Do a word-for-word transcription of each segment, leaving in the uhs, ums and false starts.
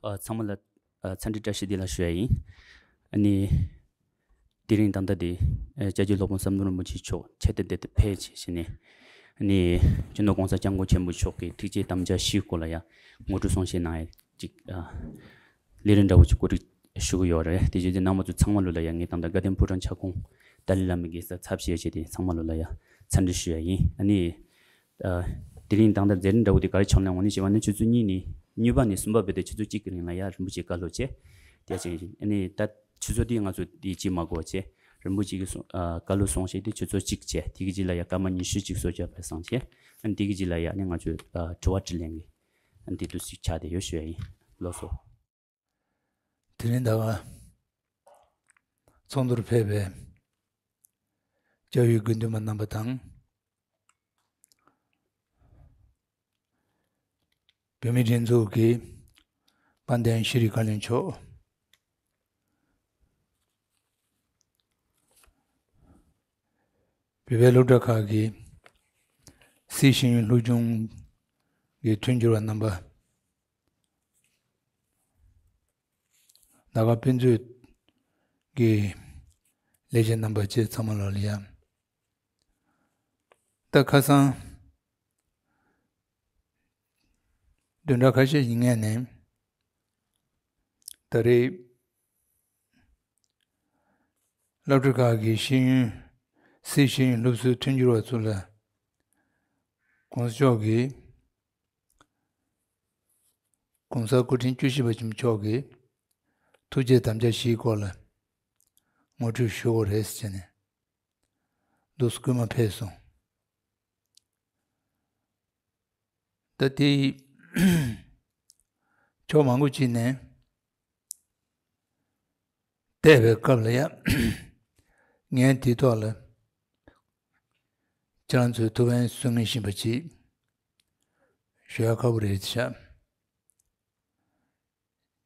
ཨ། ཚང་མ་ལ་ཨ། འཚམས་འདྲི་བཀྲ་ཤིས་བདེ་ལེགས་ཞུ་ཡ་ཡིན། ཨ་ནི། དེ་རིང་ད་ལྟ་དེ་ཨ། སྐྱབས་རྗེ་སློབ་དཔོན་ཟམ་གདོང་རིན་པོ་ཆེ་མཆོག་ཁྱེད་དང་བདེ་དང་ཕེབས་བྱས་བྱས་ནས། ཨ་ནི། སྤྱི་ནོར་༸གོང་ས་༸སྐྱབས་མགོན་ཆེན་པོ་མཆོག་གི་ཐུགས་བསྐྱེད་དམ་བཅའ་བཞིའི་སྐོར་ལ་ཡ་ངོ་སྤྲོད་གསུང་བཤད་གནང་ཡ་ཅིག་ཨ། ལས་རིམ་འདྲ་བོ་ཅིག་གོ་སྒྲིག་ཞུ་གི་ཡོད་རེད། དེ་བྱས་ཙང་རྣམ་པ་ཚོ་ཚང་མ་ལོ་ལ་ཡ་ངས་ད་ལྟ་དགའ་ལྡན་ཕོ་བྲང་ཁྱབ་ཁོངས་ཏཱ་ལའི་བླ་མའི་དགེ་རྩ་ཚབ་བྱས་བྱས་ཏེ་ཚང་མ་ལོ་ལ་ཡ་འཚམས་འདྲི་ཞུ་ཡ་ཡིན། ཨ་ནི། ཨ། དེ་རིང་ད་ལྟ་མཛད་རིམ་འདྲ་བོ་དེ་ག་རེ་ཆགས་ལ་འོང་ནི་ཞེས་པ་ནི་ཆུ་ཚོད་གཉིས་ནས་གཉིས་པ་ནས་གསུམ་པ་བར་དུ་ཆུ་ཚོད་གཅིག་གི་རིང་ལ་ཡ་རིན་པོ་ཆེ་བཀའ་སློབ་བྱས། དེ་ཅིག་ཨ་ནི་ད་ཆུ་ཚོད་དེ་ང་ཚོ་དེ་ཅིག་མ་འགོར་བྱས། རིན་པོ་ཆེ་གི་གསུང་ཨ། བཀའ་སློབ་གསུང་བཤད་དེ་ཆུ་ཚོད་གཅིག་བྱས། དེ་གི་རྗེས་ལ་ཡ་སྐར་མ་ཉི་ཤུ་གཅིག་གསོལ་ཇ་ཕེབས་གསུངས་བྱས། ཨ་ནི་དེ་གི་རྗེས་ལ་ཡ་ཨ་ནི་ང་ཚོས་ཨ། དྲི་བ་དྲིས་ལན་གི་ཨ་ནི་དེ་དུས་ཅིག་ཆགས་བསྡད་ཡོད་ཞུ་ཡ་ཡིན། ལགས་སོ། དེ་རིང་ད་ག་ཚོགས་འདུར་ཕེབས་པའི་སྐྱབས་ཡུལ་དགེ་འདུན་པ་རྣམ་པ་དང་། བོད་མིའི་སྒྲིག་འཛུགས་ཀྱི་དཔལ་ལྡན་ཤེས་རིག་བཀའ་བློན་མཆོག་བོད་པའི་སློབ་གྲྭ་ཁག་གི་སྲིད་ཤེས་ཡོན་སློབ་སྦྱོང་གི་མཐུན་འགྱུར་བ་རྣམ་པ། ད་ག་དཔེ་མཛོད་ཀྱི་ལས་བྱེད་རྣམ་པ་བཅས་ཚང་མ་ལོ་ལ་ཡ། ད་ཁ་སང་བདུན་ཕྲག་ཁ་ཤས་ཀྱི་སྔོན་ནས་ད་རེས་སློབ་གྲྭ་ཁག་གི་ཤེས་ཡོན་སྲིད་ཤེས་ཡོན་སློབ་གསོའི་མཐུན་འགྱུར་བ་ཚོ་ལ་༸གོང་ས་མཆོག་གིས་༸གོང་ས་སྐུ་ཕྲེང་བཅུ་བཞི་པ་མཆོག་གི་ཐུགས་བསྐྱེད་དམ་བཅའ་བཞིའི་སྐོར་ལ་ངོ་སྤྲོད་ཞུ་དགོས་རེད་ཟེར་ནས་འདུག་སྐུལ་མ་ཕེབས་སོང་། ད་དེ་ཕྱོགས་མང་པོ་ཅིག་ནས་བལྟས་པའི་སྐབས་ལ་ཡ། ངས་དེའི་ཐོག་ལ་ཁྱེད་རང་ཚོའི་ཐུགས་ཕན་གསོས་ངེས་བཞིན་པ་ཅིག་ཞུ་ཡ་ཁག་པོ་རེད་ཤག་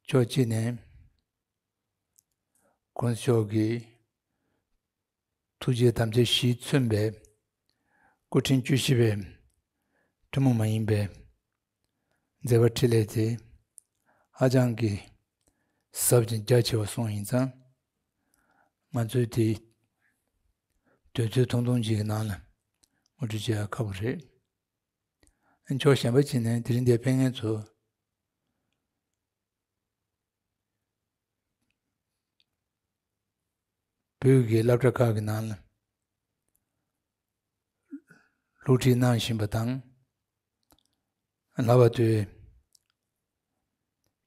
ཕྱོགས་གཅིག་ནས་༸གོང་ས་མཆོག་གི་ཐུགས་རྗེ་དམ་བཅའ་བཞིས་མཚོན་པའི་སྐུ་ཕྲེང་བཅུ་བཞི་པའི་ཐུན་མོང་མ་ཡིན་པའི་མཛད་པ་འཕྲིན་ལས་དེ་ཧ་ཅང་གི་ཟབ་ཅིང་རྒྱ་ཆེ་བ་སོང་ཡིན་ཙང་། ང་ཚོས་དེ་དུས་ཚོད་ཐུང་ཐུང་ཅིག་གི་ནང་ལ་ངོ་སྤྲོད་བྱེད་ཡ་ཁག་པོ་རེད། ཕྱོགས་གཞན་པ་ཅིག་ནས་དེ་རིང་འདིར་ཕེབས་མཁན་ཚོ་བོད་ཀྱི་སློབ་གྲྭ་ཁག་གི་ནང་ལ་སློབ་ཁྲིད་གནང་བཞིན་པ་དང་། ལྷག་པར་དུ་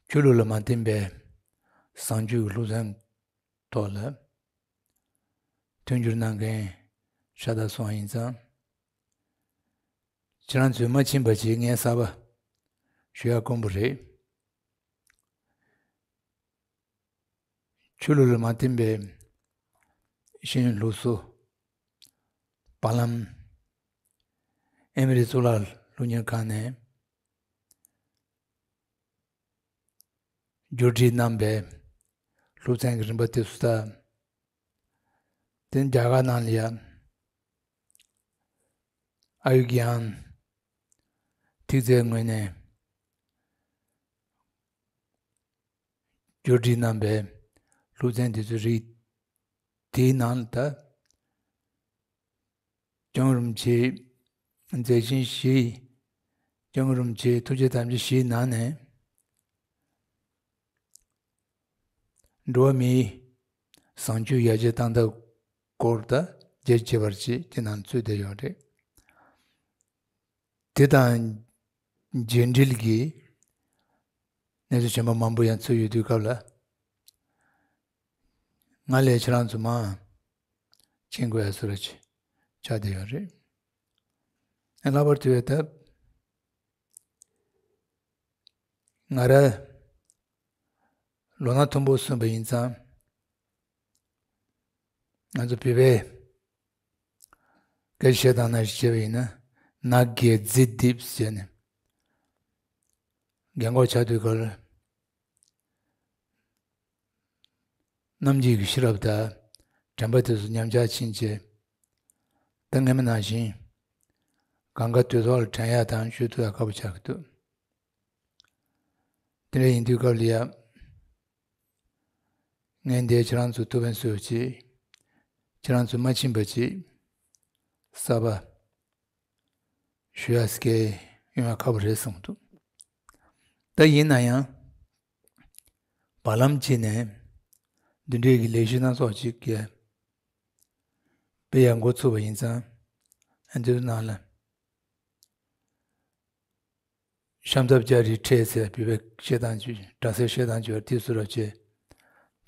ཆོས་ལུགས་ལ་མ་བརྟེན་པའི་བཟང་སྤྱོད་ཀྱི་སློབ་ཚན་ཐོག་ལ་མཐུན་འགྱུར་གནང་མཁན་ཤ་སྟག་སོང་ཡིན་ཙང་། ཁྱེད་རང་ཚོས་མ་ཕྱིན་པ་ཅིག་ངས་གསར་པ་ཞུ་ཡ་དཀོན་པོ་རེད། ཆོས་ལུགས་ལ་མ་བརྟེན་པའི་ཤེས་ཡོན་སློབ་གསོ། བར་ལམ་ཨེ་མི་རི་གཙུག་ལག་སློབ་གཉེར་ཁང་ནས་བསྒྱུར་སྒྲིག་གནང་པའི་སློབ་ཚན་གྱི་རིམ་པ་དེ་ཚོ་དང་། དེ་རྒྱ་གར་ནང་ལ་ཡང་ཨ་ཡུར་གྱན་ཐིག་རྩའི་ངོས་ནས་བསྒྱུར་སྒྲིག་གནང་པའི་སློབ་ཚན་དེ་ཚོའི་རིགས། དེའི་ནང་ལ་ད་སྐྱབས་མགོན་རིན་པོ་ཆེའི་མཛད་ཆེན་བཞི། སྐྱབས་མགོན་རིན་པོ་ཆེའི་ཐུགས་བསྐྱེད་དམ་བཅའ་བཞིའི་ནང་ནས། འགྲོ་བ་མིའི་བཟང་སྤྱོད་ཡར་རྒྱས་གཏང་ཐབས་སྐོར་དང་རྒྱ་ཆེ་བར་བཅས་ཀྱི་ནང་ཚུད་བསྡད་ཡོད་རེད། དེ་དང་རྗེས་འབྲེལ་གྱི་གནས་ཚུལ་གཞན་པ་མང་པོ་ཡང་ཚུད་ཡོད་དུས་སྐབས་ལ། ང་ལས་ཁྱེད་རང་ཚོ་མང་མཁྱེན་དགོས་ཡ་བཟོ་འདྲ་ཅིག་ཆགས་བསྡད་ཡོད་རེད། ལྷག་པར་དུ་ད་ང་རང་ལོ་ན་མཐོན་པོ་སོན་པ་ཡིན་ཙང་། ང་ཚོ་བོད་པའི་སྐད་ཆ་བཤད་སྟངས་ནང་བཞིན་བྱས་པ་ཡིན་ན། ན་རྒས་རྫི་རྡིབ་ཟེར་ནས་རྒན་གོག་ཆགས་དུས་སྐབས་ལ། རྣམ་འབྱེད་ཀྱི་ཤེས་རབ་དང་དྲན་པ་དེ་ཚོ་ཉམས་ཆག་ཕྱིན་བྱས། ད་སྔ་མ་ནང་བཞིན་གང་ག་དུས་ཐོག་ལ་དྲན་ཡག་དང་ཤོད་ཐུབ་ཡག་ཁག་པོ་ཆགས་ཀྱི་འདུག་དེ་འདྲ་ཡིན་དུས་སྐབས་ལ་ཡ། ངས་འདིར་ཁྱེད་རང་ཚོ་ཐུགས་ཕན་གསོས་ཅིག་ཁྱེད་རང་ཚོ་མ་ཕྱིན་པ་ཅིག་གསར་པ་ཞུ་ཡ་སྐད་ཡོང་ཡ་ཁག་པོ་རེད་བསམ་གྱི་འདུག་ད་ཡིན་ན་ཡང་། བར་ལམ་གཅིག་ནས་འདི་འདྲའི་གི་ལས་གཞི་སྣ་ཚོགས་ཅིག་གི་སྤེལ་ཡ་འགོ་ཚུགས་པ་ཡིན་ཙང་། ཨ་འདི་ནང་ལ་ཤམ་ཐབས་རྒྱ་རིགས་འཕྲད་ཟེར་བོད་པའི་བཤད་སྟངས་ཀྱི་སྒྲ་གསལ་བཤད་སྟངས་ཀྱི་བར་དུས་སུ་རབ་བྱེད་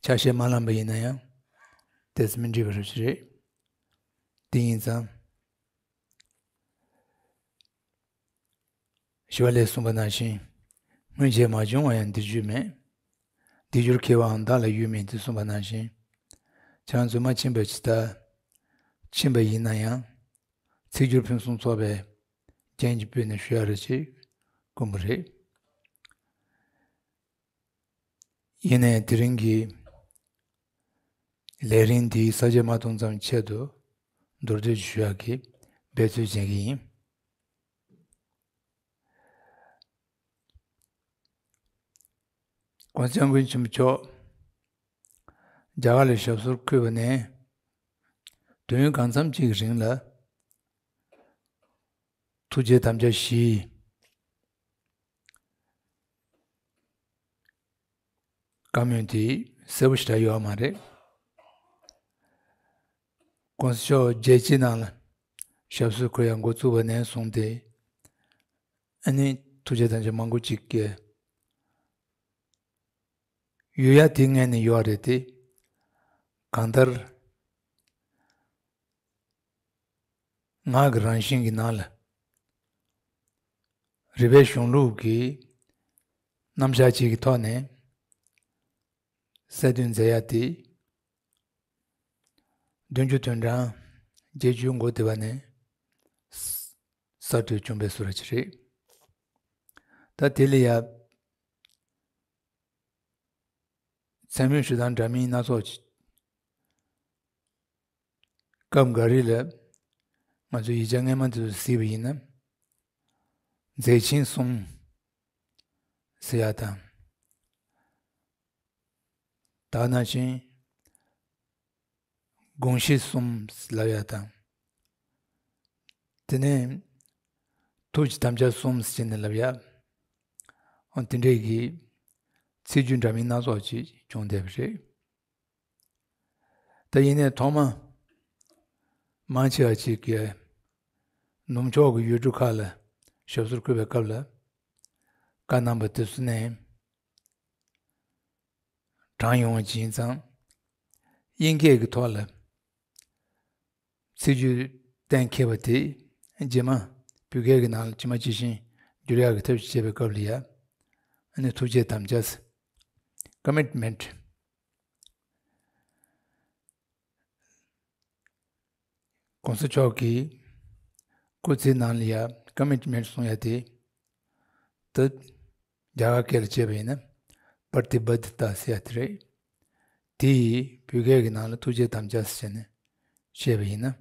ཆ་ཤས་མ་ལངས་པ་ཡིན་ན་ཡང་ཏོག་ཙམ་མི་འགྲིག་པ་རབ་ཅིག་རེད། འདི་ཡིན་ཙང་། ཞི་བ་ལྷས་གསུངས་པ་ནང་བཞིན། སྔོན་ཆད་མ་བྱུང་བ་ཡང་འདིར་གྱུར་མེད། འདིར་གྱུར་མཁས་པའང་བདག་ལ་ཡོད་མིན་ཏེ་གསུངས་པ་ནང་བཞིན། ཁྱེད་རང་ཚོས་མ་ཕྱིན་པ་ཇི་ལྟར། ཕྱིན་པ་ཡིན་ན་ཡང་། ཚིག་སྦྱོར་ཕུན་སུམ་ཚོགས་པའི་རྒྱན་གྱིས་སྤུས་ནས་ཞུ་ཡ་རེ་ཆེ་དཀོན་པོ་རེད། ཡིན་ནའི་དེ་རིང་གི་ལས་རིམ་འདིའི་ས་བཅད་མ་ཐོན་ཙམ་ཆེད་དུ་མདོར་བསྡུས་ཞུ་ཡག་གི་འབད་རྩོལ་བྱེད་ཀྱི་ཡིན། ༸གོང་ས་༸སྐྱབས་མགོན་ཆེན་པོ་མཆོག་རྒྱ་གར་ལ་ཞབས་སོར་འཁོད་པ་ནས་དུས་ཡུན་གང་འཚམ་གཅིག་གི་རིང་ལ་ཐུགས་རྗེ་དམ་བཅའ་བཞི། བཀའ་མོལ་དེ་གསལ་པོ་ཞེ་དྲག་ཡོད་མ་རེད། ༸གོང་ས་མཆོག་རྒྱལ་སྤྱིའི་ནང་ལ་ཞབས་སོར་འཁོད་ཡ་འགོ་བཙུགས་པ་ནས་བཟུང་སྟེ། ཨ་ནི་ཐུགས་རྗེ་དམ་བཅའ་མང་པོ་ཅིག་གི་ཡོད་ཡ་དེ་ངས་ནི་ཡོད་རེད་དེ། གང་ལྟར། ངག་གི་རང་བཞིན་གྱི་ནང་ལ། རིག་པའི་གཞུང་ལུགས་ཀྱི་རྣམ་གཞག་ཅིག་གི་ཐོག་ནས་གསལ་སྟོན་མཛད་ཡ་དེ། བདུན་ཅུ་དོན་གྲངས་བརྒྱད་ཅུ་འགོ་བསྡུས་པ་ནས་གསར་དུ་བྱུང་བའི་བཟོ་འདྲ་ཅིག་རེད། ད་དེ་ལ་ཡ། མཚན་སྨོས་ཞུ་སྟངས་འདྲ་མིན་སྣ་ཚོགས་ཅིག་སྐབས་འགའ་རེ་ལ་ང་ཚོས་ཡིག་ཆ་སྔ་མ་དེ་ཚོ་གཟིགས་པ་ཡིན་ན། མཛད་ཆེན་གསུམ་ཟེར་ཡ་དང་། ད་ནང་བཞིན་དགོངས་གཞི་གསུམ་ལབ་ཡ་དང་། དེ་ནས་ཐུགས་ཀྱི་དམ་བཅའ་གསུམ་ཟེར་ནས་ལབ་ཡ། འོ་དེ་འདྲས་ཀྱི་ཚིག་བརྗོད་འདྲ་མིན་སྣ་ཚོགས་ཅིག་བྱུང་བསྡད་པ་རེད། ད་ཡིན་ནའི་ཐོག་མ་མང་ཆེ་བ་ཅིག་གིས་ནུབ་ཕྱོགས་ཀྱི་ཡུལ་གྲུ་ཁག་ལ་ཞབས་སོར་བཀོད་པའི་སྐབས་ལ་བཀའ་གནང་པ་དེ་ཚོ་ནས་དྲངས་ཡོང་བ་ཅིག་ཡིན་ཙང་། དབྱིན་སྐད་ཀྱི་ཐོག་ལ་ཚིག་བརྗོད་གཏན་འཁེལ་བ་དེ་རྗེས་མ་བོད་སྐད་ཀྱི་ནང་ལ་ཇི་མ་ཇི་བཞིན་བསྒྱུར་ཡག་གི་ཐབས་ཤེས་བྱེད་པའི་སྐབས་ལ་ཡ། ཨ་ནི་ཐུགས་རྗེ་དམ་བཅའ། ཀོ་མིཊ་མེན་ཊི། ༸གོང་ས་མཆོག་གི་སྐུ་ཚེའི་ནང་ལ་ཡ་ཀོ་མིཊ་མེན་ཊི་གསུང་ཡ་དེ། ད་རྒྱ་གར་སྐད་ལ་བྱས་པ་ཡིན་ན་པྲ་ཏི་བྷ་ཏི་ཏ་ཟེར་ཡ་དེ་རེད། དེ་ཡིས་བོད་སྐད་ཀྱི་ནང་ལ་ཐུགས་རྗེ་དམ་བཅའ་ཟེར་ནས་བཤད་པ་ཡིན་ན།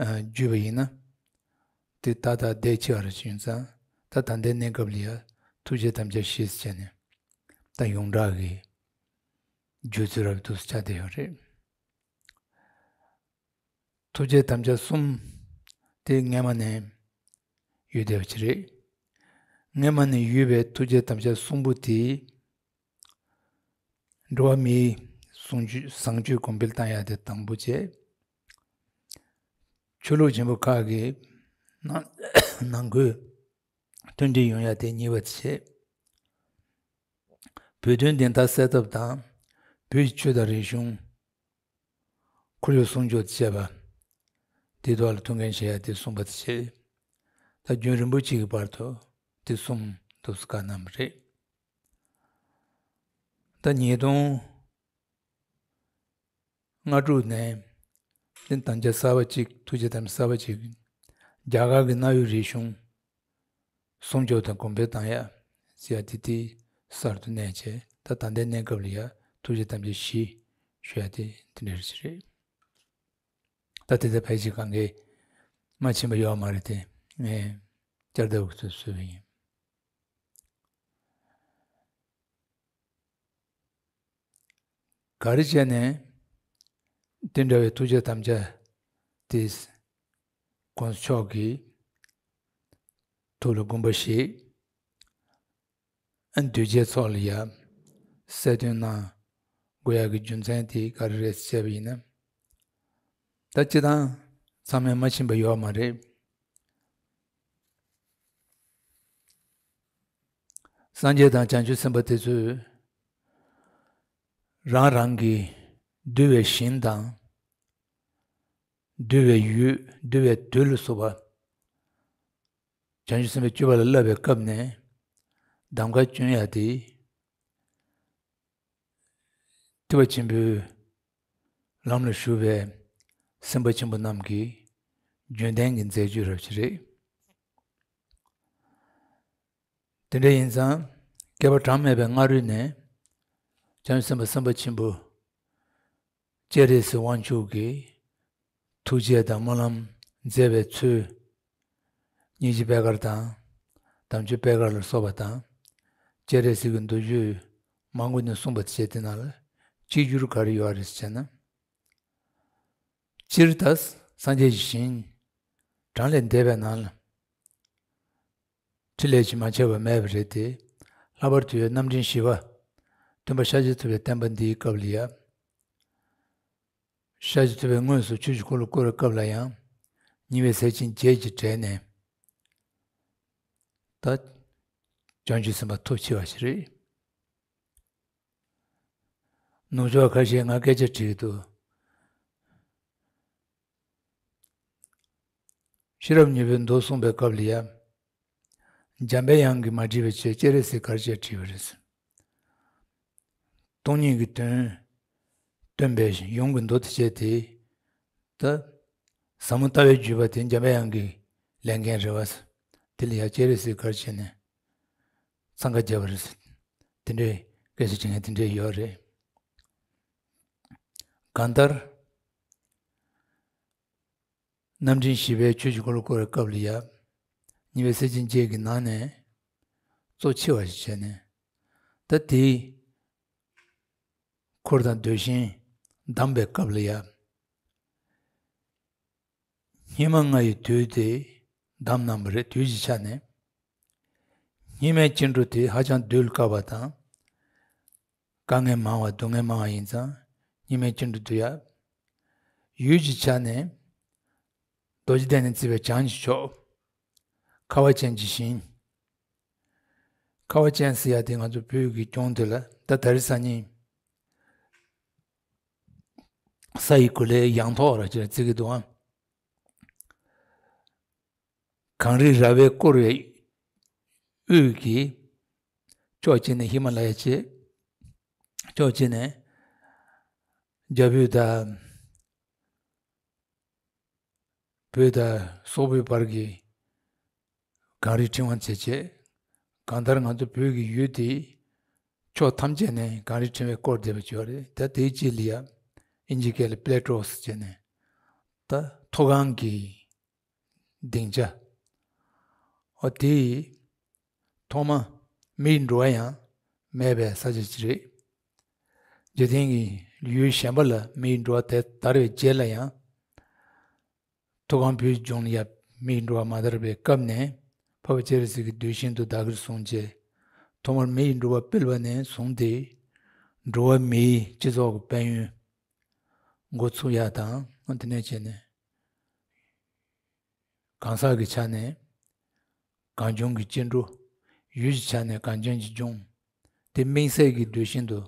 ཨ། བརྒྱུད་པ་ཡིན་ན། དེ་ད་ལྟ་བསྡད་ཆེ་བ་རེ་བྱུང་ཙང་ད་ད་ལྟའི་གནས་སྐབས་ལ་ཡ་ཐུགས་རྗེ་དམ་བཅའ་བཞི་ཟེར་ནས་ད་ཡོངས་གྲགས་ཀྱི་བརྗོད་ཚུལ་རབ་ཏུ་ཆགས་བསྡད་ཡོད་རེད། ཐུགས་རྗེ་དམ་བཅའ་གསུམ་དེ་སྔས་མ་ནས་ཡོད་བསྡད་པ་ཅིག་རེད། སྔས་མ་ནས་ཡོད་པའི་ཐུགས་རྗེ་དམ་བཅའ་གསུམ་པོ་དེ། འགྲོ་བ་མིའི་བཟང་སྤྱོད་བཟང་སྤྱོད་གོང་འཕེལ་བཏང་ཡ་དེ་དང་པོ་བྱས། ཆོས་ལུགས་ཆེན་པོ་ཁག་གི་ནང་ནང་ཁུལ་མཐུན་སྒྲིལ་ཡོང་ཡ་དེ་གཉིས་པ་བྱས། བོད་དོན་བདེན་མཐའ་གསལ་ཐབས་དང་། བོད་ཀྱི་ཆོས་དང་རིག་གཞུང་ཁོར་ཡུག་སྲུང་སྐྱོབ་བྱས་པ། དེའི་ཐོག་ལ་ཐུགས་འགན་བཞེས་ཡ་དེ་གསུངས་པ་དེ་བྱས། ད་རྒྱུན་རིང་པོ་གཅིག་གི་བར་དུ་དེ་གསུམ་འདུག་སེ་བཀའ་གནང་བ་རེད། ད་ཉིས་སྟོང་ལྔ་དྲུག་ནས་དེ་དམ་བཅའ་གསར་པ་གཅིག་ཐུགས་རྗེ་དམ་བཅའ་གསར་པ་གཅིག་རྒྱ་གར་གྱི་གནའ་བོའི་རིག་གཞུང་སྲུང་སྐྱོབ་དང་གོང་འཕེལ་བཏང་ཡ་ཟེར་ཡ་དེ་དེ་གསར་དུ་གནས་བྱས། ད་ད་ལྟའི་གནས་སྐབས་ལ་ཡ་ཐུགས་རྗེ་དམ་བཅའ་བཞི་ཞུ་ཡ་དེ་དེ་འདྲ་ཞིག་རེད། ད་དེ་ལྟར་ཕལ་ཆེར་གང་གས་མ་ཕྱིན་པ་ཡོད་མ་རེད་དེ། ངས་བསྐྱར་ལྡབ་ཀྱིས་ཚུར་གསོལ་བ་ཡིན། ག་རེ་བྱས་ནས་དེ་འདྲ་བའི་ཐུགས་བསྐྱེད་དམ་བཅའ་དེ་དཀོན་མཆོག་གི་ཐུགས་ལ་དགོངས་པ་བཞེས། ཨ་འདུས་བྱས་ཚོགས་ལ་ཡ་གསལ་སྟོན་གནང་དགོས་ཡག་གི་རྒྱུ་མཚན་དེ་ག་རེ་རེད་ཟེར་བ་ཡིན་ན། ད་སྤྱིར་བཏང་ཚང་མས་མ་ཤེས་པ་ཡོད་མ་རེད། སངས་རྒྱས་དང་བྱང་ཆུབ་སེམས་དཔའ་དེ་ཚོས་རང་རང་གི་འདུལ་བའི་ཞིང་དང་། འདུལ་བའི་ཡུལ། འདུལ་བའི་དུས་ལ་སོགས་པ། བྱང་ཆུབ་སེམས་དཔའི་སྤྱོད་པ་ལ་བསླབ་པའི་སྐབས་ནས། གདམས་ངག་སྐྱོན་ཡ་དེ། ཐེག་པ་ཆེན་པོའི་ལམ་ལ་ཞུགས་པའི་སེམས་དཔའ་ཆེན་པོ་རྣམས་ཀྱི་རྒྱུན་ལྡན་གྱི་མཛད་སྤྱོད་རབ་ཅིག་རེད། དེ་འདྲ་ཡིན་ཙང་། བསྐལ་པ་གྲངས་མེད་པའི་སྔ་རོལ་ནས། བྱང་ཆུབ་སེམས་དཔའ་སེམས་དཔའ་ཆེན་པོ། སྤྱན་རས་གཟིགས་དབང་ཕྱུག་གི་ཐུགས་རྗེ་དང་སྨོན་ལམ་མཛད་པའི་ཚུལ། སྙིང་རྗེ་པད་དཀར་དང་། དམ་ཆོས་པད་དཀར་ལ་སོགས་པ་དང་། སྤྱན་རས་གཟིགས་ཀྱི་མདོ་རྒྱུད་མང་པོ་ནས་གསུངས་པ་བཅས་དེ་ནང་ལ་གཅིག་གྱུར་ག་རེ་ཡོད་རེད་ཟེར་ན། སྤྱིར་ད་སངས་རྒྱས་ཀྱི་ཞིང་གྲངས་ལས་འདས་པའི་ནང་ལ། ཕྲིན་ལས་ཀྱིས་མ་ཁྱབ་པ་མེད་པ་རེད་དེ། ལྷག་པར་དུ་ཡང་རྣམ་འདྲེན་བཞི་པ། སྟོན་པ་ཤཱཀྱ་ཐུབ་པའི་བསྟན་པ་འདིའི་སྐབས་ལ་ཡང་། ཤཱཀྱ་ཐུབ་པས་དངོས་སུ་ཆོས་ཀྱི་འཁོར་ལོ་བསྐོར་བའི་སྐབས་ལ་ཡང་། ཉི་མའི་ཟས་སྦྱིན་བརྒྱད་ཀྱི་གྲས་ནས། ད། བྱང་ཆུབ་སེམས་དཔའ་ཐོབ་ཆེ་བ་ཞིག་རེད། ནུབ་ཕྱོགས་ཁ་ཤས་ང་སྐད་ཆ་དྲིས་འདུག་ཤེས་རབ་སྙིང་པོའི་མདོ་གསུངས་པའི་སྐབས་ལ་ཡ། འཇམ་པའི་དབྱངས་ཀྱིས་མ་དྲིས་པའི་ཕྱིར་སྤྱན་རས་གཟིགས་ག་རེ་བྱས་དྲིས་པ་རེད། སྟོང་ཉིད་ཀྱི་དོན་སྟོན་པའི་ཡུམ་གྱི་མདོ་དེ་བྱས་ཏེ། ད། ཟབ་མོ་ལྟ་བའི་བརྒྱུད་པ་དེ་འཇམ་པའི་དབྱངས་ཀྱི་ལས་འགན་རེད་བ། དེ་ལ་ཡ་སྤྱན་རས་གཟིགས་ག་རེ་བྱས་ནས། འཚང་ཁ་རྒྱབ་པ་རེད། དེ་འདྲའི་སྐད་ཆ་དྲི་མཁན་དེ་འདྲས་ཡོད་རེད། གང་ལྟར། རྣམ་འདྲེན་བཞི་པའི་ཆོས་ཀྱི་འཁོར་ལོ་བསྐོར་བའི་སྐབས་ལ་ཡ། ཉི་མའི་ཟས་སྦྱིན་བརྒྱད་ཀྱི་ནང་ནས། གཙོ་ཆེ་བ་ཞིག་བྱས་ནས། ད་དེའི་འཁོར་དང་འདོད་ཞེན་བསྡམས་པའི་སྐབས་ལ་ཡ། སྙིགས་མ་ལྔ་ཡི་དུས་དེ་བདམས་གནང་བ་རེད། དུས་ཀྱི་ཆ་ནས། སྙིགས་མའི་སྐྱེ་འགྲོ་དེ་ཧ་ཅང་སྡུག་དཀའ་བ་དང་། དཀའ་ངལ་མང་བ་སྡུག་བསྔལ་མང་བ་ཡིན་ཙང་། སྙིགས་མའི་སྐྱེ་འགྲོ་དེ་ཡ། ཡུལ་གྱི་ཆ་ནས། རྡོ་རྗེ་གདན་ནས་བརྩིས་པའི་བྱང་ཆུབ་མཆོག་ཁ་བ་ཅན་གྱི་ཞིང་། ཁ་བ་ཅན་ཟེར་ཡ་དེ་ང་ཚོ་བོད་ཀྱི་ལྗོངས་དེ་ལ་ད་ད་རེས་སང་ཉིན། ས་ཡི་གོ་ལའི་ཡང་ཐོག་ར་ཅེས་བརྩི་གི་འདུག་ཨང་། གངས་རི་ར་བས་བསྐོར་བའི་དབུས་ཀྱི་ཕྱོགས་གཅིག་ནས་ཧི་མ་ལ་ཡ་བྱས། ཕྱོགས་གཅིག་ནས་རྒྱ་བོད་དང་། བོད་དང་སོག་པོའི་བར་གྱི་གངས་རིའི་ཕྲེང་བ་བྱས་བྱས། གང་ལྟར་ང་ཚོ་བོད་ཀྱི་ཡུལ་དེའི་ཕྱོགས་ཐམས་ཅད་ནས་གངས་རིའི་ཕྲེང་བས་བསྐོར་བསྡད་པ་ཅིག་ཡོད་རེད། ད་དེའི་དཀྱིལ་ལ་ཡ་ཨིན་ཇི་སྐད་ལ་པླེ་ཊོ་ཟེར་བྱས་ནས། ད་མཐོ་སྒང་གི་སྡིངས་ཆ། ཨོ་དེ་ཐོག་མ་མིའི་འགྲོ་བ་ཡང་མེད་པའི་ས་ཆ་ཅིག་རེད། འཇིག་རྟེན་གྱི་ཡུལ་གཞན་པ་ལ་མིའི་འགྲོ་བ་དེ་དར་བའི་རྗེས་ལ་ཡང་། མཐོ་སྒང་བོད་ལྗོངས་ལ་ཡ་མིའི་འགྲོ་བ་མ་དར་བའི་སྐབས་ནས་འཕགས་པ་སྤྱན་རས་གཟིགས་ཀྱི་གདུལ་ཞིང་དུ་བདག་གིར་བཟུང་རྗེས། ཐོག་མར་མིའི་འགྲོ་བ་སྤེལ་བ་ནས་བཟུང་སྟེ། འགྲོ་བ་མིའི་སྤྱི་ཚོགས་ཀྱི་དཔལ་ཡོན་འགོ་ཚུགས་ཡ་དང་། དེ་ནས་བྱས་ནས། གང་ཟག་གི་ཆ་ནས་གངས་ལྗོངས་ཀྱི་སྐྱེ་འགྲོ། ཡུལ་གྱི་ཆ་ནས་གངས་ཅན་གྱི་ལྗོངས། དེ་དམིགས་བསལ་གྱི་གདུལ་ཞིང་དུ་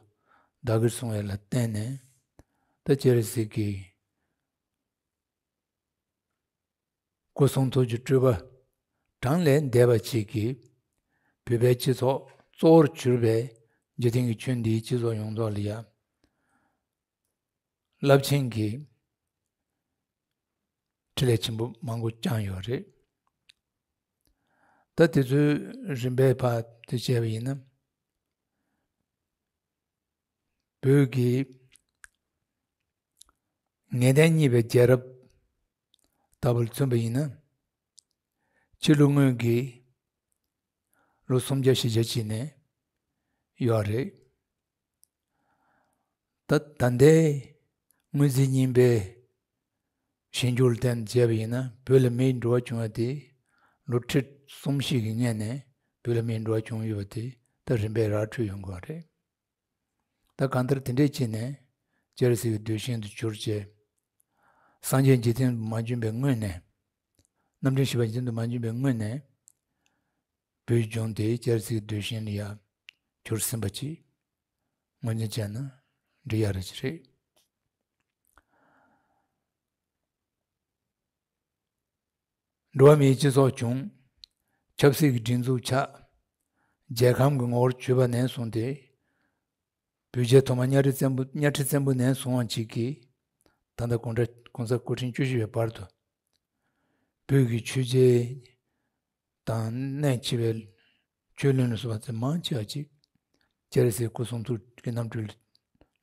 བདག་གིར་བཟུང་བ་ལ་བརྟེན་ནས། ད་སྤྱན་རས་གཟིགས་ཀྱི་སྐུ་གསུང་ཐུགས་ཀྱི་སྤྲུལ་པ་གྲངས་ལས་འདས་པ་ཅིག་གིས། བོད་པའི་སྤྱི་ཚོགས་གཙོ་བོར་གྱུར་པའི་འཇིག་རྟེན་གྱི་ཁྱོན་འདིའི་སྤྱི་ཚོགས་ཡོངས་རྫོགས་ལ་ཡ། རླབས་ཆེན་གྱི་འཕྲིན་ལས་ཆེན་པོ་མང་པོ་བསྐྱངས་ཡོད་རེད། ད་དེ་ཚོའི་རིམ་པས་ཕར་དེ་བྱས་པ་ཡིན་ན། བོད་ཀྱི་ངེས་གཏན་གཉིས་པའི་རྒྱལ་རབས་ལྟ་བུར་མཚོན་པ་ཡིན་ན། ཕྱི་ལོ་སྔོན་གྱི་ལོ་སུམ་བརྒྱ་བཞི་བརྒྱ་ཅིག་ནས་ཡོད་རེད། ད་ད་ལྟའི་སྔོན་རྩིས་རྙིང་པའི་ཞིབ་འཇུག་ལ་བརྟེན་ནས་བྱས་པ་ཡིན་ན། བོད་ལ་མིའི་འགྲོ་བ་བྱུང་བ་དེ་ལོ་ཁྲི་གསུམ་བཞི་གི་སྔོན་ནས་བོད་ལ་མིའི་འགྲོ་བ་བྱུང་ཡོད་པ་དེ་ད་རིམ་པས་ར་འཕྲོད་ཡོང་གི་རེད། ད་གང་ལྟར་དེ་འདྲས་བྱས་ནས་སྤྱན་རས་གཟིགས་ཀྱི་གདུལ་ཞིང་དུ་གྱུར་བྱས། སངས་རྒྱས་འཇིག་རྟེན་དུ་མ་བྱོན་པའི་སྔོན་ནས། རྣམ་འདྲེན་བཞི་པ་འཇིག་རྟེན་དུ་མ་བྱོན་པའི་སྔོན་ནས། བོད་ལྗོངས་དེ་སྤྱན་རས་གཟིགས་ཀྱི་གདུལ་ཞིང་ལ་ཡང་གྱུར་ཟིན་པ་ཅིག་ངོས་འཛིན་བྱས་ན་འགྲིག་ཡག་རེ་ཅིག་རེད། འགྲོ་བ་མིའི་སྤྱི་ཚོགས་བྱུང་། ཆབ་སྲིད་ཀྱི་སྒྲིག་འཛུགས་ཆགས། རྒྱལ་ཁམས་ཀྱི་ངོ་བོར་གྱུར་པ་ནས་བཟུང་སྟེ། བོད་རྒྱལ་ཐོག་མ་གཉའ་ཁྲི་བཙན་པོ་གཉའ་ཁྲི་བཙན་པོ་ནས་བཟུང་བ་ཅིག་གིས། ད་ལྟ་གུང་ཁྲ་གོང་ས་སྐུ་ཕྲེང་བཅུ་བཞི་པའི་བར་དུ། བོད་ཀྱི་ཆོས་བརྒྱུད་དང་གནད་ཆེ་བའི་ཆོས་བློན་ལ་སོགས་པ་ཚོ་མང་ཆེ་བ་ཅིག་སྤྱན་རས་གཟིགས་སྐུ་གསུང་ཐུགས་ཀྱི་རྣམ་སྤྲུལ་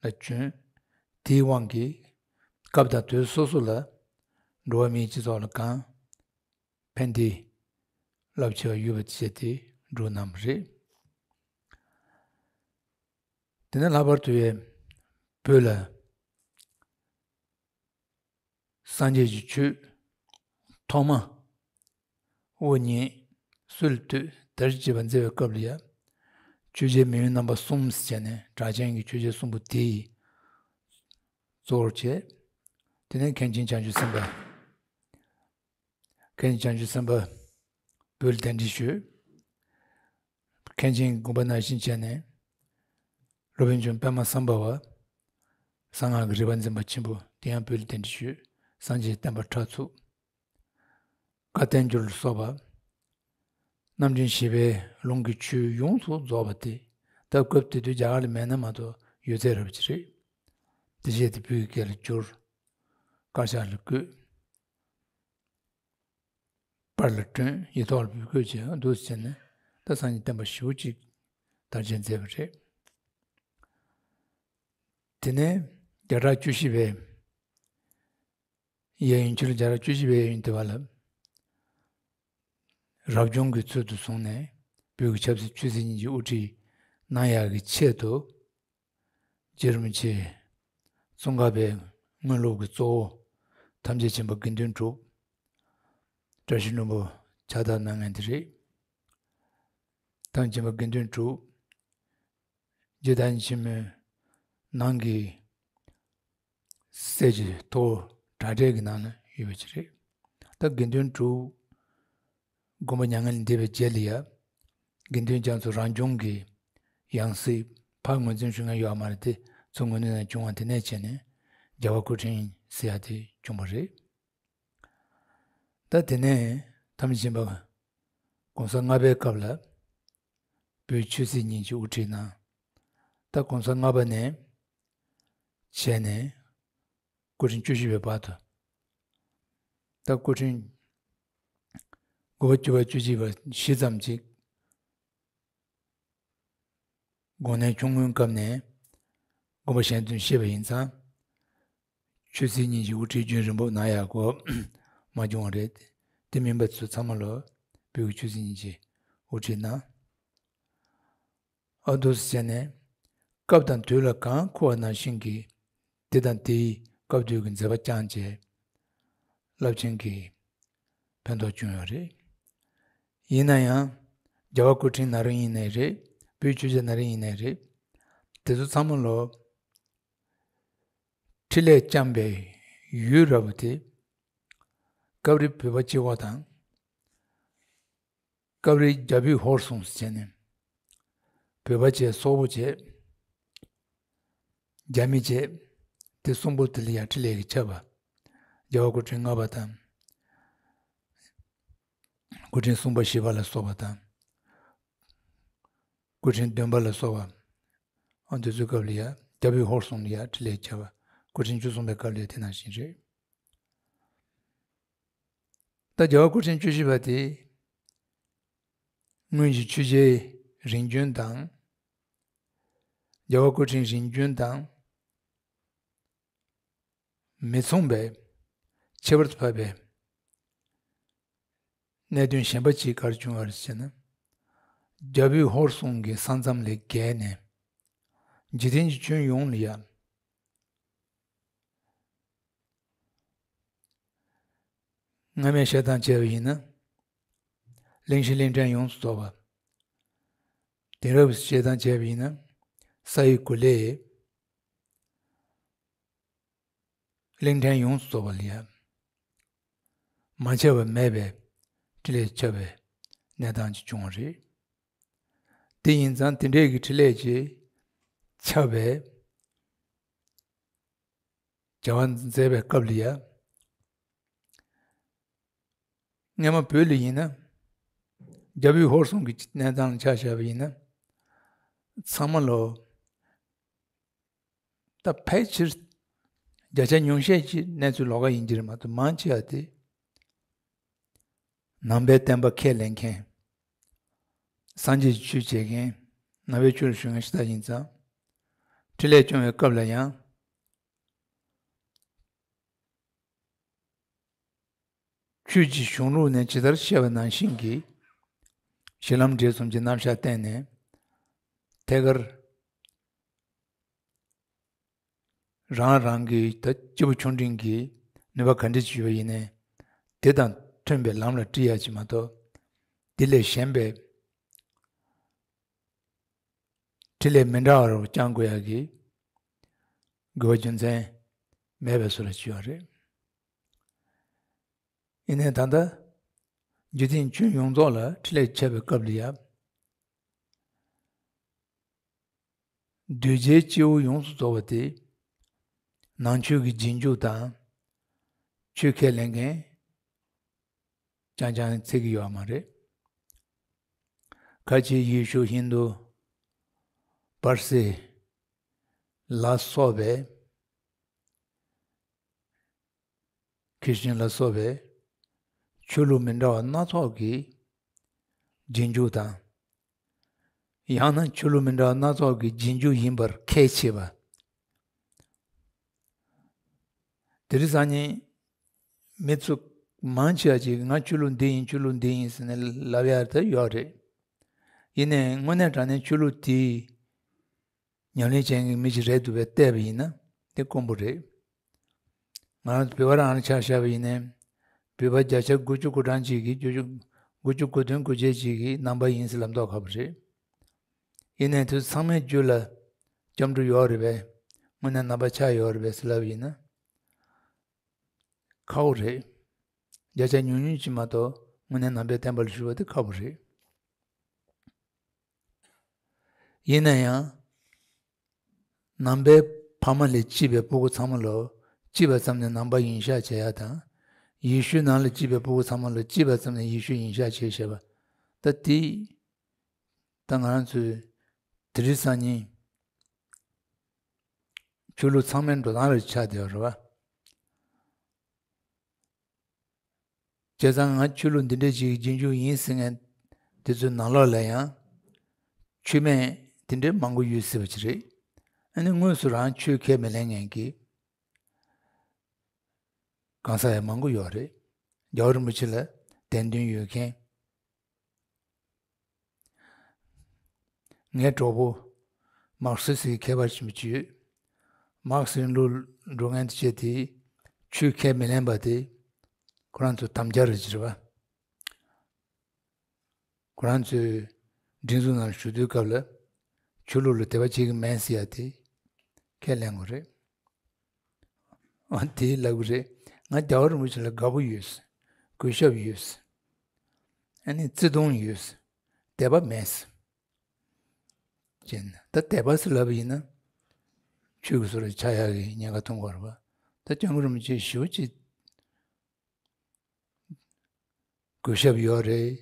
ལ་བྱོན། དེའི་དབང་གིས་སྐབས་དང་དུས་སོ་སོ་ལ་འགྲོ་བ་མིའི་སྤྱི་ཚོགས་ལ་གང་ཕན་བདེའི་རླབས་ཆེ་བ་ཡོད་པ་བྱས་ཏེ་འགྲོ་གནང་བ་རེད། དེ་ནས་ལྷག་པར་དུ་ཡང་བོད་ལ་སངས་རྒྱས་ཀྱི་ཆོས་ཐོག་མ་དབུ་བརྙེས། སྲོལ་གཏོད། དར་ཞེས་པ་མཛད་པའི་སྐབས་ལ་ཡང་ཆོས་རྒྱལ་མེས་དབོན་རྣམ་པ་གསུམ་ཟེར་བྱས་ནས་གྲགས་ཅན་གྱི་ཆོས་རྒྱལ་གསུམ་པོ་དེས་གཙོ་བོར་བྱས། དེ་ནས་མཁན་ཆེན་བྱང་ཆུབ་སེམས་དཔའ། མཁན་ཆེན་བྱང་ཆུབ་སེམས་དཔའ་བོད་ལ་གདན་འདྲེན་ཞུས། མཁན་ཆེན་དགོངས་པ་ནང་བཞིན་བྱས་ནས། སློབ་དཔོན་ཆེན་པོ་པདྨ་སམྦྷ་བ། གསང་སྔགས་ཀྱི་རིག་པ་འཛིན་པ་ཆེན་པོ་དེ་ཡང་བོད་ལ་གདན་འདྲེན་ཞུས། སངས་རྒྱས་བསྟན་པ་དར་ཚུགས། བཀའ་བསྟན་འགྱུར་ལ་སོགས་པ། རྣམ་འདྲེན་བཞི་པའི་ལུང་གི་ཆོས་ཡོངས་སུ་རྫོགས་པ་དེ། ད་སྐབས་དེ་དུས་རྒྱ་གར་ལ་མེད་ན་མ་གཏོགས་ཡོད་ཚད་རབ་ཅིག་རེད། དེ་བཞིན་དེ་བོད་ཀྱི་སྐད་ལ་བསྒྱུར། དཀར་ཆག་ལ་བཀོད། པར་ལ་བསྐྲུན། ཡིག་ཐོག་ལ་བོད་བཀོད་བྱས། འདུག་སེ་བྱས་ནས་ད་སངས་རྒྱས་བསྟན་པ་ཞེ་པོ་ཅིག་དར་རྒྱས་མཛད་པ་རེད། དེ་ནས་བརྒྱ་ཕྲག་བཅུ་བཞི་པའི་གཡས་གཡོན། ཕྱི་ལོ་བརྒྱ་ཕྲག་བཅུ་བཞི་པའི་གཡས་གཡོན་དེ་བ་ལ། རབ་བྱུང་གི་ཚུལ་དུ་བཟུང་ནས་བོད་ཀྱི་ཆབ་སྲིད་ཆོས་སྲིད་གཉིས་ཀྱི་དབུ་ཁྲིད་གནང་ཡག་གི་ཆེད་དུ། རྗེ་རིན་པོ་ཆེ་ཙོང་ཁ་པའི་དངོས་སློབ་ཀྱི་གཙོ་བོ་ཐམས་ཅད་མཁྱེན་པ་དགེ་འདུན་གྲུབ། བཀྲ་ཤིས་ལྷུན་པོ་ཕྱག་བཏབ་གནང་མཁན་དེ་རེད། ཐམས་ཅད་མཁྱེན་པ་དགེ་འདུན་གྲུབ། རྗེ་བདག་ཉིད་ཆེན་མོའི་ནང་གི་སྲས་ཀྱི་ཐོ་བོ་གྲགས་འགྲེལ་གྱི་ནང་ན་ཡོད་པ་ཅིག་རེད། ད་དགེ་འདུན་གྲུབ་དགོངས་པ་མྱ་ངན་ལས་འདས་པའི་རྗེས་ལ་ཡ། དགེ་འདུན་རྒྱ་མཚོ་རང་བྱུང་གི་ཡང་སྲིད་ཕར་ངོས་འཛིན་ཞུ་མཁན་ཡོད་མ་རེད་དེ། ཚུར་ངོས་འཛིན་ནས་བྱུང་བ་དེ་ནས་བྱས་ནས་རྒྱལ་བ་སྐུ་ཕྲེང་ཟེར་ཡ་དེ་བྱུང་བ་རེད། ད་དེ་ནས་ཐམས་ཅད་མཁྱེན་པ་གོང་ས་ལྔ་པའི་སྐབས་ལ་བོད་ཆོས་སྲིད་གཉིས་ཀྱི་དབུ་ཁྲིད་གནང་། ད་གོང་ས་ལྔ་པ་ནས་བྱས་ནས་སྐུ་ཕྲེང་བཅུ་བཞི་པའི་བར་དུ། ད་སྐུ་ཕྲེང་དགུ་པ་བཅུ་པ་བཅུ་གཅིག་པ་བཞི་ཙམ་ཅིག་དགོངས་གནས་ཆུང་ངུའི་སྐབས་ནས་དགོངས་པ་གཞན་དོན་བཤད་པ་ཡིན་ཙང་། ཆོས་སྲིད་གཉིས་ཀྱི་དབུ་ཁྲིད་རྒྱུན་རིང་པོ་གནང་ཡག་གོ་མ་བྱུང་བ་རེད། དེ་མིན་པ་ཚོ་ཚང་མ་ལོ་བོད་ཀྱི་ཆོས་སྲིད་གཉིས་ཀྱི་དབུ་ཁྲིད་གནང་། ཨ། འདུག་སེ་བྱས་ནས་སྐབས་དང་དུས་ལ་གང་མཁོ་བ་ནང་བཞིན་གྱི་དེ་དང་དེའི་སྐབས་དུས་ཀྱི་མཛད་པ་བསྐྱངས་བྱས། རླབས་ཆེན་གྱི་ཕན་ཐོགས་བྱུང་ཡོད་རེད། ཡིན་ན་ཡང་རྒྱལ་བ་སྐུ་ཕྲེང་ན་རིང་ཡིན་ནའི་རེད། བོད་ཆོས་རྒྱལ་ན་རིང་ཡིན་ནའི་རེད། དེ་ཚོ་ཚང་མ་ལོ་འཕྲིན་ལས་བསྐྱངས་པའི་ཡུལ་ར་བ་དེ་སྐབས་རེ་བོད་པ་གཅིག་པོ་དང་། སྐབས་རེ་རྒྱ་བོད་ཧོར་གསུམ་ཟེར་བྱས་ནས། བོད་པ་བྱས། སོག་པོ་བྱས། རྒྱ་མི་བྱས། དེ་གསུམ་པོ་དེ་ལ་ཡང་འཕྲིན་ལས་ཀྱིས་ཁྱབ་པ། རྒྱལ་བ་སྐུ་ཕྲེང་ལྔ་པ་དང་། སྐུ་ཕྲེང་གསུམ་པ་བཞི་པ་ལ་སོགས་པ་དང་། སྐུ་ཕྲེང་བདུན་པ་ལ་སོགས་པ། ཨ། འདི་ཚོའི་སྐབས་ལ་ཡང་རྒྱ་བོད་ཧོར་གསུམ་ལ་ཡང་འཕྲིན་ལས་ཁྱབ་པ། སྐུ་ཕྲེང་བཅུ་གསུམ་པའི་སྐབས་ལ་ཡང་དེ་ནང་བཞིན་རེད། ད་རྒྱལ་བ་སྐུ་ཕྲེང་བཅུ་བཞི་པ་དེ་སྔོན་གྱི་ཆོས་རྒྱལ་རིམ་བྱོན་དང་། རྒྱལ་བ་སྐུ་ཕྲེང་རིམ་བྱོན་དང་མི་མཚུངས་པའི་ཁྱད་པར་དུ་འཕགས་པའི་གནད་དོན་གཞན་པ་ཅིག་ག་རེ་བྱུང་བ་རེད་ཟེར་ན། རྒྱ་བོད་ཧོར་གསུམ་གྱི་ས་མཚམས་ལས་བརྒལ་ནས་འཇིག་རྟེན་གྱི་ཁྱོན་ཡོངས་ལ་ཡང་ སྔ་མའི་བཤད་སྟངས་བྱས་པ་ཡིན་ན། གླེང་གཞི་གླེང་ཕྲན་ཡོངས་སུ་རྫོགས་པ། དེང་རབས་བཤད་སྟངས་བྱས་པ་ཡིན་ན། ས་ཡི་གོ་ལའི་གླེང་ཕྲན་ཡོངས་སུ་རྫོགས་པ་ལ་ཡང་། མ་ཁྱབ་པ་མེད་པའི་འཕྲིན་ལས་ཁྱབ་པའི་གནས་སྟངས་ཅིག་བྱུང་བ་རེད། དེ་ཡིན་ཙང་དེ་འདྲའི་གི་འཕྲིན་ལས་ཀྱིས་ཁྱབ་པའི་བྱ་བ་མཛད་པའི་སྐབས་ལ་ཡང་། སྔ་མ་བོད་ལ་ཡིན་ན། རྒྱ་བོད་ཧོར་གསུམ་གྱི་གནས་སྟངས་ལ་ཆ་བཞག་པ་ཡིན་ན། ཚང་མ་ལོ། ད་ཕལ་ཆེར་བརྒྱ་ཆ་ཉུང་ཤས་ཀྱི་གནས་ཚུལ་ལོགས་ཀ་ཡིན་གྱི་རེད་མ་གཏོགས། མང་ཆེ་བ་དེ་ནང་པའི་བསྟན་པ་ཁས་ལེན་མཁན། སངས་རྒྱས་ཀྱི་ཆོས་བྱེད་མཁན། ནང་པའི་ཆོས་ལ་ཞུགས་མཁན་ཞིག་ད་ཡིན་ཙང་། འཕྲིན་ལས་སྐྱོང་བའི་སྐབས་ལ་ཡང་། ཆོས་ཀྱི་གཞུང་ལུགས་ནས་ཇི་ལྟར་བཤད་པ་ནང་བཞིན་གྱི་གཞི་ལམ་འབྲས་གསུམ་གྱི་རྣམ་གཞག་བསྟན་ནས། ཐད་ཀར་རང་རང་གི་ད་སྐྱེས་བུ་ཆུང་འབྲིང་གི་ནུས་པ་ག་འདྲ་ཅིག་ཡོད་པ་ཡིན་ནའི། དེ་དང་མཐུན་པའི་ལམ་ལ་ཁྲིད་ཡ་ཅིག་མ་གཏོགས། དེ་ལས་གཞན་པའི་འཕྲིན་ལས་མི་འདྲ་བ་རུ་བསྐྱང་དགོས་ཡ་གི་དགོས་པ་རྒྱུ་མཚན་མེད་པའི་བཟོ་འདྲ་ཅིག་ཡོད་རེད། ཡིན་ནའི་ད་ལྟ་འཇིག་རྟེན་ཁྱོན་ཡོངས་རྫོགས་ལ་འཕྲིན་ལས་ཁྱབ་པའི་སྐབས་ལ་ཡང་། གདུལ་བྱའི་སྐྱེ་བོ་ཡོངས་སུ་རྫོགས་པ་དེ། ནང་ཆོས་ཀྱི་རྗེས་འཇུག་དང་། ཆོས་ཁས་ལེན་མཁན་རྐྱང་རྐྱང་ཚད་ཀྱི་ཡོད་མ་རེད། ཁ་ཆེ་ཡེ་ཤུ་ཧིན་དུ་པར་སི་ལ་སོགས་པའི། ཁྲི་ཤིན་ལ་སོགས་པའི་ཆོས་ལུགས་མི་འདྲ་བ་སྣ་ཚོགས་ཀྱི་རྗེས་འཇུག་དང་། ཡང་ན་ཆོས་ལུགས་མི་འདྲ་བ་སྣ་ཚོགས་ཀྱི་རྗེས་འཇུག་ཡིན་པར་ཁས་འཆེ་བ། དེ་རིང་སང་ཉིན་མི་ཚོ་མང་ཆེ་བ་ཅིག་ང་ཆོས་ལུགས་འདི་ཡིན། ཆོས་ལུགས་འདི་ཡིན་ཟེར་ནས་ལབ་ཡ་ད་ཡོད་རེད། ཡིན་ནའི་དངོས་གནས་དྲང་གནས་ཆོས་ལུགས་དེའི་ཉམས་ལེན་བྱེད་མཁན་གྱི་མི་ཞིག་རེད་འདུག་པས་བལྟས་པ་ཡིན་ན་དེ་དཀོན་པོ་རེད། ང་རང་ཚོ་བོད་པ་རང་ལ་ཆ་བཞག་པ་ཡིན་ནའི། བོད་པ་བརྒྱ་ཆ་དགུ་བཅུ་གོ་གྲངས་གཅིག་གིས། དགུ་བཅུ་དགུ་བཅུ་གོ་བདུན་གོ་བརྒྱད་ཅིག་གིས་ནང་པ་ཡིན་ཟེར་ལབ་མདོག་ཁ་པོ་རེད། ཡིན་ནའི་དུས་ཚང་མའི་རྒྱུད་ལ་སྐྱབས་འགྲོ་ཡོད་རེད་པས། དངོས་གནས་ནང་པ་ཆགས་ཡོད་རེད་པས་ཟེར་ལབ་པ་ཡིན་ན། ཁག་པོ་རེད། བརྒྱ་ཆ་ཉུང་ཉུང་ཅིག་མ་གཏོགས་དངོས་གནས་ནང་པའི་བསྟན་པ་ལ་ཞུགས་པ་དེ་ཁག་པོ་རེད། ཡིན་ན་ཡང་། ནང་པའི་ཕ་མ་ལས་སྐྱེས་པའི་སྤུ་གུ་ཚང་མ་ལོ། སྐྱེས་པ་ཙམ་ནས་ནང་པ་ཡིན་ཤག་བྱེད་ཡ་དང་། ཡེ་ཤུའི་ནང་ལ་སྐྱེས་པའི་སྤུ་གུ་ཚང་མ་ལོ། སྐྱེས་པ་ཙམ་ནས་ཡེ་ཤུ་ཡིན་ཤག་བྱེད་བཞག་པ། ད་དེ། ད་ང་རང་ཚོའི་དེ་རིང་སང་ཉིན་ཆོས་ལུགས་ཚང་མའི་འགྲོ་སྟངས་རེ་ཆགས་བསྡད་ཡོད་རེད་པ། བྱས་ཙང་ང་ཆོས་ལུགས་འདི་འདྲ་ཞིག་གི་རྗེས་འཇུག་ཡིན་ཟེར་མཁན་དེ་ཚོའི་ནང་ལོགས་ལ་ཡང་ཆོས་མེད་དེ་འདྲ་མང་པོ་ཡོད་སྲིད་པ་ཅིག་རེད། ཨ་ནི་དངོས་སུ་རང་ཆོས་ཁས་མི་ལེན་མཁན་གྱི་གང་ཟག་ཡང་མང་པོ་ཡོད་རེད། རྒྱལ་བ་རིན་པོ་ཆེ་ལ་དད་འདུན་ཡོད་མཁན། ངའི་གྲོགས་པོ་མར་ཁེ་སི་ཀྱི་མཁས་པ་ཆེན་པོ་ཅིག་ཡོད། མར་ཁེ་སི་རིང་ལུགས་འགྲོ་མཁན་དེ་བྱས་ཏེ་ཆོས་ཁས་མི་ལེན་པ་དེ་ཁོ་རང་ཚོ་དམ་བཅའ་རེད་ཅེས་རེད་པ། ཁོ་རང་ཚོའི་སྒྲིག་འཛུགས་ནང་ཞུགས་དུས་སྐབས་ལ་ཆོས་ལུགས་ལ་དད་པ་བྱེད་ཀྱི་མེད་ཟེར་ཡ་དེ་ཁས་ལེན་དགོས་རེད། ཨ་དེ་ལབ་གི་རེད། ང་རྒྱལ་བ་རིན་པོ་ཆེ་ལ་དགའ་པོ་ཡོད། གུས་ཞབས་ཡོད། ཨ་ནི་བརྩི་མཐོང་ཡོད། དད་པ་མེད། ཅེས་ན་ད་དད་པ་ཟེར་ལབ་པ་ཡིན་ན་ཆོས་ཀྱི་བཟོ་འདྲ་ཆགས་ཡག་གི་ཉེན་ཁ་མཐོང་གི་ཡོད་རེད་པ། ད་སྐྱབས་མགོན་རིན་པོ་ཆེ་ཞེ་པོ་ཅིག་གུས་ཞབས་ཡོད་རེད།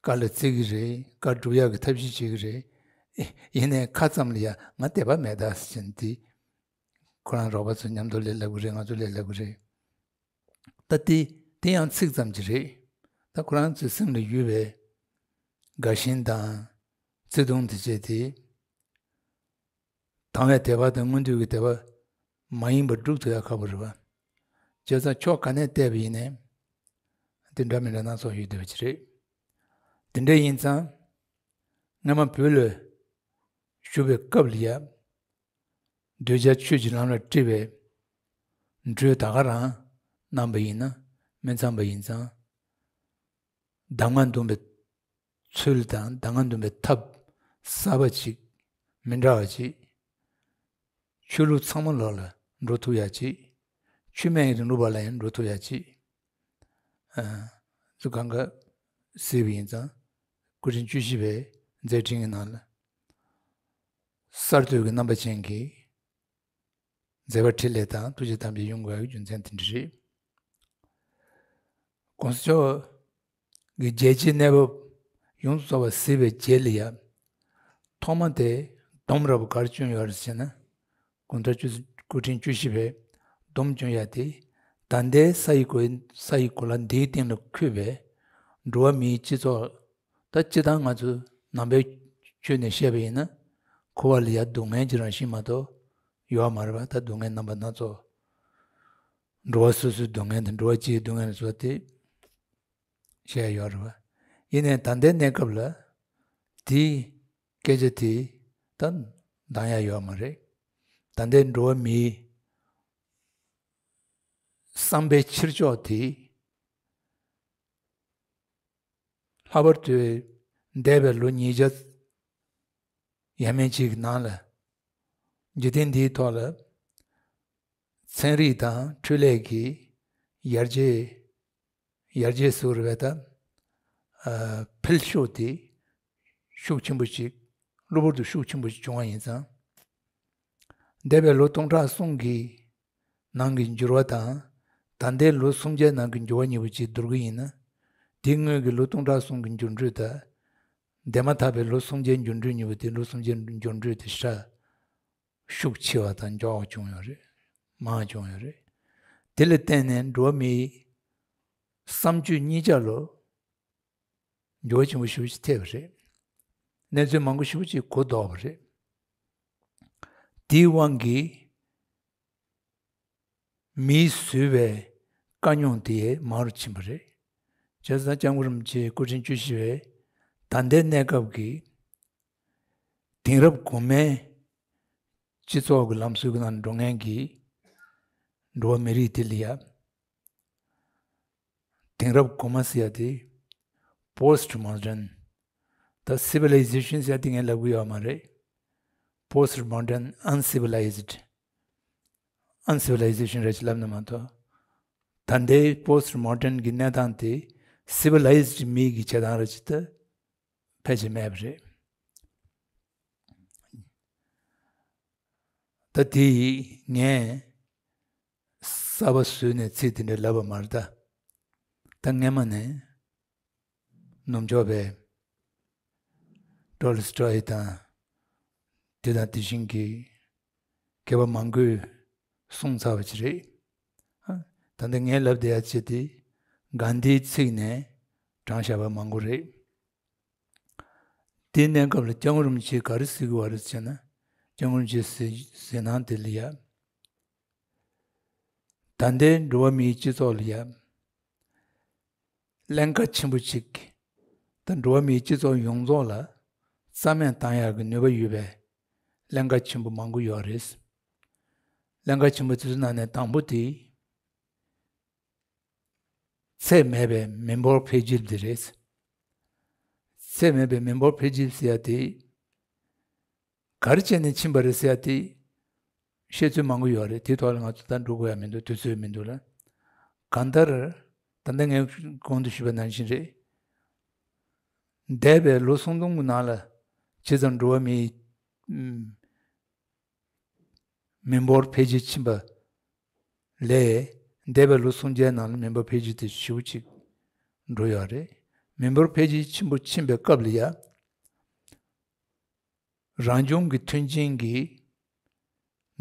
བཀའ་ལ་བརྩི་གི་རེད། བཀའ་སྒྲུབ་ཡག་གི་ཐབས་ཤེས་བྱེད་གི་རེད། ཡིན་ནའི་ཁ་ཙམ་ལ་ཡ་ང་དད་པ་མེད་ད་ཟེར་ནས་དེ་ཁོ་རང་རོགས་པ་ཚོ་མཉམ་དུ་ལས་སླ་པོ་རེད། ང་ཚོ་ལས་སླ་པོ་རེད། ད་དེ་དེ་ཡང་ཚིག་ཙམ་གྱི་རེད། ད་ཁོ་རང་ཚོའི་སེམས་ལ་ཡོད་པའི་དགའ་ཞེན་དང་བརྩེ་དུང་དེ་བྱས་ཏེ། དང་བའི་དད་པ་དང་སྔོན་དུས་ཀྱི་དད་པ་མ་ཡིན་པར་སྒྲུབ་ཐུབ་ཡ་ཁག་པོ་རེད་པ། བྱས་ཙང་ཕྱོགས་ག་ནས་བལྟས་པ་ཡིན་ནའི་དེ་འདྲ་མི་འདྲ་སྣ་ཚོགས་ཡོད་བསྡད་པ་ཅིག་རེད། དེ་འདྲ་ཡིན་ཙང་སྔ་མ་བོད་ལ་བཞུགས་པའི་སྐབས་ལ་ཡ། གདུལ་བྱ་ཆོས་ཀྱི་ལམ་ལ་ཁྲིད་པའི་གྲོས་ད་ག་རང་གནང་པ་ཡིན་ན་ མི་འཚམ་པ་ཡིན་ཙང་། གདམས་ངག་འདོན་པའི་ཚུལ་དང་གདམས་ངག་འདོན་པའི་ཐབས་གསར་པ་ཅིག་མི་འདྲ་བ་ཅིག་ཆོས་ལུགས་ཚང་མ་ལོག་ལ་འགྲོ་ཐུབ་ཡ་ཅིག་ཆོས་མེད་རིང་ལུགས་པ་ལ་ཡང་འགྲོ་ཐུབ་ཡ་ཅིག་ཨ། ཚུལ་གང་ག་གཟིགས་པ་ཡིན་ཙང་། སྐུ་ཕྲེང་བཅུ་བཞི་པའི་མཛད་འཕྲིན་གྱི་ནང་ལ། གསར་གཏོད་ཀྱི་རྣམ་པ་ཅན་གྱི་མཛད་པ་འཕྲིན་ལས་དང་ཐུགས་རྗེ་དམ་པའི་ཡོང་དགོས་པའི་རྒྱུ་མཚན་དེ་འདྲ་རེད། གོང་ས་མཆོག་གི་རྒྱལ་སྤྱིའི་གནས་བབ་ཡོངས་སུ་རྫོགས་པ་གཟིགས་པའི་རྗེས་ལ་ཡ། ཐོག་མ་དེ་སྡོམ་རབ་གར་བསྐྱོན་ཡོད་རེད་ཟེར་ན། གོང་ས་བཅུ་སྐུ་ཕྲེང་བཅུ་བཞི་པས་སྡོམ་བསྐྱོན་ཡ་དེ། ད་ལྟའི་ས་ཡི་གོ་ས་ཡི་གོ་ལ་འདིའི་སྟེང་ལ་འཁོད་པའི་འགྲོ་བ་མིའི་སྤྱི་ཚོགས། ད་སྤྱི་བཏང་ང་ཚོ་ནང་པའི་ཆོས་ནས་བཤད་པ་ཡིན་ན། འཁོར་བ་ལ་ཡ་སྡུག་བསྔལ་གྱི་རང་བཞིན་མ་གཏོགས་ཡོད་མ་རེད་པ། ད་སྡུག་བསྔལ་རྣམ་པ་སྣ་ཚོགས། འགྲོ་བ་སོ་སོའི་སྡུག་བསྔལ་དང་འགྲོ་བ་སྤྱིའི་སྡུག་བསྔལ་ལ་སོགས་ཏེ་བཤད་ཡོད་རེད་པ། ཡིན་ནའི་ད་ལྟའི་གནས་སྐབས་ལ་དེའི་སྐད་ཆ་དེ་ད་འདང་ཡ་ཡོད་མ་རེད། ད་ལྟའི་འགྲོ་བ་མིའི་བསམ་པའི་ཕྱིར་ཕྱོགས་དེ། ལྷག་པར་དུ་འདས་པའི་ལོ་ཉིས་བརྒྱ་ཡས་མས་ཅིག་གི་ནང་ལ། འཇིག་རྟེན་འདིའི་ཐོག་ལ་ཚན་རིག་དང་འཕྲུལ་ལས་ཀྱི་ཡར་རྒྱས། ཡར་རྒྱས་སུ་རེད་པས་ད། ཨ། འཕེལ་ཕྱོགས་དེ་ཤུགས་ཆེན་པོ་ཞིག་གློ་བུར་དུ་ཤུགས་ཆེན་པོ་ཞིག་བྱུང་བ་ཡིན་ཙང་། འདས་པའི་ལོ་སྟོང་ཕྲག་གསུམ་གྱི་ནང་གི་འགྱུར་བ་དང་། ད་ལྟའི་ལོ་སུམ་བརྒྱའི་ནང་གི་འགྱུར་བ་གཉིས་པོ་ཅིག་བསྡུར་གྱི་ཡིན་ན། དེ་སྔོན་གྱི་ལོ་སྟོང་ཕྲག་གསུམ་གྱི་འགྱུར་འགྲོས་དང་། འདས་མ་ཐག་པའི་ལོ་སུམ་བརྒྱའི་འགྱུར་འགྲོས་གཉིས་པོ་དེ། ལོ་སུམ་བརྒྱའི་འགྱུར་འགྲོས་དེ་ཞེ་དྲག་ཤུགས་ཆེ་བ་དང་མགྱོགས་བྱུང་ཡོད་རེད། མང་བྱུང་ཡོད་རེད། དེ་ལ་བརྟེན་ནས་འགྲོ་བ་མིའི་བསམ་སྤྱོད་གཉིས་ཆ་ལ་འགྱུར་བ་ཆེན་པོ་ཞེ་པོ་ཅིག་ཐེབས་པ་རེད། གནས་ཚུལ་མང་པོ་ཞེ་པོ་ཅིག་གོ་ལྡོག་པ་རེད། དེའི་དབང་གིས་མིས་བཟོས་པའི་དཀའ་རྙོག་དེ་མང་རུ་ཕྱིན་པ་རེད། བྱས་ཙང་སྐྱབས་མགོན་རིན་པོ་ཆེ་སྐུ་ཕྲེང་བཅུ་བཞི་པས་ད་ལྟའི་གནས་སྐབས་ཀྱི་དེང་རབས་གོང་མའི་སྤྱི་ཚོགས་ཀྱི་ལམ་སྲོལ་གྱི་ནང་འགྲོ་མཁན་གྱི་འགྲོ་བ་མི་རིགས་དེ་ལ་ཡ། དེང་རབས་གོང་མ་ཟེར་ཡ་དེ། Post Modern། ད་Civilization ཟེར་ཡ་དེ་ངས་ལབ་གི་ཡོད་མ་རེད། Post Modern Uncivilized། Uncivilization རེད་ཅེས་ལབ་ན་མ་གཏོགས། ད་ལྟའི་Post Modern གྱི་གནས་སྟངས་དེ་Civilized མིའི་གི་བྱེད་སྟངས་རེད་ཅེས་ད་ཕལ་ཆེར་མེད་པ་རེད། ད་དེ་ངས་གསར་པ་བཟོས་ནས་ཚིག་དེ་འདྲ་ལབ་པ་མ་རེད་ད། ད་སྔས་མ་ནས་ནུབ་ཕྱོགས་པའི་ཊོལ་སི་ཊོའི་དང་། དེ་དང་དེ་བཞིན་གྱི་མཁས་པ་མང་པོས་གསུངས་ཚར་བ་ཅིག་རེད། ད་ལྟ་ངས་ལབ་བསྡད་ཡ་ཅིག་དེ་གྷན་དྷིའི་ཚིག་ནས་དྲངས་བཞག་པ་མང་པོ་རེད། དེའི་གནས་སྐབས་ལ་སྐྱབས་མགོན་རིན་པོ་ཆེས་ག་རེ་ཟེར་གྱི་ཡོད་རེད་ཟེར་ན། སྐྱབས་མགོན་རིན་པོ་ཆེའི་ཟེར་ཟེར་སྣང་དེ་ལ་ཡ། ད་ལྟའི་འགྲོ་བ་མིའི་སྤྱི་ཚོགས་ལ་ཡ། ཀླན་ཀ་ཆེན་པོ་གཅིག་ད་འགྲོ་བ་མིའི་སྤྱི་ཚོགས་ཡོངས་རྫོགས་ལ་རྩ་མེད་བཏང་ཡག་གི་ནུས་པ་ཡོད་པའི་ཀླན་ཀ་ཆེན་པོ་མང་པོ་ཡོད་རེད། ཀླན་ཀ་ཆེན་པོ་དེ་ཚོའི་ནང་ནས་དང་པོ་དེ། ཚད་མེད་པའི་མི་འབོར་འཕེལ་འགྱུར་འདི་རེད། ཚད་མེད་པའི་མི་འབོར་འཕེལ་འགྱུར་ཟེར་ཡ་དེ། ག་རེ་བྱས་ནས་ཕྱིན་པ་རེད་ཟེར་ཡ་དེ། བཤད་ཚུལ་མང་པོ་ཡོད་རེད། དེའི་ཐོག་ལ་ང་ཚོ་ད་འགྲོ་དགོས་ཡ་མི་འདུག་དུས་ཚོད་མི་འདུག་ལ། གང་ལྟར། ད་ལྟ་ངས་གོང་དུ་ཞུས་པ་ནང་བཞིན་རེད། འདས་པའི་ལོ་སུམ་སྟོང་གི་ནང་ལ་ཇི་ཙམ་འགྲོ་བ་མིའི་མི་འབོར་འཕེལ་རྒྱས་ཕྱིན་པ་ལས། འདས་པའི་ལོ་སུམ་བརྒྱའི་ནང་ལ་མི་འབོར་འཕེལ་རྒྱས་དེ་ཞེ་པོ་ཅིག་འགྲོ་ཡོད་རེད། མི་འབོར་འཕེལ་རྒྱས་ཆེན་པོ་ཕྱིན་པའི་སྐབས་ལ་ཡ། རང་བྱུང་གི་མཐུན་རྐྱེན་གྱི་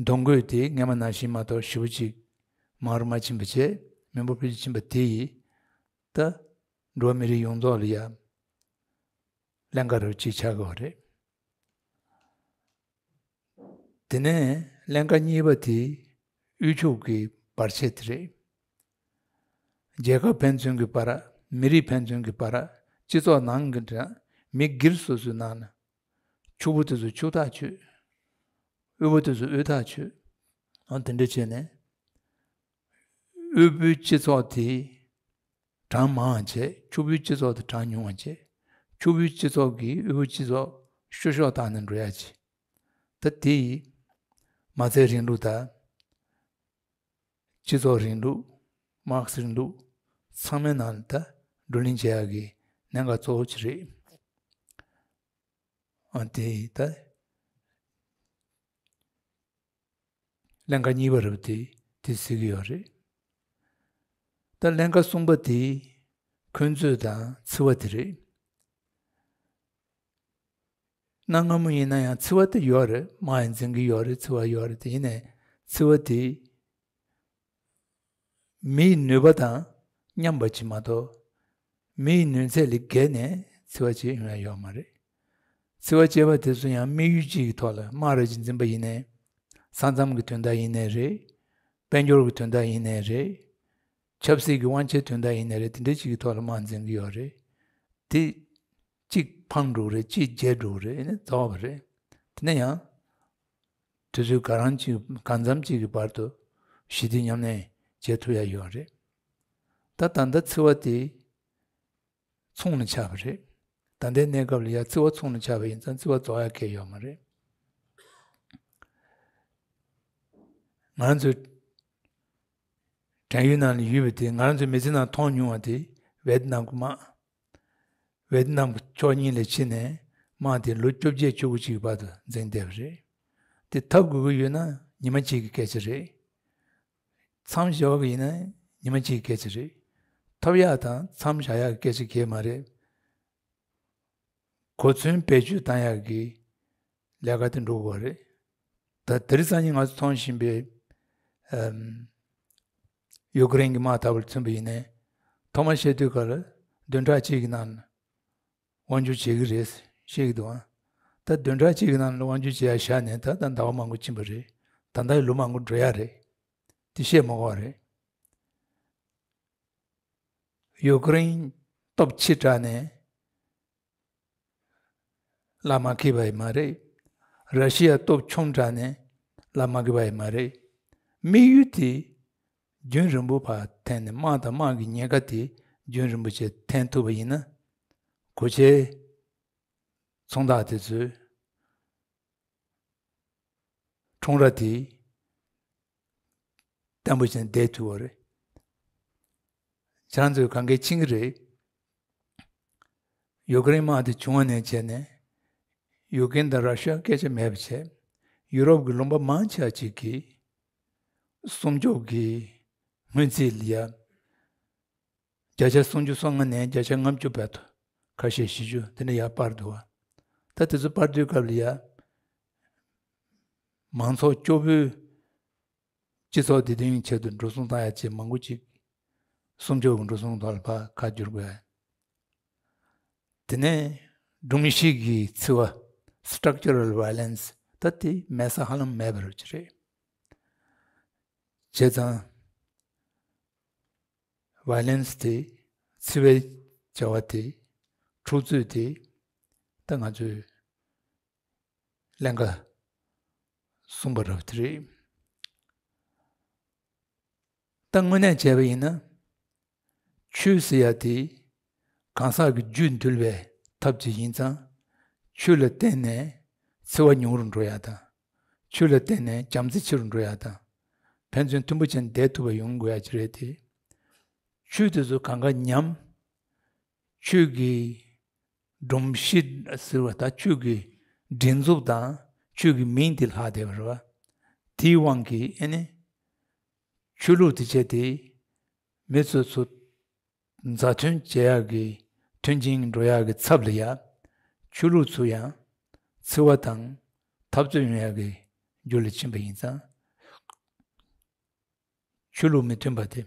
འདུ་འགོད་དེ་སྔས་མ་ནང་བཞིན་མ་གཏོགས་ཞེ་པོ་ཅིག་མང་རུ་མ་ཕྱིན་པ་བྱས། མི་འབོར་འཕེལ་རྒྱས་ཕྱིན་པ་དེ་ཡིས་ད་འགྲོ་བ་མི་རིགས་ཡོངས་རྫོགས་ལ་ཡ་ཀླན་ཀ་རུ་ཅིག་ཆགས་ཀྱི་ཡོད་རེད། དེ་ནས་ཀླན་ཀ་གཉིས་པ་དེ་དབུལ་ཕྱུག་གི་བར་ཆད་དེ་རེད། རྒྱལ་ཁབ་ཕན་ཚུན་གྱི་བར། མི་རིགས་ཕན་ཚུན་གྱི་བར། སྤྱི་ཚོགས་ནང་གི་འདྲ། མི་སྒེར་སོ་སོའི་ནང་ན། ཕྱུག་པོ་དེ་ཚོ་ཕྱུག་ཐག་ཆོད། དབུལ་པོ་དེ་ཚོ་དབུལ་ཐག་ཆོད། ཨང་། དེ་འདྲ་བྱས་ནས། དབུལ་པོའི་སྤྱི་ཚོགས་དེ་ གྲངས་མང་བ་བྱས། ཕྱུག་པོའི་སྤྱི་ཚོགས་དེ་གྲངས་ཉུང་བ་བྱས། ཕྱུག་པོའི་སྤྱི་ཚོགས་ཀྱིས་དབུལ་པོའི་སྤྱི་ཚོགས་བཤུ་གཞོག་བཏང་ནས་འགྲོ་ཡ་བྱས། ད་དེ་ཡིས་མ་རྩའི་རིང་ལུགས་དང་། སྤྱི་ཚོགས་རིང་ལུགས། མར་ཁེ་སི་རིང་ལུགས། ཚང་མའི་ནང་ལ་ད་བགྲོ་གླེང་བྱེད་ཡག་གི་གནད་འགག་གཙོ་བོ་ཅིག་རེད། ཨ་དེ་ད་ཀླན་ཀ་གཉིས་པ་རེད་པ། དེ་དེ་གཟིགས་ཀྱི་ཡོད་རེད། ད་ཀླན་ཀ་གསུམ་པ་དེ་འཁོན་རྩོད་དང་འཚེ་བ་དེ་རེད། གནའ་སྔ་མོ་ཡིན་ན་ཡང་འཚེ་བ་དེ་ཡོད་རེད། དམག་ཡང་འཛིང་གི་ཡོད་རེད། འཚེ་བ་ཡོད་རེད། དེ་ཡིན་ནའི་འཚེ་བ་དེ་མིའི་ནུས་པ་དང་མཉམ་པ་ཅིག་མ་གཏོགས། མིའི་ནུས་ཚད་ལས་བརྒལ་ནས་འཚེ་བ་བྱེད་ཡོང་ཡ་ཡོད་མ་རེད། འཚེ་བ་བྱེད་པ་དེ་ཚོ་ཡང་དམིགས་ཡུལ་གཅིག་གི་ཐོག་ལ། དམག་རེ་ཅིག་འཛིང་པ་ཡིན་ནའི། ས་མཚམས་ཀྱི་དོན་དག་ཡིན་ནའི་རེད། དཔལ་འབྱོར་གྱི་དོན་དག་ཡིན་ནའི་རེད། ཆབ་སྲིད་ཀྱི་དབང་ཆའི་དོན་དག་ཡིན་ནའི་རེད། དེ་འདྲ་ཅིག་གི་ཐོག་ལ་དམག་འཛིང་གི་ཡོད་རེད། དེ་གཅིག་ཕམ་འགྲོ་གི་རེད། གཅིག་རྒྱལ་འགྲོ་གི་རེད། ཨ་ནི་རྩ་བ་རེད། དེ་ནས་ཡང་དུས་ཚོད་ག་རང་ཅིག་གང་འཚམ་ཅིག་གི་བར་དུ་ཞི་བདེ་མཉམ་གནས་བྱེད་ཐུབ་ཡ་ཡོད་རེད། ད་ད་ལྟ་འཚེ་བ་དེ་ཚོང་ལ་ཆགས་པ་རེད། ད་ལྟའི་གནས་སྐབས་ལ་ཡ་འཚེ་བ་ཚོང་ལ་ཆགས་པ་ཡིན་ཙང་འཚེ་བ་རྫོགས་ཡ་གང་ཡང་ཡོད་མ་རེད། ང་རང་ཚོའི་བྲན་གཡོག་ནང་ལ་ཡོད་པ་དེ། ང་རང་ཚོའི་མི་ཚེ་ནང་མཐོང་མྱོང་བ་དེ་ཝེ་ཏི་ནམ་གྱི་དམག་ཝེ་ཏི་ནམ་གྱི་ཕྱོགས་གཉིས་ལ་ཕྱིན་ནས་དམག་དེ་ལོ་བཅོ་བརྒྱད་བཅུ་དགུ་ཅིག་གི་བར་དུ་འཛིང་བསྡད་པ་རེད། དེ་འཐབ་དགོས་ཀྱི་ཡོད་ན་ཉི་མ་གཅིག་གི་སྐད་ཆ་རེད། མཚམས་བཞག་གི་ཡིན་ན་ཉི་མ་གཅིག་གི་སྐད་ཆ་རེད། འཐབ་ཡག་དང་མཚམས་བཞག་ཡག་གི་སྐད་ཆ་གང་ཡང་མ་རེད། གོ་མཚོན་བེད་སྤྱོད་བཏང་ཡག་གི་ལས་ཀ་དེ་འགྲོ་དགོས་རེད། ད་དེ་རིང་སང་ཉིན་ང་ཚོ་མཐོང་བཞིན་པའི་ཨམ་ཡུ་ཀེ་རེན་གྱི་དམག་འཐབ་པར་མཚོན་པ་ཡིན་ནའི། ཐོག་མར་བཤད་དུས་སྐབས་ལ་བདུན་ཕྲག་གཅིག་གི་ནང་ལ་དབང་སྒྱུར་བྱེད་ཀྱི་རེད་བཤད་ཀྱི་འདུག་ཨང་། ད་བདུན་ཕྲག་གཅིག་གི་ནང་ལ་དབང་སྒྱུར་བྱེད་ཡ་བཞག་ནས་ད་ལྟ་ཟླ་བ་མང་པོ་ཕྱིན་པ་རེད། ད་ལྟ་ཡི་ལོ་མང་པོ་འགྲོ་ཡ་རེད། དེ་བཤད་མ་དགོས་པ་རེད། ཡུ་ཀེ་རེན་སྟོབས་ཆེ་དྲགས་ནས་ལག་མ་འཁེལ་བ་ཡང་མ་རེད། ར་ཤི་ཡ་སྟོབས་ཆུང་དྲགས་ནས་ལག་མ་འཁེལ་བ་ཡང་མ་རེད། དམིགས་ཡུལ་དེ་རྒྱུན་རིང་པོ་བར་འཐེན་ནས། དམག་དང་དམག་གི་ཉེན་ཁ་དེ་རྒྱུན་རིང་པོ་བྱས་འཐེན་ཐུབ་པ་ཡིན་ན། གོ་ཆའི་ཚོང་བདག་དེ་ཚོས་ཁྲོམ་ར་དེ་བརྟན་པོ་བྱས་ནས་བསྡད་ཐུབ་པ་རེད། ཁྱེད་རང་ཚོས་གང་གལ་ཕྱིན་གྱི་རེད། ཡུ་ཀེ་རེན་དམག་དེ་བྱུང་བ་ནས་བྱས་ནས། ཡུ་ཀེ་རེན་དང་ར་ཤི་ཡ་སྐད་ཆ་མེད་པ་བྱས། ཡུ་རོབ་ཀྱི་ལུང་པ་མང་ཆེ་བ་ཅིག་གིས་སྲུང་སྐྱོབ་ཀྱི་སྔོན་རྩིས་ལ་ཡ་བརྒྱ་ཆ་སུམ་ཅུ་སོ་ལྔ་ནས་བརྒྱ་ཆ་ལྔ་བཅུ་བར་དུ། ཁ་ཤས་བཞི་བཅུ་དེ་འདྲ་ཡར་སྤར་འདུག་བ། ད་དེ་ཚོ་སྤར་དུས་སྐབས་ལ་ཡ་མང་ཚོགས་སྐྱོ་པོའི་སྤྱི་ཚོགས་བདེ་དོན་གྱི་ཆེད་དུ་འགྲོ་སོང་བཏང་ཡ་བྱས། མང་པོ་ཅིག་སྲུང་སྐྱོབ་ཀྱི་འགྲོ་སོང་ཐོག་ལ་ཕར་ཁ་བསྒྱུར་དགོས། དེ་ནས་སྒྲོམ་གཞི་གི་འཚེ་བ། Structural violence། ད་དེ་མེད་ས་ཧ་ལམ་མེད་པ་རེད། བྱས་ཙང་། ཝའི་ལེན་སི་དེ། འཚེ་བའི་བྱ་བ་དེ། འཁྲུག་རྩོད་དེ། ད་ང་ཚོས་ཀླན་ཀ་གསུམ་པ་རེད་པ། དེ་རེད། ད་དངོས་གནས་བྱས་པ་ཡིན་ན། ཆོས་ཟེར་ཡ་དེ་གང་ཟག་གི་རྒྱུད་འདུལ་བའི་ཐབས་ཅིག་ཡིན་ཙང་། ཆོས་ལ་བརྟེན་ནས་འཚེ་བ་ཉུང་རུ་འགྲོ་ཡ་དང་། ཆོས་ལ་བརྟེན་ནས་བྱམས་བརྩེ་ཆེ་རུ་འགྲོ་ཡ་དང་། ཕན་ཚུན་མཐུན་པོ་བྱས་ནས་བསྡད་ཐུབ་པ་ཡོང་དགོས་ཡ་ཅིག་རེད་དེ། ཆོས་དེ་ཚོ་གང་ག་ཉམས། ཆོས་ཀྱི་སྒྲོམ་གཞི་ཟེར་བ་དང་། ཆོས་ཀྱི་སྒྲིག་འཛུགས་དང་ཆོས་ཀྱི་མིང་དེ་ལྷག་བསྡད་པ་རེད་བ། དེའི་དབང་གིས་ཨ་ནི་ཆོས་ལུགས་དེ་བྱས་ཏེ་མི་ཚོ་ཚོ་མཛའ་མཐུན་བྱེད་ཡག་གི། མཐུན་སྦྱོར་འགྲོ་ཡག་གི་ཚབ་ལ་ཡ། ཆོས་ལུགས་ཚོ་ཡང་འཚེ་བ་དང་འཐབ་རྩོད་ཡོང་ཡག་གི་རྒྱུ་ལ་ཕྱིན་པ་ཡིན་ཙང་། ཆོས་ལུགས་མི་མཐུན་པ་དེ།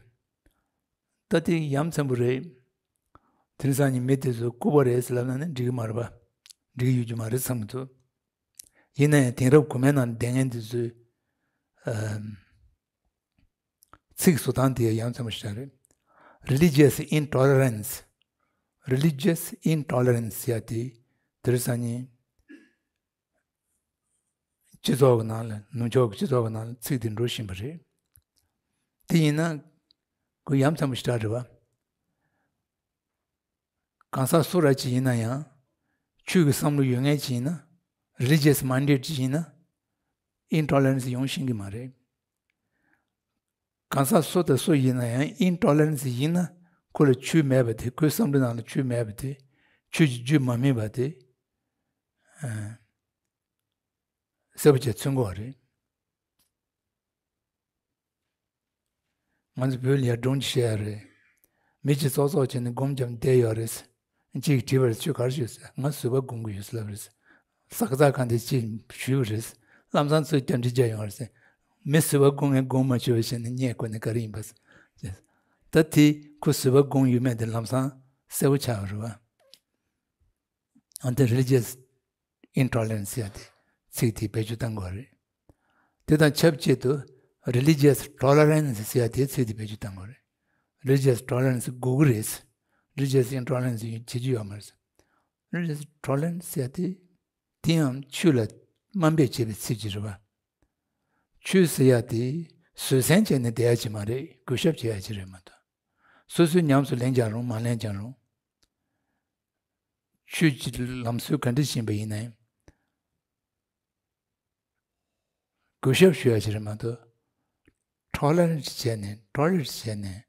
ད་དེ་ཡ་མཚན་པོ་རེད། དེང་སང་ཉིན་མི་དེ་ཚོ་ལྐུགས་པ་རེད་ཟེར་ལབ་ན་ནི་འགྲིག་གི་མ་རེད་པ། འགྲིག་གི་ཡོད་རྒྱུ་མ་རེད་བསམ་གྱི་འདུག་ཡིན་ན་ཡང་དེང་རབས་གོང་མའི་ནང་བསྡད་མཁན་དེ་ཚོས་ཨམ། ཚིག་བཟོ་སྟངས་དེ་ཡ་མཚན་པོ་ཞིག་རེད། Religious intolerance། Religious intolerance ཟེར་ཡ་དེ་དེང་སང་ཉིན་སྤྱི་ཚོགས་ཀྱི་ནང་ལ། ནུབ་ཕྱོགས་ཀྱི་སྤྱི་ཚོགས་ཀྱི་ནང་ལ་ཚིག་དེ་འགྲོ་བཞིན་པ་རེད། དེ་ཡིན་ན་ཁོ་ཡ་མཚན་པོ་ཞིག་རེད་པ། གང་ཟག་སུ་ར་ཅིག་ཡིན་ན་ཡང་ཆོས་ཀྱི་བསམ་བློ་ཡོད་མཁན་ཅིག་ཡིན་ན། རི་ལི་ཇི་ཡས་མའིན་ཌེཌ་ཅིག་ཡིན་ན་ཨིན་ཊོ་ལེ་རན་སི་ཡོང་ཤེས་ཀྱི་མ་རེད། གང་ཟག་སུ་དང་སུ་ཡིན་ན་ཡང་ཨིན་ཊོ་ལེ་རན་སི་ཡིན་ན་ཁོ་ལ་ཆོས་མེད་པ་དེ། ཁོའི་བསམ་བློའི་ནང་ལ་ཆོས་མེད་པ་དེ། ཆོས་ཀྱི་རྒྱུད་མ་སྨིན་པ་དེ། ཨ། གསལ་པོ་བྱས་མཚོན་གྱི་ཡོད་རེད། ང་ཚོ་བོད་ལ་ཡར་སྒྲུང་ཅིག་བཤད་ཡ་རེད། མི་གཅིག་ཙོག་ཙོག་བྱས་ནས་སྒོམ་བརྒྱབ་བསྡད་ཡོད་རེད། གཅིག་གིས་དྲིས་པ་རེད། ཁྱོད་ག་རེ་ཞུས་ཟེར། ང་བཟོད་པ་སྒོམ་གྱི་ཡོད་ཟེར་ལབ་རེད། ས་ཁ་ཙག་གང་དེ་ཅིག་ཞུས་རེད། ལམ་སང་ཚུར་རྒྱབ་འདྲི་རྒྱག་ཡོང་རེད་ཟེར། མི་བཟོད་པ་སྒོམ་མཁན་སྒོམ་མ་བྱུང་བ་བྱས་ནས་སྙད་གོ་ནས་ག་རེ་ཡིན་པ་ཟེར། ད་དེ་ཁོ་བཟོད་པ་སྒོམ་ཡོད་མེད་དེ་ལམ་སང་གསལ་པོ་ཆགས་པ་རེད་བ། ཨ། དེ་རི་ལི་ཇི་ཡས་ཨིན་ཊོ་ལེ་རན་སི་ཟེར་ཡ་དེ་ཚིག་དེ་བེད་སྤྱོད་གཏང་དགོས་རེད། དེ་དང་ཆབས་ཅིག་ཏུ་རི་ལི་ཇི་ཡས་ཊོ་ལེ་རན་སི་ཟེར་ཡ་དེ་ཚིག་དེ་བེད་སྤྱོད་གཏང་དགོས་རེད། རི་ལི་ཇི་ཡས་ཊོ་ལེ་རན་སི་དགོས་ཀྱི་རེད། རི་ལི་ཇི་ཡས་ཨིན་ཊོ་ལེ་རན་སི་བྱེད་རྒྱུ་ཡོད་མ་རེད། རི་ལི་ཇི་ཡས་ཊོ་ལེ་རན་སི་ཟེར་ཡ་དེ་དེ་ཡང་ཆོས་ལ་དམའ་འབེབས་བྱེད་པའི་ཚིག་ཅིག་རེད་བ། ཆོས་ཟེར་ཡ་དེ་བཟོད་བསྲན་བྱས་ནས་བསྡད་ཡ་ཅིག་མ་རེད། གུས་ཞབས་བྱེད་ཡ་ཅིག་རེད་མ་གཏོགས། སོ་སོས་ཉམས་སུ་ལེན་ཀྱང་རུང་མ་ལེན་ཀྱང་རུང་། ཆོས་ཀྱི་ལམ་སྲོལ་ག་འདྲ་ཞིག་ཡིན་པ་ཡིན་ནའི་གུས་ཞབས་ཞུ་ཡ་ཞིག་རེད་མ་གཏོགས། ཊོ་ལེ་རེཊ་བྱས་ནས་ཊོ་ལེ་རེཊ་བྱས་ནས་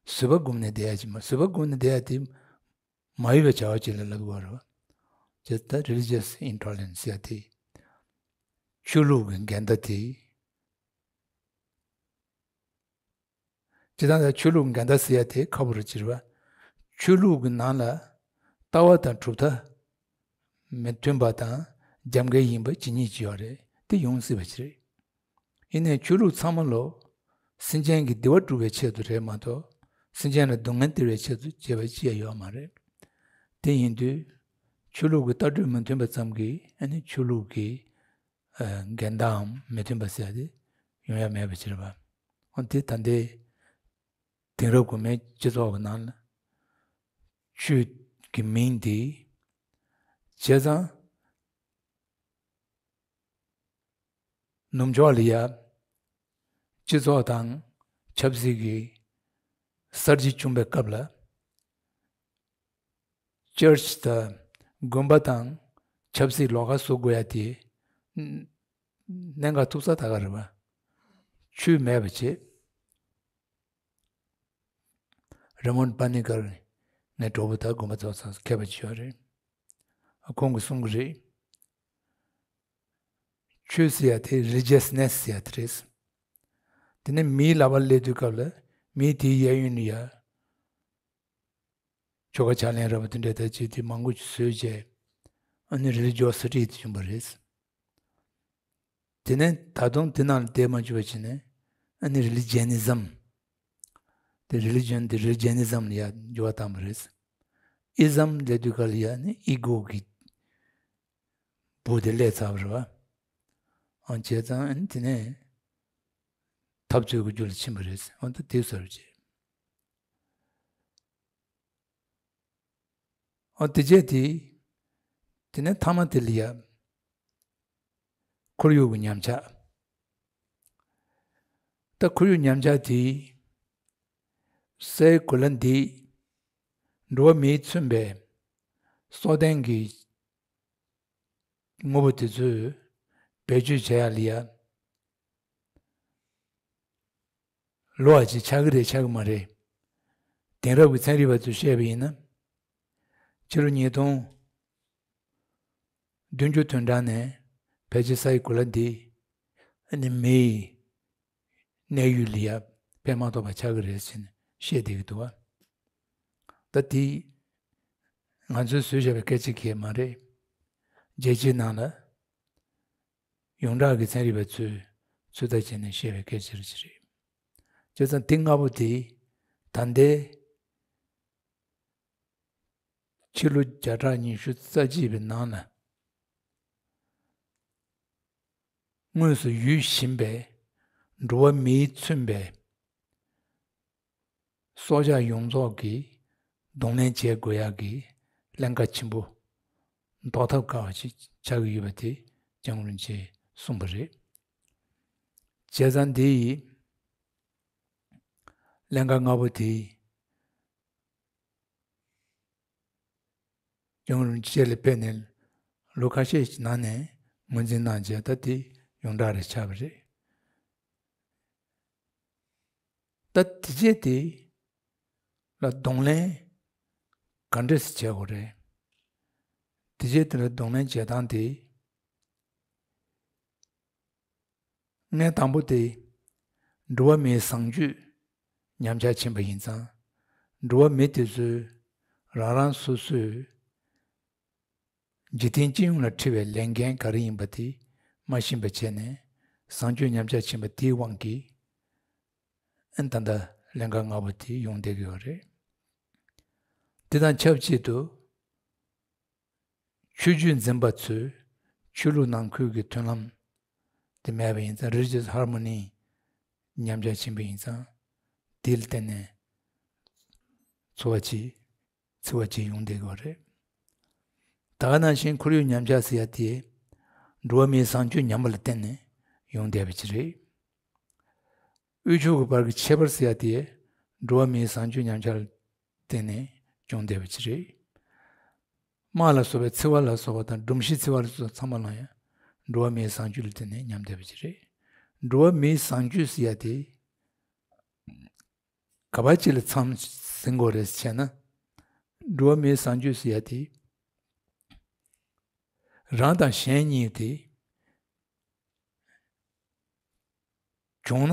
བཟོད་པ་སྒོམ་ནས་བསྡད་ཡ་ཅིག་མ། བཟོད་པ་སྒོམ་ནས་བསྡད་ཡ་དེ་མ་འོས་པའི་བྱ་བ་ཅིག་ལ་ལབ་དགོས་རེད་བ། ཇི་ལྟར་རི་ལི་ཇི་ཡས་ཨིན་ཊོ་ལེ་རན་སི་ཟེར་ཡ་དེ་ཆོས་ལུགས་ཀྱི་འགལ་ཟླ་དེ། སྤྱིར་བཏང་ལ་ཆོས་ལུགས་འགལ་ཟླ་ཟེར་ཡ་དེ་ཁག་པོ་རེད་ཟེར་བ། ཆོས་ལུགས་ཀྱི་ནང་ལ་ལྟ་བ་དང་གྲུབ་མཐའ་མི་མཐུན་པ་དང་རྒྱབ་འགལ་ཡིན་པ་ཇི་སྙེད་ཅིག་ཡོད་རེད། དེ་ཡོང་སྲིད་པ་ཅིག་རེད། ཡིན་ནའི་ཆོས་ལུགས་ཚང་མ་ལོ་སེམས་ཅན་གྱི་བདེ་བ་སྒྲུབ་པའི་ཆེད་དུ་རེད་མ་གཏོགས། སེམས་ཅན་ལ་སྡུག་བསྔལ་སྟེར་བའི་ཆེད་དུ་བྱས་པ་ཅི་ཡང་ཡོད་མ་རེད། དེ་ཡིན་དུས་ཆོས་ལུགས་ཀྱི་ལྟ་གྲུབ་མི་མཐུན་པ་ཙམ་གྱིས་ཨ་ནི་ཆོས་ལུགས་ཀྱི་ཨ་འགལ་ཟླའམ་མི་མཐུན་པ་ཟེར་ཡ་དེ་ཡོང་ཡ་མེད་པ་ཅིག་རེད་པ། འོ་དེ་ད་ལྟའི་དེང་རབས་གོང་མའི་སྤྱི་ཚོགས་ཀྱི་ནང་ལ་ཆོས་ཀྱི་མིང་དེ་བྱས་ཙང་ནུབ་ཕྱོགས་ལ་ཡ་སྤྱི་ཚོགས་དང་ཆབ་སྲིད་ཀྱི་གསར་བརྗེ་བྱུང་པའི་སྐབས་ལ། ཅར་ཆི་དང་དགོན་པ་དང་ཆབ་སྲིད་ལོགས་ཀ་བཟོ་དགོས་ཡ་དེ་གནད་འགག་ཐུག་ས་ད་ག་རེད་པ། ཆོས་མེད་པ་བྱས། རེ་མོན་པ་ནི་ཀར་ངའི་གྲོགས་པོ་ད་དགོན་པ་ཚོགས་ཚང་མཁས་པ་ཅིག་ཡོད་རེད། ཁོང་གིས་གསུང་གི་རེད། ཆོས་ཟེར་ཡ་དེ་རི་ལི་ཇི་ཡས་ནེ་སི་ཟེར་ཡ་དེ་རེད། དེ་ནས་མིའི་ལག་པར་སླེབས་དུས་སྐབས་ལ་མིས་དེའི་གཡས་གཡོན་ལ་ཡ། ཆོ་ག་ཕྱག་ལེན་ར་བ་དེ་འདྲ་ད་ཅི་དེ་མང་པོ་ཅིག་བཟོས་རྗེས། ཨ་ནི་རི་ལི་ཇོ་སི་ཊི་དེ་བྱུང་བ་རེད། དེ་ནས་ད་དུང་དེ་ནང་ལ་བསྡད་མ་བཅུག་པ་བྱས་ནས་ཨ་ནི་རི་ལི་ཇི་ནི་ཛམ། དེ་རི་ལི་ཇན་དེ་རི་ལི་ཇི་ནི་ཛམ་ལ་ཡ་འགྱུར་བ་བཏང་བ་རེད། ཨི་ཛམ་ལབ་དུས་སྐབས་ལ་ཡ་ནི་ཨི་གོ་གི་བུ་དེ་སླེབས་ཚར་བ་རེད་བ། ཨང་བྱས་ཙང་ཨ་ནི་དེ་ནས་འཐབ་རྩོད་ཀྱི་རྒྱུ་ལ་ཕྱིན་པ་རེད། ཨང་ད་དེ་བཟོ་རེད་བྱས། ཨོ་དེ་རྗེས་དེ། དེ་ནས་མཐའ་མ་དེ་ལ་ཡ། ཁོར་ཡུག་གི་ཉམས་ཆག་ད་ཁོར་ཡུག་ཉམས་ཆག་དེ། སའི་གོ་ལ་འདི། འགྲོ་བ་མིས་མཚོན་པའི་སྲོག་ལྡན་གྱི་དངོས་པོ་དེ་ཚོས་བེད་སྤྱོད་བྱེད་ཡ་ལ་ཡ། ལོ་བ་ཅིག་ཆགས་ཀྱི་རེད་ཆགས་ཀྱི་མ་རེད། དེང་རབས་ཀྱི་ཚན་རིག་པ་ཚོས་བཤད་པ་ཡིན་ན། ཕྱི་ལོ་ཉིས་སྟོང་བདུན་ཅུ་དོན་གྲངས་ནས་ཕལ་ཆེར་སའི་གོ་ལ་འདི་ཨ་ནི་མིའི་གནས་ཡུལ་ལ་ཡ་ཕན་མ་ཐོགས་པ་ཆགས་ཀྱི་རེད་ཟེར་ནས་བཤད་བསྡད་ཀྱི་འདུག་བ། ད་དེ་ང་ཚོས་བཟོས་བཞག་པའི་སྐད་ཆ་གང་ཡང་མ་རེད། རྒྱལ་སྤྱིའི་ནང་ལ། ཡོངས་གྲགས་ཀྱི་ཚན་རིག་པ་ཚོས་ཚོད་ལྟ་བྱས་ནས་བཤད་པའི་སྐད་ཆ་རེད། བྱས་ཙང་དེ་ལྔ་པོ་དེ་ད་ལྟའི་ཕྱི་ལོ་བརྒྱ་ཕྲག་ཉི་ཤུ་རྩ་གཅིག་པའི་ནང་ལ་དངོས་སུ་ཡོད་བཞིན་པའི་འགྲོ་བ་མིས་མཚོན་པའི་སྲོག་ཆགས་ཡོངས་རྫོགས་ཀྱི་གདོང་ལེན་བྱེད་དགོས་ཡག་གི་ཀླན་ཀ་ཆེན་པོ། ཟློག་ཐབས་དཀའ་བ་ཞིག་ཆགས་ཀྱི་ཡོད་པ་དེ་སྐྱབས་མགོན་རིན་པོ་ཆེས་གསུངས་པ་རེད། བྱས་ཙང་འདི་ཡི་ཀླན་ཀ་ལྔ་པོ་དེ། ཀྲུང་གུང་རིན་པོ་ཆེ་ལ་ཕེབས་ནས་ལོ་ཁ་ཤས་ནང་ནས་ངོས་འཛིན་གནང་བྱས། ད་དེ་ཡོངས་གྲགས་རེ་ཆགས་པ་རེད། ད་དེ་རྗེས་དེ་ལ་གདོང་ལེན་ག་འདྲས་སེ་བྱེད་དགོས་རེད། དེ་རྗེས་དེ་ལ་གདོང་ལེན་བྱེད་སྟངས་དེ། ངས་དང་པོ་དེ་འགྲོ་བ་མིའི་བཟང་སྤྱོད་ཉམས་ཆག་ཕྱིན་པ་ཡིན་ཙང་། འགྲོ་བ་མི་དེ་ཚོས་རང་རང་སོ་སོས་འཇིག་རྟེན་སྤྱི་ཡོངས་ལ་འཁྲི་བའི་ལས་འགན་ག་རེ་ཡིན་པ་དེ་མ་ཤེས་པ་བྱས་ནས། བཟང་སྤྱོད་ཉམས་ཆག་ཕྱིན་པ་དེའི་དབང་གིས་ཨ་ནི་ད་ལྟ་ལས་འགན་ལྔ་པོ་དེ་ཡོང་བསྡད་ཀྱི་ཡོད་རེད། དེ་དང་ཆབས་ཅིག་ཏུ། ཆོས་བརྒྱུད་འཛིན་པ་ཚོས་ཆོས་ལུགས་ནང་ཁུལ་གྱི་མཐུན་ལམ་དེ་མེད་པ་ཡིན་ཙང་། རི་ལི་ཇི་ཡས་ཧར་མོ་ནི་ཉམས་ཆག་ཕྱིན་པ་ཡིན་ཙང་། དེ་ལ་བརྟེན་ནས་འཚེ་བ་བྱེད། འཚེ་བ་བྱེད་ཡོང་བསྡད་ཀྱི་ཡོད་རེད། ད་ག་ནང་བཞིན་ཁོར་ཡུག་ཉམས་ཆག་ཟེར་ཡ་དེ་འགྲོ་བ་མིའི་བཟང་སྤྱོད་ཉམས་པ་ལ་བརྟེན་ནས་ཡོང་བསྡད་པ་ཅིག་རེད། དབུལ་ཕྱུག་གི་བར་གྱི་ཁྱད་པར་ཟེར་ཡ་དེ་འགྲོ་བ་མིའི་བཟང་སྤྱོད་ཉམས་ཆག་ལ་བརྟེན་ནས་བྱུང་བསྡད་པ་ཅིག་རེད། དམག་ལ་སོགས་པའི་འཚེ་བ་ལ་སོགས་པ་དང་། སྒྲོམ་གཞི་འཚེ་བ་ལ་སོགས་པ་ཚང་མ་ལ་ཡང་འགྲོ་བ་མིའི་བཟང་སྤྱོད་ལ་བརྟེན་ནས་ཉམས་བསྡད་པ་ཅིག་རེད། འགྲོ་བ་མིའི་བཟང་སྤྱོད་ཟེར་ཡ་དེ་ག་པར་ཅིག་ལ་མཚམས་ཟིན་དགོས་རེད་ཟེར་ན། འགྲོ་བ་མིའི་བཟང་སྤྱོད་ཟེར་ཡ་དེ་རང་དང་གཞན་གཉིས་དེ་བྱུང་ན་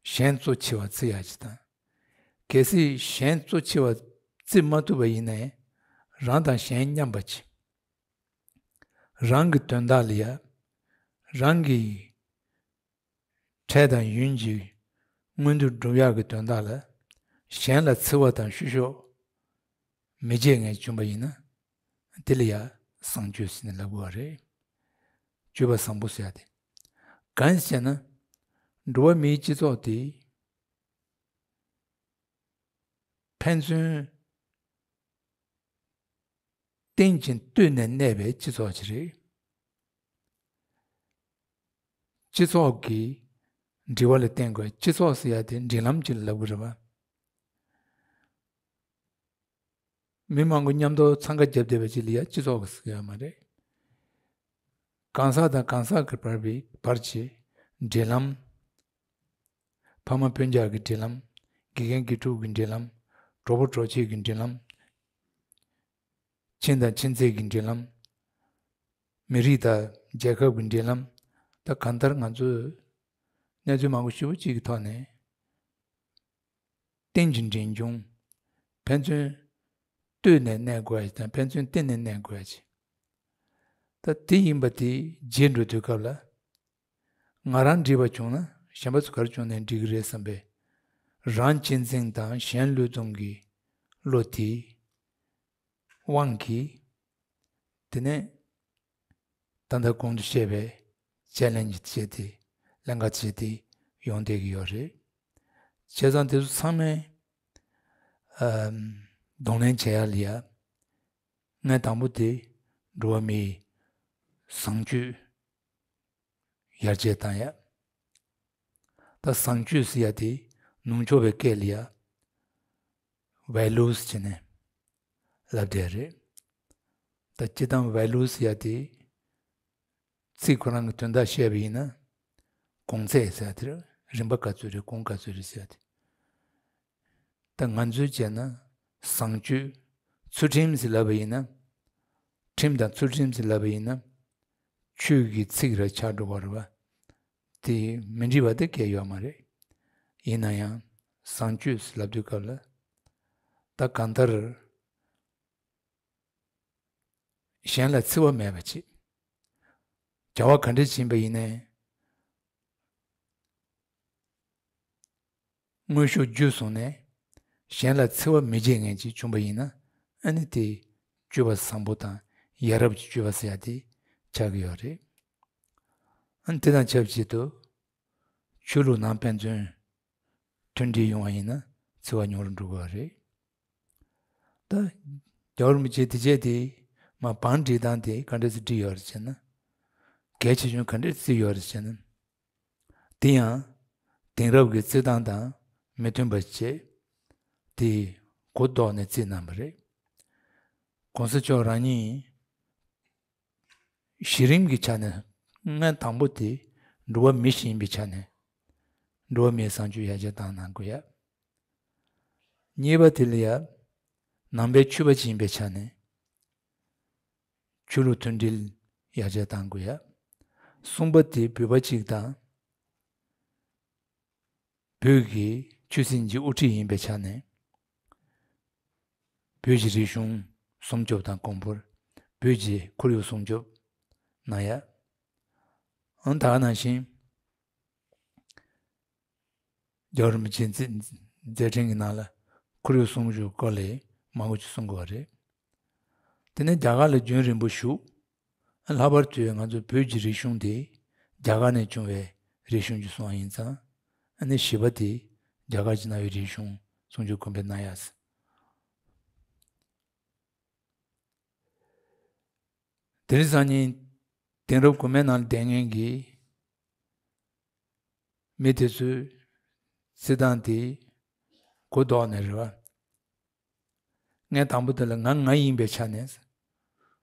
གཞན་གཙོ་ཆེ་བ་བརྩི་ཡ་ཅིག་དང་། གལ་སྲིད་གཞན་གཙོ་ཆེ་བ་བརྩི་མ་ཐུབ་པ་ཡིན་ནའི་རང་དང་གཞན་མཉམ་པ་བྱེད། རང་གི་དོན་དག་ལ་ཡ། རང་གི་འཕྲལ་དང་ཡུན་གྱི་མངོན་འདོད་སྒྲུབ་ཡག་གི་དོན་དག་ལ་གཞན་ལ་འཚེ་བ་དང་བཤུ་གཞོག་མི་བྱེད་མཁན་བྱུང་བ་ཡིན་ན། དེ་ལ་ཡ་བཟང་སྤྱོད་ཟེར་ནས་ལབ་དགོས་པ་རེད། སྤྱོད་པ་བཟང་པོ་ཟེར་ཡ་དེ། གང་ཡིན་ཟེར་ན། འགྲོ་བ་མིའི་སྤྱི་ཚོགས་དེ་ཕན་ཚུན་བརྟེན་ཅིང་ལྟོས་ནས་གནས་པའི་སྤྱི་ཚོགས་ཅིག་རེད། སྤྱི་ཚོགས་ཀྱི་འབྲེལ་བ་ལ་བརྟེན་དགོས། སྤྱི་ཚོགས་ཟེར་ཡ་དེ་འབྲེལ་ལམ་ཅིག་ལ་ལབ་དགོས་རེད་པ། མི་མང་པོ་མཉམ་དུ་འཚང་ཁ་རྒྱབ་བསྡད་པ་ཅིག་ལ་ཡ་སྤྱི་ཚོགས་ཟེར་ཡ་མ་རེད། གང་ཟག་དང་གང་ཟག་གི་བར་བའི་བར་གྱི་འབྲེལ་ལམ། ཕ་མ་སྤུན་ཀྱག་གི་འབྲེལ་ལམ། དགེ་རྒན་དགེ་ཕྲུག་གི་འབྲེལ་ལམ། གྲོགས་པོ་གྲོགས་མཆེད་ཀྱི་འབྲེལ་ལམ། ཁྱིམ་དང་ཁྱིམ་མཚེས་ཀྱི་འབྲེལ་ལམ། མི་རིགས་དང་རྒྱལ་ཁབ་ཀྱི་འབྲེལ་ལམ། ད་གང་ལྟར་ང་ཚོས་གནས་ཚུལ་མང་པོ་ཞེ་པོ་ཅིག་གི་ཐོག་ནས་རྟེན་གྱི་འབྲེལ་འབྱུང་། ཕན་ཚུན་ལྟོས་ནས་གནས་དགོས་ཡ་དང་། ཕན་ཚུན་བརྟེན་ནས་གནས་དགོས་ཡ་ཅིག་ད་དེ་ཡིན་པ་དེ་བརྗེད་འགྲོ་དུས་སྐབས་ལ། ང་རང་འགྲིག་པ་བྱུང་ན་གཞན་པ་ཚོ་ག་རེ་བྱུང་ནའི་འགྲིག་གི་རེད་བསམ་པའི་རང་གཅེས་འཛིན་དང་གཞན་བློས་གཏོང་གི་བློ་དེའི་དབང་གིས། དེ་ནས་ད་ལྟ་གོང་དུ་བཤད་པའི་ཅེ་ལེན་ཇི་བྱས་ཏེ། ལན་འགའ་བྱས་ཏེ་ཡོང་བསྡད་ཀྱི་ཡོད་རེད། བྱས་ཙང་དེ་ཚོ་ཚང་མས་ཨམ་གདོང་ལེན་བྱེད་ཡ་ལ་ཡ། ངས་དང་པོ་དེ་འགྲོ་བ་མིའི་བཟང་སྤྱོད་ཡར་རྒྱས་བཏང་ཡ། ད་བཟང་སྤྱོད་ཟེར་ཡ་དེ་ནུབ་ཕྱོགས་པའི་སྐད་ལ་ཡ་ཝེ་ལུས་བྱས་ནས་ལབ་བསྡད་རེད། ད་སྤྱིར་བཏང་ཝེ་ལུས་ཟེར་ཡ་དེ་ཚིག་ཁོ་རང་གི་དོན་དག་བཤད་པ་ཡིན་ན། གོང་ཚད་ཟེར་ཡ་དེ་རེད། རིམ་པ་ག་ཚོད་རེད། གོང་ག་ཚོད་རེད་ཟེར་ཡ་དེ། ད་ང་ཚོས་བྱས་ན་བཟང་སྤྱོད་ཚུལ་ཁྲིམས་ཟེར་ལབ་པ་ཡིན་ན། ཁྲིམས་དང་ཚུལ་ཁྲིམས་ཟེར་ལབ་པ་ཡིན་ན། ཆོས་ཀྱི་ཚིག་རེ་ཆགས་འགྲོ་བ་རེད་པ། དེ་མི་འགྲིག་པ་དེ་གང་ཡང་ཡོད་མ་རེད། ཡིན་ན་ཡང་བཟང་སྤྱོད་ཟེར་ལབ་དུས་སྐབས་ལ། ད་གང་ལྟར་གཞན་ལ་འཚེ་བ་མེད་པ་བྱེད། བྱ་བ་ག་འདྲ་ཕྱིན་པ་ཡིན་ནའི། དངོས་ཤུགས་བརྒྱུད་སོང་ནས་གཞན་ལ་འཚེ་བ་མི་བྱེད་མཁན་ཅིག་བྱུང་པ་ཡིན་ན། ཨ་ནི་དེ་སྤྱོད་པ་བཟང་པོ་དང་ཡ་རབས་ཀྱི་སྤྱོད་པ་ཟེར་ཡ་དེ་ཆགས་ཀྱི་ཡོད་རེད། ཨ་ནི་དེ་དང་ཆབས་ཅིག་ཏུ་ཆོས་ལུགས་ནང་ཕན་ཚུན་མཐུན་སྒྲིལ་ཡོང་བ་ཡིན་ན་འཚེ་བ་ཉུང་རུ་འགྲོ་གི་ཡོད་རེད། ད་རྒྱལ་བ་རིན་པོ་ཆེ་དེ་བྱས་ཏེ་མ་བང་སྒྲིག་སྟངས་དེ་ག་འདྲ་སེ་བསྒྲིགས་ཡོད་རེད་ཟེར་ན། གལ་ཆེ་ཆུང་ག་འདྲ་བརྩིས་ཡོད་རེད་ཟེར་ན། དེ་ཡང་དེང་རབས་ཀྱི་བརྩི་སྟངས་དང་མི་མཐུན་པ་བྱས་ཏེ་གོ་ལྡོག་ནས་བརྩིས་གནང་བ་རེད། གོང་ས་མཆོག་རང་ཉིད་གཞི་རིམ་གྱི་ཆ་ནས་སྔོན་དང་པོ་དེ་འགྲོ་བ་མི་ཞིག་ཡིན་པའི་ཆ་ནས་འགྲོ་བ་མིའི་བཟང་སྤྱོད་ཡར་རྒྱས་བཏང་གནང་དགོས་ཡ། གཉིས་པ་དེ་ལ་ཡ་ནང་པའི་ཆོས་པ་ཅིག་ཡིན་པའི་ཆ་ནས་ཆོས་ལུགས་མཐུན་སྒྲིལ་ཡར་རྒྱས་གཏང་དགོས་ཡ། གསུམ་པ་དེ་བོད་པ་གཅིག་དང་། བོད་ཀྱི་ཆོས་སྲིད་གཉིས་ཀྱི་དབུ་ཁྲིད་ཡིན་པའི་ཆ་ནས། བོད་ཀྱི་རིག་གཞུང་སྲུང་སྐྱོབ་དང་གོང་བུར་བོད་ཀྱི་ཁོར་ཡུག་སྲུང་སྐྱོབ་གནང་ཡ། ཨང་ད་ག་ནང་བཞིན། རྒྱལ་བ་རིན་པོ་ཆེ་མཛད་མཛད་འཕྲིན་གྱི་ནང་ལ་ཁོར་ཡུག་སྲུང་སྐྱོབ་སྐོར་ལ་མང་པོ་ཅིག་གསུང་དགོས་པ་རེད། དེ་ནས་རྒྱ་གར་ལ་རྒྱུན་རིང་པོ་བཞུགས། ལྷག་པར་དུ་ང་ཚོ་བོད་ཀྱི་རིག་གཞུང་དེ་རྒྱ་གར་ནས་བྱུང་བའི་རིག་གཞུང་ཅིག་སོང་བ་ཡིན་ཙང་། ཨ་ནི་བཞི་པ་དེ་རྒྱ་གར་གྱི་གནའ་བོའི་རིག་གཞུང་སྲུང་སྐྱོབ་གོང་འཕེལ་གནང་ཡ། དེ་རིང་སང་ཉིན་དེང་རབས་གོང་མའི་ནང་ལ་བསྡད་མཁན་གྱི་མི་དེ་ཚོས་བརྩི་སྟངས་དེ་གོ་ལྡོག་ནས་རེད་བ། ངས་དང་པོ་དེ་ལ་ང་ང་ཡིན་པའི་ཆ་ནས།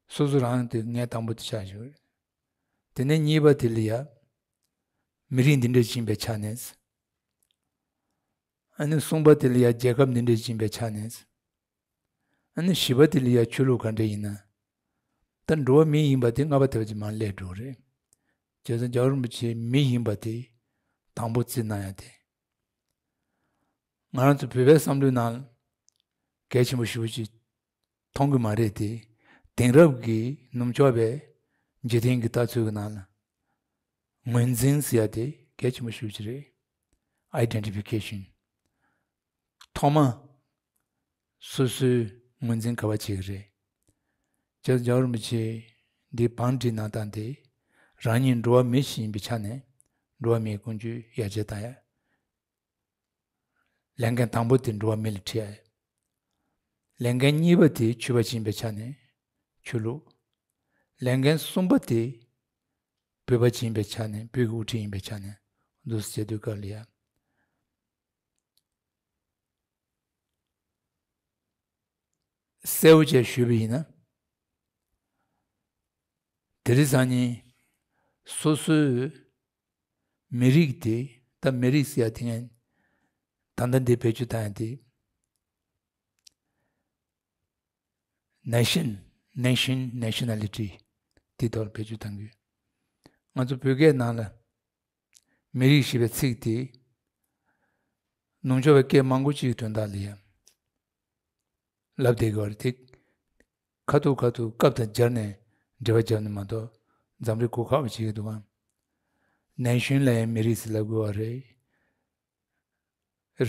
སོ་སོ་རང་དེ་ངས་དང་པོ་དེ་ཆགས་བཞག་རེད། དེ་ནས་གཉིས་པ་དེ་ལ་ཡ། མི་རིགས་འདི་འདྲ་ཡིན་པའི་ཆ་ནས། ཨ་ནི་གསུམ་པ་དེ་ལ་ཡ་རྒྱལ་ཁབ་འདི་འདྲ་ཡིན་པའི་ཆ་ནས། ཨ་ནི་བཞི་པ་དེ་ལ་ཡ་ཆོས་ལུགས་ག་འདྲ་ཡིན་ན། ད་འགྲོ་བ་མི་ཡིན་པ་དེ་ལྔ་པ་དེ་བ་ཅིག་མར་སླེབས་འགྲོ་རེད། བྱས་ཙང་རྒྱལ་བ་རིན་པོ་ཆེ་མི་ཡིན་པ་དེ་དང་པོ་བརྩི་གནང་ཡ་དེ། ང་རང་ཚོ་བོད་པའི་བསམ་བློའི་ནང་གལ་ཆེན་པོ་ཞེ་པོ་ཅིག་མཐོང་གི་མ་རེད་དེ། དེང་རབས་ཀྱི་ནུབ་ཕྱོགས་པའི་འཇིག་རྟེན་གྱི་ལྟ་ཚུལ་གྱི་ནང་ལ་ངོས་འཛིན་ཟེར་ཡ་དེ་གལ་ཆེན་པོ་ཞེ་པོ་ཅིག་རེད། Identification། ཐོག་མ་སོ་སོའི་ངོས་འཛིན་ག་བ་བྱེད་ཀྱི་རེད། བྱས་ཙང་རྒྱལ་བ་རིན་པོ་ཆེ་འདི་བང་བསྒྲིགས་གནང་སྟངས་དེ། རང་ཉིད་འགྲོ་བ་མི་ཞིག་ཡིན་པའི་ཆ་ནས་འགྲོ་བ་མིའི་ཀུན་སྤྱོད་ཡར་རྒྱས་གཏང་ཡ། ལས་འགན་དང་པོ་དེ་འགྲོ་བ་མི་ལ་ཁྲིད་ཡ། ལས་འགན་གཉིས་པ་དེ་ཆོས་པ་ཅིག་ཡིན་པའི་ཆ་ནས་ཆོས་ལུགས། ལས་འགན་གསུམ་པ་དེ་བོད་པ་ཅིག་ཡིན་པའི་ཆ་ནས། བོད་ཀྱི་དབུ་ཁྲིད་ཡིན་པའི་ཆ་ནས་འདུག་སེ་བྱེད་དུས་སྐབས་ལ་ཡ། གསལ་བོ་བྱས་ཞུས་པ་ཡིན་ན། དེ་རིང་སང་ཉིན་སོ་སོའི་མི་རིགས་དེ། ད་མི་རིགས་ཟེར་ཡ་དེ་ངས་ད་ལྟ་འདི་བེད་སྤྱོད་བཏང་ཡ་དེ། Nation, nation, nationality དེ་ཐོག་ལ་བེད་སྤྱོད་བཏང་གི་ཡོད། ང་ཚོ་བོད་སྐད་ནང་ལ་མི་རིགས་ཞེས་པའི་ཚིག་དེ་ནུབ་ཕྱོགས་པའི་སྐད་མང་པོ་ཅིག་གི་དོན་དག་ལ་ཡང་ལབ་བསྡད་ཀྱི་ཡོད་རེད་དེ། ཁ་ཐུག་ཁ་ཐུག་སྐབས་དང་སྦྱར་ནས་འབྲེལ་བ་བརྒྱབ་ནས་མ་གཏོགས་འཛམ་གླིང་གོ་ཁག་པོ་བྱེད་ཀྱི་འདུག་གམ། Nation ལ་ཡང་མི་རིགས་ཟེར་ལབ་དགོས་པ་རེད།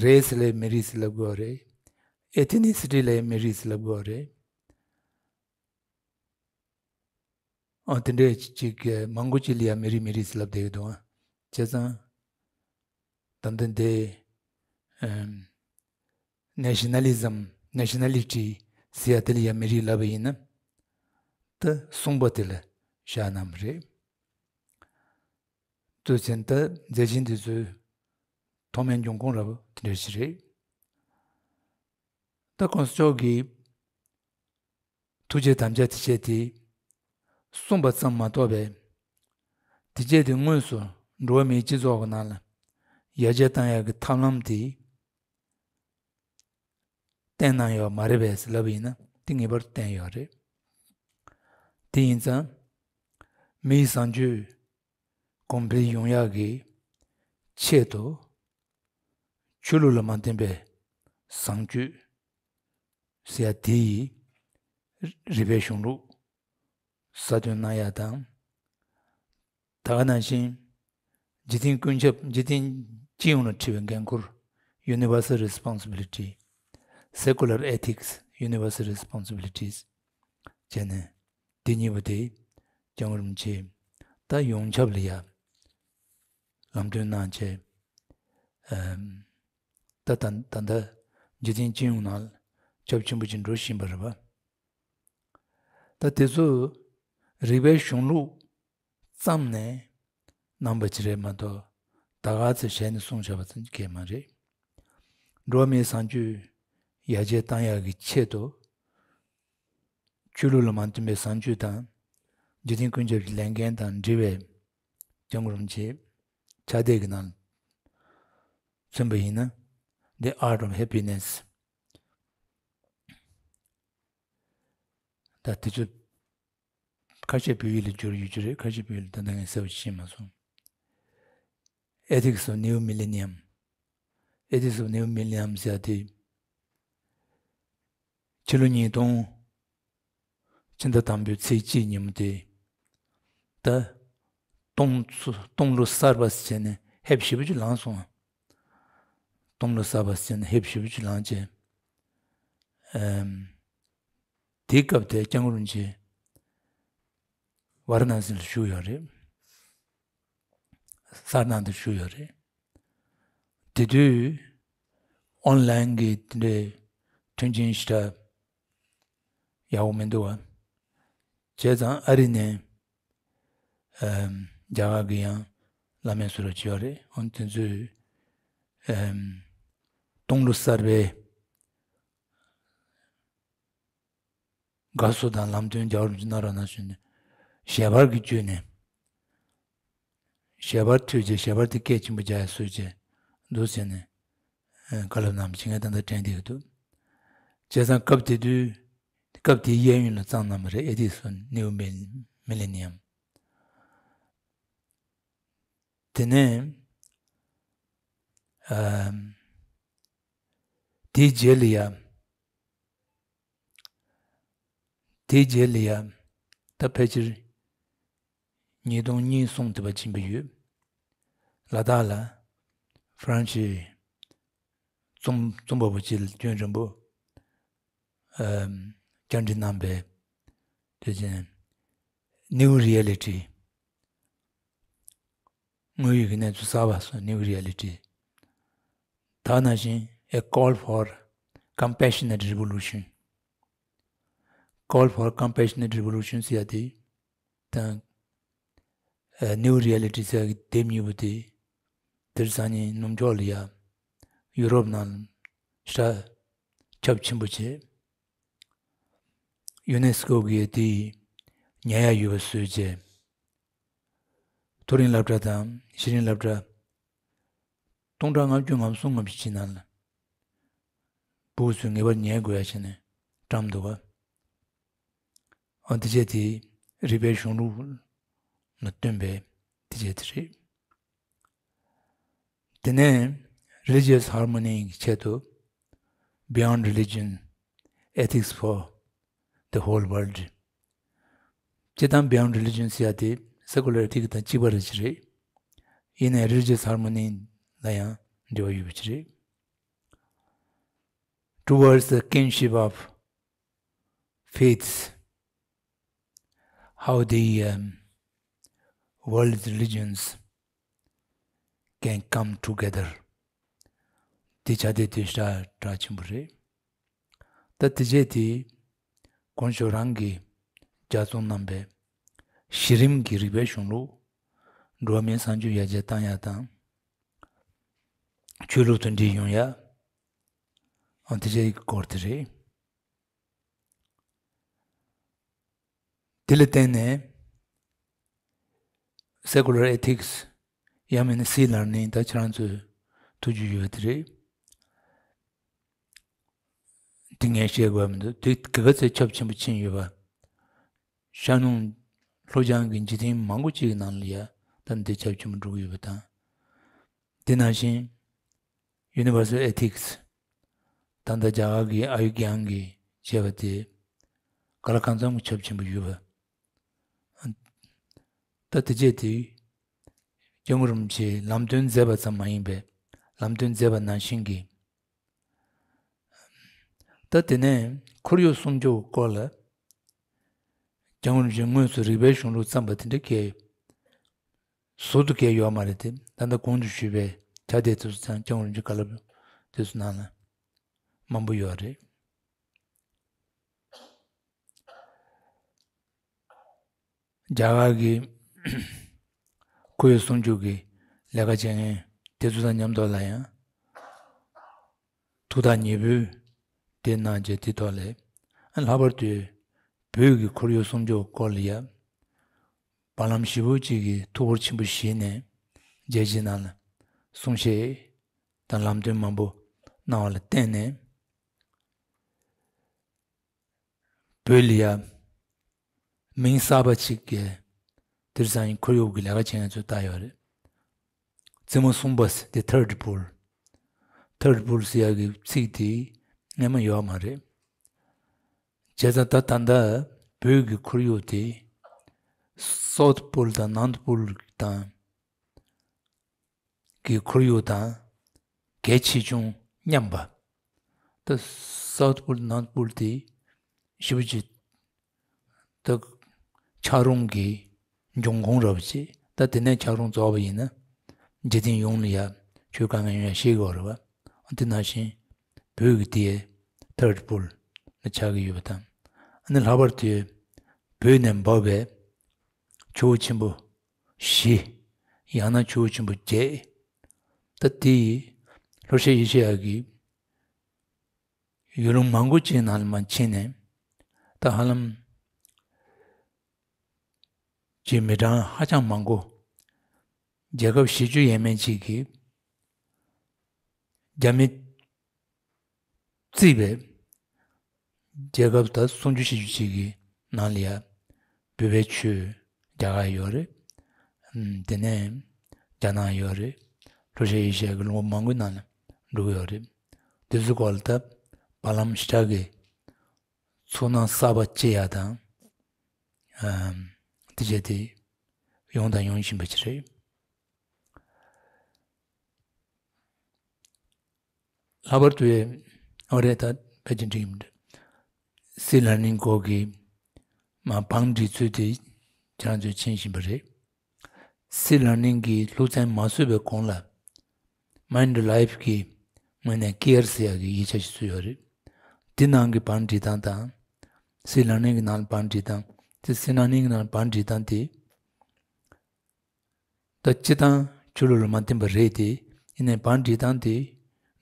Race ལ་ཡང་མི་རིགས་ཟེར་ལབ་དགོས་པ་རེད། Ethnicity ལ་ཡང་མི་རིགས་ཟེར་ལབ་དགོས་པ་རེད། ཨ། དེ་འདྲས་ཅིག་གི་མང་པོ་ཅིག་ལ་ཡང་མི་རིགས་མི་རིགས་ཟེར་ལབ་བསྡད་ཀྱི་འདུག་ཨ། བྱས་ཙང་ད་ལྟ་འདི་ཨམ། Nationalism, nationality ཟེར་ཡ་དེ་ལ་ཡང་མི་རིགས་ལབ་པ་ཡིན་ན། ད་གསུམ་པ་དེ་ལ་བཞག་གནང་བ་རེད། དུས་ཚོད་ད་མཛད་ཆེན་འདི་ཚོའི་ཐོག་མའི་འབྱུང་ཁུངས་ར་བ་དེ་འདྲ་ཞིག་རེད། ད་གོང་ས་མཆོག་གིས་ཐུགས་རྗེ་དམ་བཅའ་དེ་བྱས་ཏེ་གསུངས་པ་ཙམ་མ་གཏོགས་པའི། དེ་བྱས་ཏེ་དངོས་སུ་འགྲོ་བ་མིའི་སྤྱི་ཚོགས་ཀྱི་ནང་ལ་ཡར་རྒྱས་གཏང་ཡག་གི་ཐབས་ལམ་དེ་བསྟན་གནང་ཡོད་མ་རེད་པས་ལབ་པ་ཡིན་ན། དེ་ངེས་པར་དུ་བསྟན་ཡོད་རེད། དེ་ཡིན་ཙང་མིའི་བཟང་སྤྱོད་གོང་འཕེལ་ཡོང་ཡག་གི་ཆེད་དུ། ཆོས་ལུགས་ལ་མ་བརྟེན་པའི་བཟང་སྤྱོད་ཟེར་ཡ་དེ་ཡི་རིགས་པའི་གཞུང་ལུགས་གསར་གཏོད་གནང་ཡ་དང་། ད་ག་ནང་བཞིན་འཇིག་རྟེན་ཀུན་ཁྱབ། འཇིག་རྟེན་སྤྱི་ཡོངས་ལ་འཁྲི་བའི་འགན་ཁུར། Universal responsibility, secular ethics, universal responsibilities བྱས་ནས། འདི་གཉིས་པོ་དེ་སྐྱབས་མགོན་རིན་པོ་ཆེས་ད་ཡོངས་ཁྱབ་ལ་ཡ་ལམ་སྟོན་གནང་བྱས། ཨམ། ད་ད་ད་ལྟ་འཇིག་རྟེན་སྤྱི་ཡོངས་ནང་ཁྱབ་ཆེན་པོ་ཅིག་འགྲོ་བཞིན་པ་རེད་པ། ད་དེ་ཚོ་རིགས་པའི་གཞུང་ལུགས་ཙམ་ནས་གནང་བ་ཅིག་རེད་མ་གཏོགས། ད་ག་ཚོད་གཞན་ནས་གསུངས་བཞག་པ་ཙམ་གྱིས་མ་རེད། འགྲོ་བ་མིའི་བཟང་སྤྱོད་ཡར་རྒྱས་གཏང་ཡག་གི་ཆེད་དུ། ཆོས་ལུགས་ལ་མ་མཐུན་པའི་བཟང་སྤྱོད་དང་། འཇིག་རྟེན་ཀུན་ཁྱབ་ཀྱི་ལས་འགན་དང་འབྲེལ་བའི་སྐྱབས་མགོན་རིན་པོ་ཆེའི་ཕྱག་དེབ་ཀྱི་ནང་མཚོན་པ་ཡིན་ན། The Art of Happiness། ད་དེ་ཚོ་ཁ་ཤས་བོད་ཡིག་ལ་བསྒྱུར་ཡོད་ཀྱི་རེད། ཁ་ཤས་བོད་ཡིག་ལ་ད་ལྟ་ངས་གསལ་པོ་ཤེས་མ་སོང་། Ethics of New Millennium། Ethics of New Millennium ཟེར་ཡ་དེ། ཕྱི་ལོ་ཉིས་སྟོང་ཕྱི་ཟླ་དང་པོའི་ཚེས་གཅིག་ཉིན་མོ་དེ། ད་སྟོང་སྟོང་ལོ་གསར་པ་ཟེར་ནས་ཧེབ་ཞེ་པོ་ཅིག་ལངས་སོང་ང་། སྟོང་ལོ་གསར་པ་ཟེར་ནས་ཧེབ་ཞེ་པོ་ཅིག་ལངས་བྱས། ཨམ། དེའི་སྐབས་དེ་སྐྱབས་མགོན་རིན་པོ་ཆེ་ཝཱ་ར་ཎ་སི་ལ་བཞུགས་ཡོད་རེད། སར་ནང་དུ་བཞུགས་ཡོད་རེད། དེ་དུས་ཨོན་ལན་གྱི་དེ་འདྲའི་མཐུན་རྐྱེན་ཞེ་དྲག་ཡག་པོ་མི་འདུག་བ། བྱས་ཙང་ཨ་རི་ནས་ཨམ། རྒྱ་གར་གྱི་ཡང་བླ་མའི་ཟུར་ལ་བྱས་ཡོད་རེད། འོན་དེ་ཚོས་ཨམ། སྟོང་ལོ་གསར་པའི་དགའ་བསུ་དང་ལམ་སྟོན་རྒྱལ་བ་རིན་པོ་ཆེ་གནང་རོགས་གནང་ཞུས་ནས། ཞལ་པར་གྱི་བརྒྱུད་ནས། ཞལ་པར་མཐུད་བྱས། ཞལ་པར་དེ་སྐད་ཆེན་པོ་རྒྱག་ཡ་བཟོས་བྱས་འདུག་ཟེར་ནས། ཨ། བཀའ་སློབ་གནང་བ་ཞིག་ངས་ད་ལྟ་དྲན་བསྡད་ཀྱི་འདུག། བྱས་ཙང་སྐབས་དེ་དུས། སྐབས་དེའི་གཡས་གཡོན་ལ་བརྩམས་གནང་བ་རེད། Ethics of New Mil- Millennium། དེ་ནས། ཨམ། དེའི་རྗེས་ལ་ཡ། དེའི་རྗེས་ལ་ཡ། ད་ཕལ་ཆེར་ཉིས་སྟོང་གཉིས་གསུམ་དེ་བར་ཕྱིན་པ་ཡོད། ལ་དྭགས་ལ་ཧྥ་རན་སིའི་རྩོམ་རྩོམ་པ་པོ་ཅིག་ལ་སྐྱོན་རིན་པོ། ཨམ། བཅར་འདྲི་གནང་བའི་དེ་བཞིན་New Reality། དངོས་ཡོད་ཀྱི་གནས་ཚུལ་གསར་པ་སོགས། New Reality། ད་ནང་བཞིན། A Call for Compassionate Revolution། Call for Compassionate Revolution ཟེར་ཡ་དེ་དང་། ཨ། New Reality ཟེར་ཡ་གི་དེབ་གཉིས་པོ་དེ། དེང་སང་ཉིན་ནུབ་ཕྱོགས་ལ་ཡ། ཡུ་རོབ་ནང་ལ་ཞེ་དྲག་ཁྱབ་ཆེན་པོ་བྱས། ཡུ་ནེ་སི་ཀོ་གིས་དེ་ཉར་ཡ་ཡོད་པ་བཟོས་བྱས། མཐོ་རིམ་སློབ་གྲྭ་དང་གཞི་རིམ་སློབ་གྲྭ་སྟོང་ཕྲག་ལྔ་བཅུ་ང་གསུམ་ཙམ་ཞིག་ཅིག་ནང་ལ་བུ་ཚོས་ངེས་པར་ཉར་དགོས་ཡ་བྱས་ནས་བཀྲམ་འདུག་ག། ཨ། དེ་བྱས་དེ་རིག་པའི་གཞུང་ལུགས་ལ་བསྟུན་པའི་དེ་བྱས་དེ་རེད། དེ་ནས་Religious Harmony གི་ཆེད་དུ། Beyond Religion: Ethics for the Whole World། སྤྱིར་བཏང་Beyond Religion ཟེར་ཡ་དེ་Secular Ethics དང་གཅིག་པ་རེད་ཅི་རེད། ཡིན་ནའི་Religious Harmony ལ་ཡང་འབྲེལ་བ་ཡོད་པ་ཅི་རེད། Towards the Kinship of Faiths: How the, um, World's Religions Can Come Together། དེ་ཆ་དེ་དེ་ཞེ་དྲག་གྲགས་ཆེན་པོ་རེད། ད་དེ་རྗེས་དེ་གོང་ཞོགས་རང་གིས་ལྗགས་རྩོམ་གནང་བའི་གཞི་རིམ་གྱི་རིག་པའི་གཞུང་ལུགས། འགྲོ་བ་མིའི་བཟང་སྤྱོད་ཡར་རྒྱས་གཏང་ཡ་དང་། ཆོས་ལུགས་མཐུན་སྒྲིལ་ཡོང་ཡ། ཨ། དེ་བྱས་སྐོར་དེ་རེད། དེ་ལ་བརྟེན་ནས་Secular Ethics ཡང་མིན་ན་Sea Learning། ད་ཁྱེད་རང་ཚོས་ཐུགས་རྒྱུས་ཡོད་པ་དེ་རེད། དེ་ངས་བཤད་དགོས་མི་འདུག། དེ་ག་ག་ཚད་ཁྱབ་ཆེན་པོ་ཕྱིན་ཡོད་པ། ཤར་ནུབ་ལྷོ་བྱང་གི་འཇིག་རྟེན་མང་པོ་ཅིག་གི་ནང་ལ་ཡ་ད་འདི་ཁྱབ་ཆེན་པོ་འགྲོ་གི་ཡོད་པ་དང་། དེ་ནང་བཞིན་Universal Ethics། ད་ལྟ་རྒྱ་གར་གྱི་ཨ་ཡུ་གྷྱན་གྱིས་བྱས་པ་དེ་ག་ལ་གང་འཚམ་གྱི་ཁྱབ་ཆེན་པོ་ཡོད་པ། ད་དེ་རྗེས་དེ་སྐྱབས་མགོན་རིན་པོ་ཆེས་ལམ་སྟོན་མཛད་པ་ཙམ་མ་ཡིན་པའི་ལམ་སྟོན་མཛད་པ་ནང་བཞིན་གྱི། ད་དེ་ནས་ཁོར་ཡུག་སྲུང་སྐྱོབ་སྐོར་ལ་སྐྱབས་མགོན་རིན་པོ་ཆེས་དངོས་སུ་རིག་པའི་གཞུང་ལུགས་བརྩམས་པ་དེ་འདྲ་གས་ཟུར་དུ་གས་ཡོད་མ་རེད་དེ། ད་ལྟ་གོང་དུ་ཞུས་པའི་ཕྱག་དེབ་དེ་ཚོ་ཚང་སྐྱབས་མགོན་རིན་པོ་ཆེའི་བཀའ་སློབ་དེ་ཚོ་ནང་ལ་མང་པོ་ཡོད་རེད། རྒྱ་གར་གྱི་ཁོར་ཡུག་སྲུང་སྐྱོབ་ཀྱི་ལས་ཀ་བྱེད་མཁན་དེ་ཚོ་དང་མཉམ་དུ་ལ་ཡང་ཐུགས་ཐག་ཉེ་པོས་དེ་གནང་རྗེས་དེ་ཐོག་ལས་ལྷག་པར་དུ་ བོད་ཀྱི་ཁོར་ཡུག་སྲུང་སྐྱོབ་སྐོར་ལ་ཡ། བར་ལམ་ཞེ་པོ་ཅིག་གི་ཐུགས་ཁུར་ཆེན་པོ་བཞེས་ནས་རྒྱལ་སྤྱིའི་ནང་ལ་གསུང་བཤད་དང་ལམ་སྟོན་མང་པོ་གནང་བ་ལ་བརྟེན་ནས། བོད་ལ་ཡ་མིང་གསར་པ་ཅིག་གི་དེང་སང་ཁོར་ཡུག་གི་ལས་ཀ་བྱེད་མཁན་ཚོས་བཏགས་ཡོད་རེད། རྩེ་མོ་གསུམ་པ་ཟེར་དེ་ཐར་ཌི་པུལ། ཐར་ཌི་པུལ་ཟེར་ཡག་གི་ཚིག་དེ་སྔོན་མ་ཡོད་མ་རེད། བྱས་ཙང་ད་ད་ལྟ་བོད་ཀྱི་ཁོར་ཡུག་དེ་སའུ་ཐི་པུལ་དང་ནོར་ཐི་པུལ་དང་གི་ཁོར་ཡུག་དང་གལ་ཆེ་ཆུང་མཉམ་པ། ད་སའུ་ཐི་པུལ་ནོར་ཐི་པུལ་དེ་ཞེ་པོ་ཅིག་ད་ཆགས་རུང་གི་འབྱུང་ཁུངས་ར་བ་ཅིག་ད་དེ་ནས་ཆགས་རུང་རྫོགས་པ་ཡིན་ན། འཇིག་རྟེན་ཡོངས་ལ་ཡ་ཆོས་དཀའ་ངལ་ཡོང་ཡ་ཤེས་དགོས་རེད་བ། དེ་ནང་བཞིན་བོད་ཀྱི་དེ་ཐར་ཌི་པུལ་ལ་ཆགས་ཀྱི་ཡོད་པ་དང་། ཨ་ནི་ལྷག་པར་དུ་བོད་ནས་འབབ་པའི་ཇོ་བོ་ཆེན་པོ་བཞི། ཡང་ན་ཇོ་བོ་ཆེན་པོ་བརྒྱད། ད་དེ་ལྷོ་ཤར་ཨེ་ཤེ་ཡ་གི་ཡུལ་ལུང་མང་པོ་ཅིག་ནང་ལ་མར་ཕྱིན་ནས། ད་ཧ་ལམ་ཅིག་མི་གྲངས་ཧ་ཅང་མང་པོ། རྒྱལ་ཁབ་བཞི་བཅུ་ཡས་མས་ཅིག་གིས་རྒྱ་མི་བརྩིས་པའི་རྒྱལ་ཁབ་ད་སུམ་ཅུ་བཞི་བཅུ་ཅིག་གི་ནང་ལ་ཡ་བོད་པའི་ཆོས་རྒྱག་ག་ཡོད་རེད། ཨམ། དེ་ནས་རྒྱ་ནག་ཡོད་རེད། ལྷོ་ཤར་ཨེ་ཤི་ཡ་གི་ལུང་པ་མང་པོའི་ནང་ལ་འགྲོ་གི་ཡོད་རེད། དེ་ཚོའི་སྐོར་ལ་ད་བར་ལམ་ཞེ་དྲག་གི་ཚོར་སྣང་གསར་པ་སྐྱེ་ཡ་དང་། ཨམ། དེ་བྱས་ཏེ་ཡོང་དང་ཡོང་བཞིན་པ་ཅིག་རེད། ལྷག་པར་དུ་ཨོ་རེད། ད་ཕལ་ཆེར་འགྲིག་གི་མི་འདུག་སི་ལར་ནིང་སྐོར་གྱི་མ་བང་སྒྲིག་ཚུལ་དེ་ཁྱེད་རང་ཚོས་མཁྱེན་བཞིན་པ་རེད། སི་ལར་ནིང་གི་ལྷུག་ཚན་མ་བཟོས་པའི་གོང་ལ། མའིན་ཌི་ལའིཕ་གི་ངོས་ནས་ཀེ་ཡར་ཟེར་ཡག་གི་ཡིག་ཆ་ཞིག་བཟོས་ཡོད་རེད། དེ་ནང་གི་བང་སྒྲིག་སྟངས་དང་། སི་ལར་ནིང་གི་ནང་ལ་བང་སྒྲིག་སྟངས་དེ། སི་ལར་ནིང་གི་ནང་ལ་བང་སྒྲིག་སྟངས་དེ། ད་སྤྱིར་བཏང་ཆོས་ལུགས་ལ་མ་བརྟེན་པ་རེད་དེ། ཡིན་ནའི་བང་སྒྲིག་སྟངས་དེ་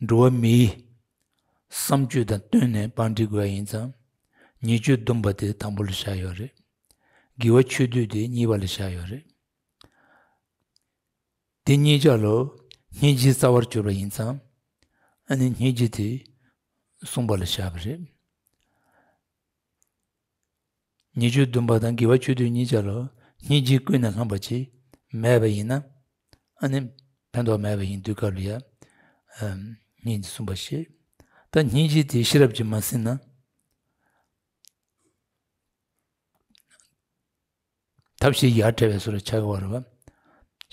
འགྲོ་བ་མིའི་བསམ་སྤྱོད་དང་བསྟུན་ནས་བང་སྒྲིག་དགོས་པ་ཡིན་ཙང་། ཉེས་སྤྱོད་སྡོམ་པ་དེ་དང་པོ་ལ་བཞག་ཡོད་རེད། དགེ་བ་ཆོས་སྡུད་དེ་གཉིས་པ་ལ་བཞག་ཡོད་རེད། དེ་གཉིས་ཆ་ལ་སྙིང་རྗེའི་རྩ་བར་གྱུར་པ་ཡིན་ཙང་། ཨ་ནི་སྙིང་རྗེ་དེ་གསུམ་པ་ལ་བཞག་པ་རེད། ཉེས་སྤྱོད་སྡོམ་པ་དང་དགེ་བ་ཆོས་སྡུད་གཉིས་ཆ་ལ་སྙིང་རྗེ་ཀུན་ནས་བསླངས་པ་ཅིག་མེད་པ་ཡིན་ན། ཨ་ནི་ཕན་ཐོགས་མེད་པ་ཡིན་དུས་སྐབས་ལ་ཡ། ཨམ། སྙིང་རྗེ་གསུམ་པ་བཤད། ད་སྙིང་རྗེ་དེ་ཤེས་རབ་ཀྱིས་མ་ཟིན་ན། ཐབས་ཤེས་ཡར་བྲལ་བའི་བཟོ་འདྲ་ཆགས་ཀྱི་ཡོད་རེད་བ།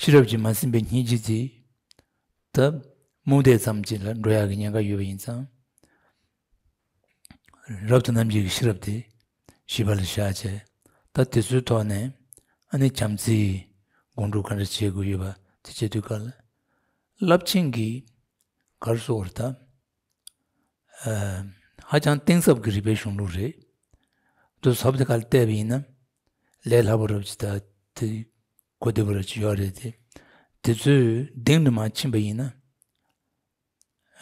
ཤེས་རབ་ཀྱིས་མ་ཟིན་པའི་སྙིང་རྗེ་དེ། ད་རྨོངས་དད་ཙམ་ཅིག་ལ་འགྲོ་ཡག་གི་ཉེན་ཁ་ཡོད་པ་ཡིན་ཙང་། རབ་ཏུ་རྣམ་འབྱེད་ཀྱི་ཤེས་རབ་དེ་བཞི་པ་ལ་བཞག་བྱས། ད་དེ་ཚོའི་ཐོག་ནས་ཨ་ནི་བྱམས་བརྩེའི་སྒོམ་སྒྲུབ་ག་འདྲ་བྱེད་དགོས་ཡོད་པ་དེ་བྱེད་དུས་སྐབས་ལ། རླབས་ཆེན་གྱི་ག་རེ་ཟེར་དགོས་རེད་ད། ཨ། ཧ་ཅང་གཏིང་ཟབ་ཀྱི་རིག་པའི་གཞུང་ལུགས་རེད། དུ་ཟབ་དེ་ག་ལ་བལྟས་པ་ཡིན་ན། ལས་སླ་པོ་རབ་ཅིག་དང་དེ་གོ་བདེ་པོ་རབ་ཅིག་ཡོད་རེད་དེ། དེ་ཚོའི་གཏིང་དུ་མར་ཕྱིན་པ་ཡིན་ན།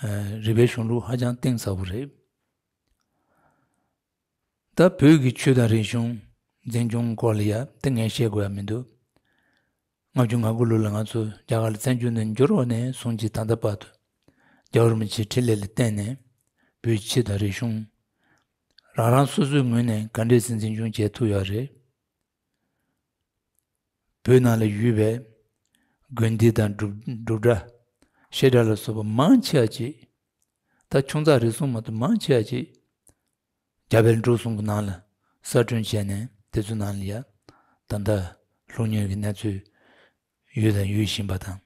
ཨ། རིག་པའི་གཞུང་ལུགས་ཧ་ཅང་གཏིང་ཟབ་པོ་རེད། ད་བོད་ཀྱི་ཆོས་དང་རིག་གཞུང་འཛིན་སྐྱོང་སྐོར་ལ་ཡ་དེ་ངས་བཤད་དགོས་ཡ་མི་འདུག་ལྔ་བཅུ་ང་དགུ་ལོ་ལ་ང་ཚོ་རྒྱ་གར་ལ་བཙན་བྱོལ་ནང་འབྱོར་བ་ནས་བཟུང་སྟེ་ད་ལྟ་བར་དུ། རྒྱལ་བ་རིན་པོ་ཆེའི་འཕྲིན་ལས་ལ་བརྟེན་ནས་བོད་ཀྱི་ཆོས་དང་རིག་གཞུང་། རང་རང་སོ་སོའི་ངོས་ནས་ག་འདྲས་སེ་འཛིན་སྐྱོང་བྱེད་ཐུབ་ཡོད་རེད། བོད་ནང་ལ་ཡོད་པའི་དགོན་སྡེ་དང་སྒྲུབ་སྒྲུབ་གྲྭ། བཤད་གྲྭ་ལ་སོགས་པ་མང་ཆེ་བ་ཅིག་ད་ཆུང་ཙག་རེ་ཟུང་མ་གཏོགས་མང་ཆེ་བ་ཅིག་རྒྱ་བལ་འབྲུག་གསུམ་གྱི་ནང་ལ་གསར་སྐྲུན་བྱས་ནས་དེ་ཚོའི་ནང་ལ་ཡ་ད་ལྟ་ལྷུག་ཉེས་ཀྱི་གནས་ཚུལ་ཡོད་དང་ཡོད་བཞིན་པ་དང་།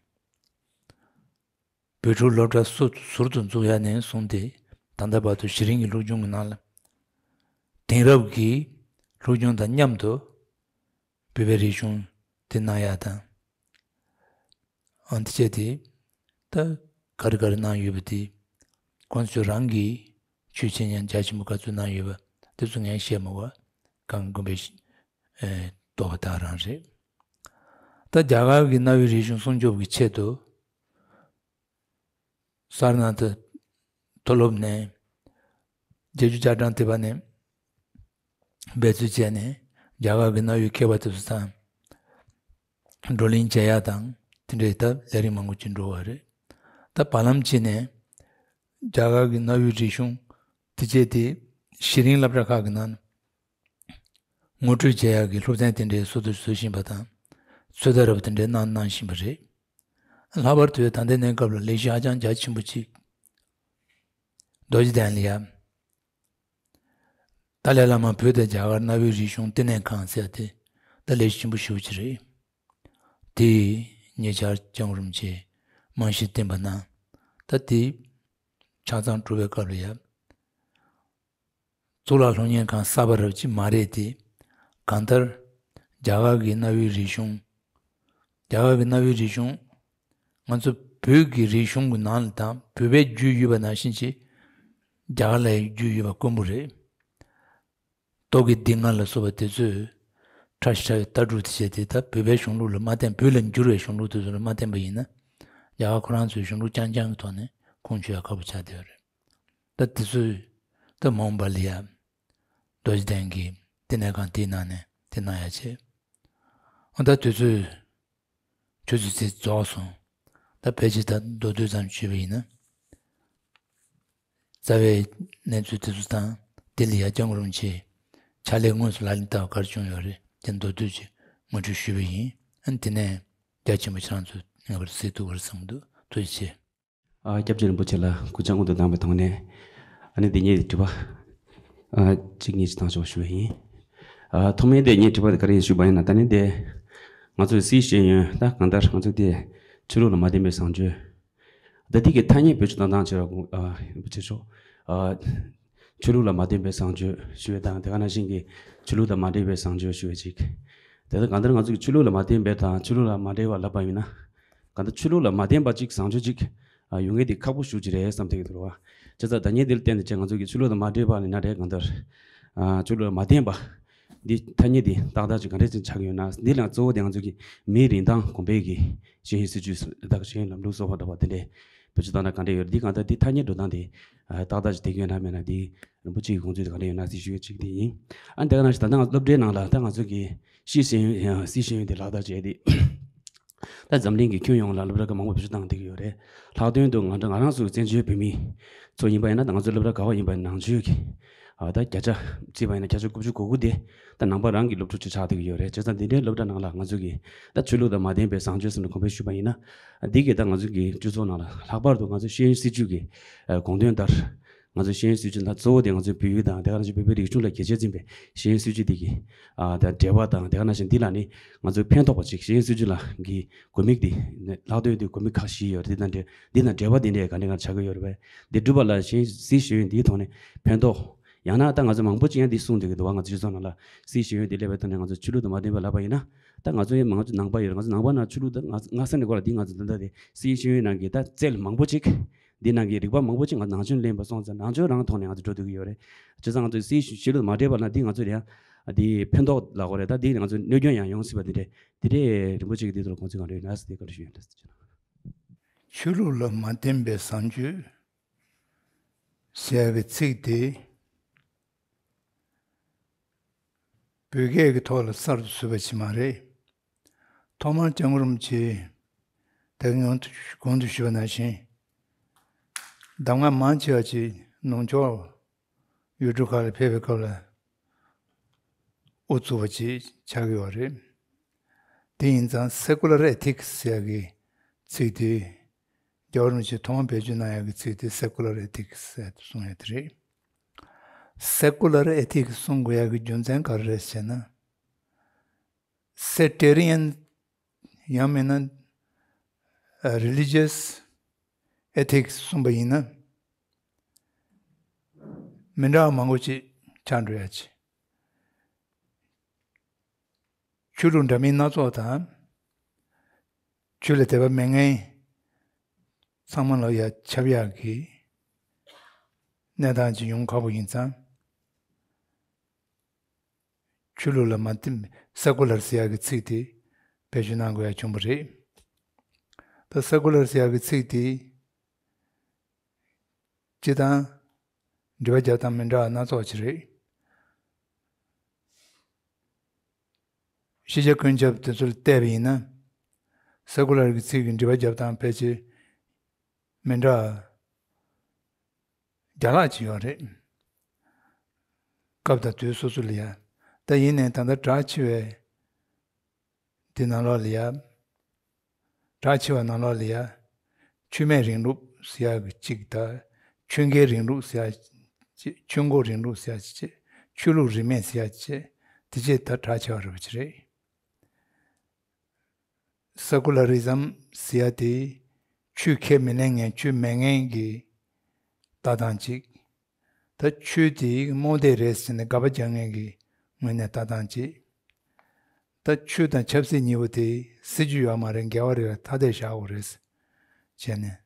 བོད་ཕྲུག་སློབ་གྲྭ་སུ་ཟུར་དུ་འཛུགས་ཡ་ནས་བཟུང་སྟེ་ད་ལྟ་བར་དུ་གཞི་རིམ་གྱི་སློབ་སྦྱོང་གི་ནང་ལ་དེང་རབས་ཀྱི་སློབ་སྦྱོང་དང་མཉམ་དུ་བོད་པའི་རིག་གཞུང་དེ་གནང་ཡ་དང་། ཨང་། དེ་བྱས་ཏེ་ད་ག་རེ་ག་རེ་གནང་ཡོད་པ་དེ། ཁོང་ཚོས་རང་གི་ཆོས་འཆད་ཉན་རྒྱ་ཆེན་པོ་ག་ཚོད་གནང་ཡོད་པ་དེ་ཚོ་ངས་བཤད་མ་དགོས། གང་དགོན་པའི་ཨེ། རྟོགས་པ་དག་རང་རེད། ད་རྒྱ་གར་གྱི་གནའ་བོའི་རིག་གཞུང་སྲུང་སྐྱོབ་ཀྱི་ཆེད་དུ། སར་ནཱ་ཐ་མཐོ་སློབ་ནས། བརྒྱད་ཅུ་གྱ་གྲངས་དེ་བ་ནས་ འབད་རྩོལ་བྱས་ནས་རྒྱ་གར་གྱི་གནའ་བོའི་མཁས་པ་དེ་ཚོ་དང་བགྲོ་གླེང་བྱེད་ཡ་དང་དེ་འདྲའི་ད་ལས་རིམ་མང་པོ་ཅིག་འགྲོ་བ་རེད། ད་བར་ལམ་ཅིག་ནས་རྒྱ་གར་གྱི་གནའ་བོའི་རིག་གཞུང་དེ་བྱས་ཏེ་གཞི་རིམ་སློབ་གྲྭ་ཁག་གི་ནང་ངོ་སྤྲོད་བྱེད་ཡག་གི་སློབ་ཚན་དེ་འདྲའི་བཟོ་དུ་བཟོ་བཞིན་པ་དང་། ཚོད་ལྟ་རབ་དེ་འདྲའི་གནང་གནང་བཞིན་པ་རེད། ལྷག་པར་དུ་ད་ལྟའི་གནས་སྐབས་ལ་ལས་གཞི་ཧ་ཅང་རྒྱ་ཆེན་པོ་ཅིག་རྡོ་རྗེ་གདན་ལ་ཡ། ཏཱ་ལའི་བླ་མ་བོད་དང་རྒྱ་གར་གནའ་བོའི་རིག་གཞུང་བསྟི་གནས་ཁང་ཟེར་ཏེ་ད་ལས་གཞི་ཆེན་པོ་ཞེ་པོ་ཅིག་རེད། དེ་ཉེ་ཆར་སྐྱབས་མགོན་རིན་པོ་ཆེས་རྨང་གཞི་བཏིང་པ་ན། ད་དེ་ཆ་ཚང་གྲུབ་པའི་སྐབས་ལ་ཡ། གཙུག་ལག་སློབ་གཉེར་ཁང་གསར་པ་རབ་ཅིག་མ་རེད་དེ། གང་ལྟར་རྒྱ་གར་གྱི་གནའ་བོའི་རིག་གཞུང་། རྒྱ་གར་གྱི་གནའ་བོའི་རིག་གཞུང་། ང་ཚོ་བོད་ཀྱི་རིག་གཞུང་གི་ནང་ལ་དང་བོད་པའི་རྒྱུས་ཡོད་པ་ནང་བཞིན་གྱི་རྒྱ་གར་ལ་ཡང་རྒྱུས་ཡོད་པ་དཀོན་པོ་རེད། རྟོག་གེ་སྡེ་ལྔ་ལ་སོགས་པ་དེ་ཚོས་ཕྲ་ཞིང་ཕྲ་བའི་ལྟ་གྲུབ་དེ་བྱས་ཏེ་ད་བོད་པའི་གཞུང་ལུགས་ལ་མ་བརྟེན། བོད་ལ་འགྱུར་བའི་གཞུང་ལུགས་དེ་ཚོ་ལ་མ་བརྟེན་པ་ཡིན་ན། རྒྱ་གར་ཁོ་རང་ཚོའི་གཞུང་ལུགས་རྐྱང་རྐྱང་གི་ཐོག་ནས་ཁུངས་འཁྱོལ་ཡ་ཁག་པོ་ཆགས་བསྡད་ཡོད་རེད། ད་དེ་ཚོས་ད་མོན་པ་ལ་ཡ་རྡོ་རྗེ་གདན་གྱི་བསྟི་གནས་ཁང་དེའི་ནང་ནས་དེ་གནང་ཡ་བྱས། འོ་ད་དུས་ཚོད་ཆུ་ཚོད་ཚོད་རྫོགས་སོང་། ད་ཕལ་ཆེར་ད་མདོར་བསྡུས་ཙམ་ཞུས་པ་ཡིན་ན། རྩ་བའི་གནས་ཚུལ་དེ་ཚོ་དང་དེ་ལ་ཡ་སྐྱབས་མགོན་རིན་པོ་ཆེས་ཕྱག་ལས་དངོས་སུ་ལག་ལེན་བསྟར་བ་ག་རེ་བྱུང་ཡོད་རེད་དེ་མདོར་བསྡུས་ཀྱིས་ངོ་སྤྲོད་ཞུས་པ་ཡིན། ཨ་ནི་དེ་ནས་རྒྱ་ཆེན་པོ་ཁྱེད་རང་ཚོས་ངེས་པར་གཟིགས་ཐུབ་པར་བསམ་འདུག་ཐུགས་རྗེ་ཆེ། ཨ། སྐྱབས་རྗེ་རིན་པོ་ཆེ་ལ་སྐུ་ཕྱག་སྔོན་དུ་བཏང་བའི་ཐོག་ནས། ཨ་ནི་དེ་ངས་དྲི་བ། ཨ། གཅིག་གཉིས་ཤིག་བཏང་ཆོག་ཞུ་བ་ཡིན། ཨ། ཐོག་མའི་དེ་ངས་དྲི་བ་དེ་ག་རེ་ཡིན་ཞུས་པ་ཡིན་ན། ད་ནི་དེ། ང་ཚོའི་སིའི་ཤེས་ཡོན། ད་གང་ལྟར་ང་ཚོ་དེ་ཆོས་ལུགས་ལ་མ་བརྟེན་པའི་བཟང་སྤྱོད། ད་དེ་གི་ཐ་སྙད་བེད་སྤྱོད་བཏང་སྟངས་བྱེད་རོགས། ཨ། རིན་པོ་ཆེ་མཆོག་ཨ། ཆོས་ལུགས་ལ་མ་བརྟེན་པའི་བཟང་སྤྱོད་ཞུ་བའི་དང་། དེ་ག་ནང་བཞིན་གྱི་ཆོས་ལུགས་དང་མ་འབྲེལ་བའི་བཟང་སྤྱོད་ཞུ་བའི་ཅིག་དེ་ལྟར་གང་ལྟར་ང་ཚོ་གི་ཆོས་ལུགས་ལ་མ་བརྟེན་པའི་དང་ཆོས་ལུགས་ལ་མ་འབྲེལ་བ་ལབ་པ་ཡིན་ན། གང་ལྟར་ཆོས་ལུགས་ལ་མ་བརྟེན་པ་ཅིག་བཟང་སྤྱོད་ཅིག་ཨ། ཡོང་མཁན་དེ་ཁག་པོ་ཞེ་པོ་ཅིག་རེད་བསམ་བསྡད་ཀྱི་འདུག་རེད་བ། བྱས་ཙང་ད་ངས་འདི་ལ་བརྟེན་ནས་བྱས་ང་ཚོ་གི་ཆོས་ལུགས་དང་མ་འབྲེལ་བ་ནས་ན་རེད། གང་ལྟར། ཨ། ཆོས་ལུགས་ལ་མ་བརྟེན་པ། འདི་ཐ་སྙད་འདི་ཏག་ཏག་ཅིག་ག་འདྲས་ཅིག་ཆགས་ཀྱི་ཡོད་ན། འདི་ལ་གཙོ་བོ་དེ་ང་ཚོ་གི་མིའི་རིན་ཐང་གོང་འཕེལ་གྱི་ཤེས་ཡོན་སྲིད་བྱུས་དང་ཤེས་ཡོན་ལམ་ལུགས་སོགས་པ་འདྲ་བ་དེ་འདྲས་བེད་སྤྱོད་བཏང་ན་ག་འདྲས་ཡོད་རེད། འདི་གང་ལྟར་འདི་ཐ་སྙད་འགྲོ་སྟངས་དེ་ཏག་ཏག་ཅིག་བསྡད་ཀྱི་ཡོད་ན་མེད་ན། འདི་རིན་པོ་ཆེ་གི་དགོངས་ཚུལ་དེ་ག་འདྲས་ཡོད་ན་ཟེར་ཞུ་ཡས་གཅིག་དེ་ཡིན། ཨ། དེ་ག་ནང་བཞིན་ད་ལྟ་ང་སློབ་གྲྭའི་ནང་ལ་ད་ང་ཚོ་གི་སིའི་ཤེས་ཡོན། སིའི་ཤེས་ཡོན་དེ་ལག་བསྟར་བྱས་ཏེ། ད་འཛམ་གླིང་གི་ཁྱོན་ཡོངས་ལ་སློབ་གྲྭ་ཁག་མང་པོ་བེད་སྤྱོད་བཏང་བསྡད་ཀྱི་ཡོད་རེད། ལྷག་དོན་དུ་ང་ང་རང་ཚོ་བཙན་བྱོལ་བོད་མི་ཚོ་ཡིན་པ་ཡིན་ན། ད་ང་ཚོ་སློབ་གྲྭ་ག་པར་ཡིན་པ་ཡིན་ན་ནང་ཆོས་ཀྱི། ཨ། ད་བརྒྱ་ཆ་བརྩིས་པ་ཡིན་ན་བརྒྱ་ཆ་དགུ་བཅུ་གོ་དགུ་དེ་ད་ནང་པ་རང་གི་སློབ་ཕྲུག་ཅིག་ཆགས་བསྡད་ཀྱི་ཡོད་རེད། བྱས་ཙང་འདི་འདྲའི་སློབ་གྲྭ་ནང་ལ་ང་ཚོ་གི་ད་ཆོས་ལུགས་དང་མ་བརྟེན་པའི་བཟང་སྤྱོད་ཟེར་ནས་གོང་འཕེལ་ཞུས་པ་ཡིན་ན། འདི་གིས་ད་ང་ཚོ་གི་སྤྱི་ཚོགས་ནང་ལ་ལྷག་པར་དུ་ང་ཚོ་ཤེས་ཡོན་སྲིད་བྱུས་ཀྱི་དགོངས་དོན་ལྟར། ང་ཚོ་ཤེས་ཡོན་སྲིད་བྱུས་ད་གཙོ་བོ་དེ་ང་ཚོའི་བོད་ཡིག་དང་དེ་ག་ནང་བཞིན་བོད་པའི་རིག་གཞུང་ལ་གལ་ཆེར་འཛིན་པའི་ཤེས་ཡོན་སྲིད་བྱུས་དེ་གི། ཨ། ད་འབྲེལ་བ་དང་དེ་ག་ནང་བཞིན་འདི་ལ་ནི་ང་ཚོའི་ཕན་ཐོགས་པ་ཅིག་ཤེས་ཡོན་སྲིད་བྱུས་ལ་གི་དགོས་དམིགས་དེ་ལྷག་དོན་དུ་དགོས་དམིགས་ཁག་བཞི་ཡོད་རེད། འདི་དང་འབྲེལ། འདི་དང་འབྲེལ་བ་འདི་འདྲས་ག་འདྲས་ག་ཆགས་ཀྱི་ཡོད་རེད་པས། འདི་སྒྲུབ་པ་ལ་ཤེས་ཡོན། སིའི་ཤེས་ཡོན་འདིའི་ཐོག་ནས་ཕན་ཐོགས། ཡང་ན་ད་ང་ཚོ་མང་པོ་ཅིག་ཡང་འདི་གསུངས་བསྡད་ཀྱི་འདུག་བ། ང་ཚོ་སྤྱི་ཚོགས་ནང་ལ་སིའི་ཤེས་ཡོན་འདི་སླེབས་པའི་ཐོག་ནས་ང་ཚོ་ཆོས་ལུགས་དང་མ་བརྟེན་པ་ལབ་པ་ཡིན་ན། ད་ང་ཚོ་ཡང་མང་ཚོ་ནང་པ་ཡོད་རེད། ང་ཚོ་ནང་པ་ནང་ཆོས་ལུགས་ད་ང་ང་ས་ནས་གོ་ལ་འདི་ང་ཚོ་ད་ལྟ་དེ་སིའི་ཤེས་ཡོན་ནང་གི་ད་རྩལ་མང་པོ་ཅིག་འདི་ནང་གི་རིག་པ་མང་པོ་ཅིག་ང་ནང་ཆོས་ལེན་པ་སོང་ཙང་ནང་ཆོས་རང་ཐོག་ནས་ང་ཚོ་འགྲོ་སྡོད་ཀྱི་ཡོད་རེད། བྱས་ཙང་ང་ཚོ་སིའི་ཤེས་ཡོན་དང་མ་འདྲེས་པ་ལ་འདི་ང་ཚོ་ཡང་འདི་ཕན་ཐོགས་ལབ་དགོས་རེད། ད་འདི་ང་ཚོ་གནོད་སྐྱོན་ཡང་ཡོང་སྲིད་པ་འདི་འདྲས། འདི་འདྲས་རིན་པོ་ཆེ་གི་འདི་ཐོག་ལ་དགོངས་ཚུལ་ག་འདྲ་ཡོད་ན་ཟེར་དེ་བཀའ་འདྲི་ཞུ་ཡ་ཡིན། ཆོས་ལུགས་ལ་མ་བརྟེན་པའི་བཟང་སྤྱོད་ཟེར་ཡ་གི་ཚིག་དེ། བོད་སྐད་ཀྱི་ཐོག་ལ་གསར་དུ་བཟོས་པ་ཞིག་མ་རེད། ཐོག་མར་སྐྱབས་མགོན་རིན་པོ་ཆེས་ད་གིན་གོང་དུ་ཞུས་པ་ནང་བཞིན། གདམས་ངག་མང་ཆེ་བ་ཅིག་ནུབ་ཕྱོགས་ཡུལ་གྲུ་ཁག་ལ་ཕེབས་པའི་སྐབས་ལ་དབུ་བཙུགས་པ་ཅིག་ཆགས་ཀྱི་ཡོད་རེད། དེ་ཡིན་ཙང་སེ་ཀུ་ལར་ཨེ་ཐིག་སི་ཟེར་ཡ་གི་ཚིག་དེ། རྒྱལ་བ་རིན་པོ་ཆེས་ཐོག་མར་བེད་སྤྱོད་གནང་ཡག་གི་ཚིག་དེ་སེ་ཀུ་ལར་ཨེ་ཐིག་སི་ཟེར་གསུང་ཡག་དེ་རེད། སེ་ཀུ་ལར་ཨེ་ཐིག་སི་གསུང་དགོས་ཡག་གི་རྒྱུ་མཚན་ག་རེ་རེད་ཟེར་ན། སེ་ཀུ་ལར་ཡང་མིན་ན་རི་ལི་ཇི་ཡས་ཨེ་ཐིག་སི་གསུངས་པ་ཡིན་ན། མི་འདྲ་བ་མང་པོ་ཅིག་ཆགས་འགྲོ་ཡག་ཅིག་ཆོས་ལུགས་འདྲ་མིན་སྣ་ཚོགས་དང་། ཆོས་ལ་དད་པ་མེད་མཁན་ཚང་མ་ལ་ཡ་ཁྱབ་ཡག་གི་གནས་སྟངས་ཅིག་ཡོང་ཁག་པོ་ཡིན་ཙང་། ཆོས་ལུགས་ལ་མ་བརྟེན་པའི་སེ་ཀུ་ལར་ཟེར་ཡག་གི་ཚིག་དེ་བེད་སྤྱོད་གནང་དགོས་ཡག་བྱུང་བ་རེད། ད་སེ་ཀུ་ལར་ཟེར་ཡག་གི་ཚིག་དེ། སྤྱིར་བཏང་། འབྲི་བ་རྒྱག་སྟངས་མི་འདྲ་བ་སྣ་ཚོགས་ཅིག་རེད། ཤེས་བྱ་ཀུན་ཁྱབ་དེ་ཚོ་ལ་བལྟས་པ་ཡིན་ན། སེ་ཀུ་ལར་གྱི་ཚིག་གི་འགྲེལ་པ་རྒྱབ་སྟངས་ཕལ་ཆེར་མི་འདྲ་བ་རྒྱ་ལྷག་ཅིག་ཡོད་རེད། སྐབས་དང་དུས་སོ་སོ་ལ་ཡ། ད་ཡིན་ནའི་ད་ལྟ་གྲགས་ཆེ་བའི་དེ་ནང་ལོགས་ལ་ཡ། གྲགས་ཆེ་བ་ནང་ལོགས་ལ་ཡ། ཆོས་མེད་རིང་ལུགས་ཟེར་ཡག་གི་གཅིག་དང་། ཆོས་འགལ་རིང་ལུགས་ཟེར་ཡག་གཅིག་ཆོས་འགོག་རིང་ལུགས་ཟེར་ཡག་གཅིག་ཆོས་ལུགས་རིས་མེད་ཟེར་ཡག་གཅིག་དེ་བཅས་ད་གྲགས་ཆེ་བ་རེད་པ་ཅིག་རེད། སེ་ཀུ་ལ་རི་ཛམ་ཟེར་ཡག་དེ་ཆོས་ཁས་མི་ལེན་མཁན་ཆོས་མེད་མཁན་གྱི་ལྟ་སྟངས་གཅིག་ད་ཆོས་དེ་རྨོངས་དད་རེད་ཟེར་ནས་དགག་པ་རྒྱག་མཁན་གྱི་ངོས་ནས་ལྟ་སྟངས་གཅིག་ད་ཆོས་དང་ཆབ་སྲིད་གཉིས་པོ་དེ་སྲིད་ཇུས་ཡོད་མ་རེད། འགལ་བ་རེད། ཐ་དད་བཞག་དགོས་རེད་བྱས་ནས་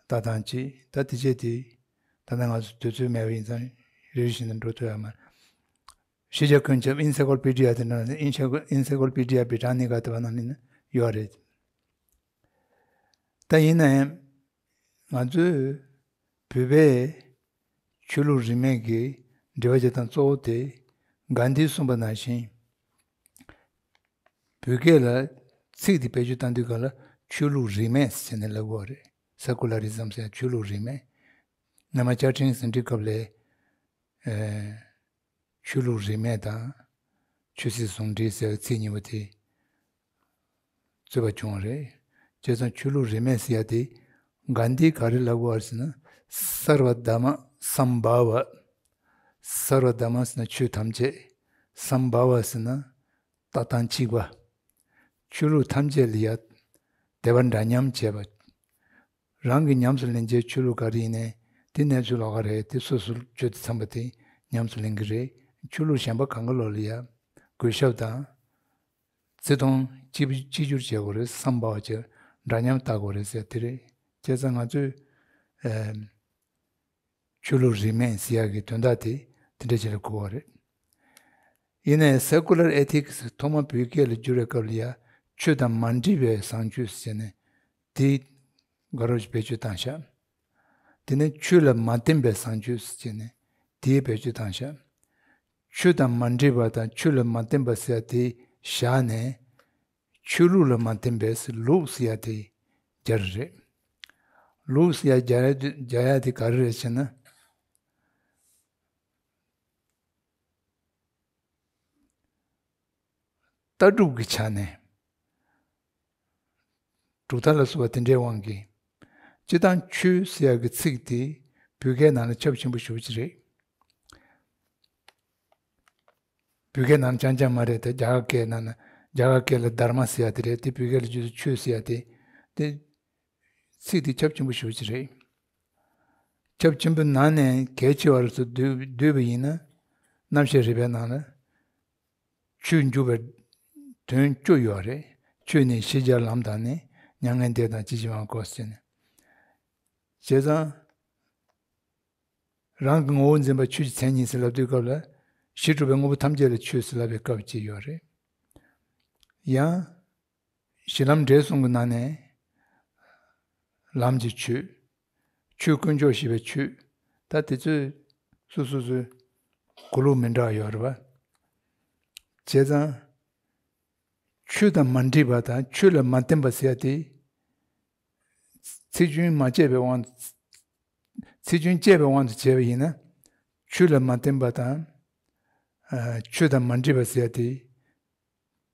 ལྟ་སྟངས་གཅིག་ད་དེ་བྱས་དེ་ད་ལྟ་ང་ཚོ་དུས་ཚོད་མེད་པ་ཡིན་ཙང་རེ་རེ་བཞིན་དུ་འགྲོ་ཐུབ་ཡོད་མ་རེད། ཤེས་བྱ་ཀུན་ཁྱབ་ཨིན་སའི་ཀོ་ལོ་པི་ཌི་ཡ་དེ་འདྲ་ཨིན་སའི་ཀོ་ལོ་པི་ཌི་ཡ་བི་ཊ་ནི་ཀ་དེ་བ་ནང་ནས་ཡོད་རེད། ད་ཡིན་ན་ཡང་ང་ཚོས་བོད་པའི་ཆོས་ལུགས་རིས་མེད་ཀྱི་འགྲེལ་པ་བྱེད་སྟངས་གཙོ་བོ་དེ་གྷན་དྷིས་གསུངས་པ་ནང་བཞིན། བོད་སྐད་ལ་ཚིག་དེ་བེད་སྤྱོད་གཏང་དུས་སྒང་ལ་ཆོས་ལུགས་རིས་མེད་ཟེར་ནས་ལབ་ཀྱི་ཡོད་རེད། སེ་ཀུ་ལ་རི་ཛམ་ཟེར་ཆོས་ལུགས་རིས་མེད། སྔོན་མ་བཅའ་ཁྲིམས་ཟིན་བྲིས་སྐབས་ལ་ཆོས་ལུགས་རིས་མེད་དང་ཆོས་སྲིད་ཟུང་འབྲེལ་ཟེར་བའི་ཚིག་གཉིས་པོ་དེ་རྩོད་པ་བྱུང་བ་རེད། བྱས་ཙང་ཆོས་ལུགས་རིས་མེད་ཟེར་ཡ་དེ་གྷན་དྷིས་ག་རེ་ལབ་ཀྱི་ཡོད་རེད་ཟེར་ན། སརྦ་དྷརྨ་སམ་བྷ་བ། སརྦ་དྷརྨ་ཟེར་ན་ཆོས་ཐམས་ཅད། སམ་བྷ་བ་ཟེར་ན་ལྟ་སྟངས་གཅིག་པ། ཆོས་ལུགས་ཐམས་ཅད་ལ་ཡ་དད་པ་འདྲ་མཉམ་བྱས་པ། རང་གིས་ཉམས་སུ་ལེན་བྱའི་ཆོས་ལུགས་ག་རེ་ཡིན་ནའི་དེ་གནས་ཚུལ་ལོགས་ཀ་རེད། དེ་སོ་སོར་བཅོས་ཏེ་འཚམས་པ་དེ་ཉམས་སུ་ལེན་གྱི་རེད། ཆོས་ལུགས་གཞན་པ་གང་ག་ལོག་ལ་ཡ་གུས་ཞབས་དང་བརྩི་མཐོང་གཅིག་གཅིག་གྱུར་བྱེད་དགོས་རེད། སམ་བྷ་བ་བྱས་འདྲ་མཉམ་ལྟ་དགོས་རེད་ཟེར་དེ་རེད། བྱས་ཙང་ང་ཚོས་ཨེ་ཆོས་ལུགས་རིས་མེད་ཟེར་ཡག་གི་དོན་དག་དེ་དེ་འདྲ་ཅིག་ལ་གོ་བ་རེད། ཡིན་ནའི་སེ་ཀུ་ལར་ཨེ་ཐིག་སི་ཐོག་མ་བོད་སྐད་ལ་བསྒྱུར་བའི་སྐབས་ལ་ཡ་ཆོས་དང་མ་འདྲེས་པའི་བཟང་སྤྱོད་ཟེར་ནས་དེ་དགའ་རབ་ཅིག་བེད་སྤྱོད་བཏང་ཤག་དེ་ནས་ཆོས་ལ་མ་བརྟེན་པའི་བཟང་སྤྱོད་ཟེར་ནས་དེ་བེད་སྤྱོད་བཏང་ཤག་ཆོས་དང་མ་འདྲེས་པ་དང་ཆོས་ལ་མ་བརྟེན་པ་ཟེར་ཡ་དེ་བཞག་ནས། ཆོས་ལུགས་ལ་མ་བརྟེན་པའི་ལུགས་ཟེར་ཡ་དེ་སྦྱར་རེད། ལུགས་ཟེར་ཡ་སྦྱར་ཡ་དེ་སྦྱར་ཡ་དེ་ག་རེ་རེད་ཟེར་ན། ལྟ་གྲུབ་ཀྱི་ཆ་ནས་གྲུབ་མཐའ་ལ་སོགས་པ་དེ་འདྲའི་དབང་གིས། སྤྱིར་བཏང་ཆོས་ཟེར་ཡ་གི་ཚིག་དེ་བོད་སྐད་ནང་ལ་ཁྱབ་ཆེན་པོ་ཞེ་པོ་ཅིག་རེད། བོད་སྐད་ནང་རྐྱང་རྐྱང་མ་རེད་དེ། རྒྱ་གར་སྐད་ནང་ན་རྒྱ་གར་སྐད་ལ་དྷརྨ་ཟེར་ཡ་དེ་རེད་དེ། བོད་སྐད་ལ་བསྒྱུར་ཚེ་ཆོས་ཟེར་ཡ་དེ། དེ་ཚིག་དེ་ཁྱབ་ཆེན་པོ་ཞེ་པོ་ཅིག་རེད། ཁྱབ་ཆེན་པོའི་ནང་ནས་གལ་ཆེ་བ་རུ་ཚུར་བསྡུས་བསྡུས་པ་ཡིན་ན། རྣམ་བཤད་རིག་པའི་ནང་ལ་ཆོས་འཇུག་པའི་དོན་བཅུ་ཡོད་རེད། ཆོས་ནི་ཤེས་བྱ་ལམ་དང་ནི། མྱ་ངན་འདས་དང་ཇི་བཞིན་པའང་གོ་ཟེར་ནས། བྱས་ཙང་། རང་གི་ངོ་བོ་འཛིན་པ་ཆོས་ཀྱི་མཚན་ཉིད་ཟེར་ལབ་དུས་སྐབས་ལ་གཞི་གྲུབ་པའི་དངོས་པོ་ཐམས་ཅད་ལ་ཆོས་ཟེར་ལབ་པའི་སྐབས་ཅིག་ཡོད་རེད། ཡང་། གཞི་ལམ་འབྲས་གསུམ་གྱི་ནང་ནས་ལམ་གྱི་ཆོས། ཆོས་དཀོན་མཆོག་ཞེས་པའི་ཆོས། ད་དེ་ཚོས་སོ་སོ་སོའི་གོ་ལུགས་མི་འདྲ་བ་ཡོད་རེད་པ། བྱས་ཙང་། ཆོས་དང་མ་འདྲེས་པ་དང་ཆོས་ལ་མ་བརྟེན་པ་ཟེར་ཡ་དེ། ཚིག་རྒྱུན་མ་བཅད་པའི་དབང་དུ། ཚིག་རྒྱུན་བཅད་པའི་དབང་དུ་བྱས་པ་ཡིན་ན། ཆོས་ལ་མ་བརྟེན་པ་དང་། ཨ། ཆོས་དང་མ་འདྲེས་པ་ཟེར་ཡ་དེ།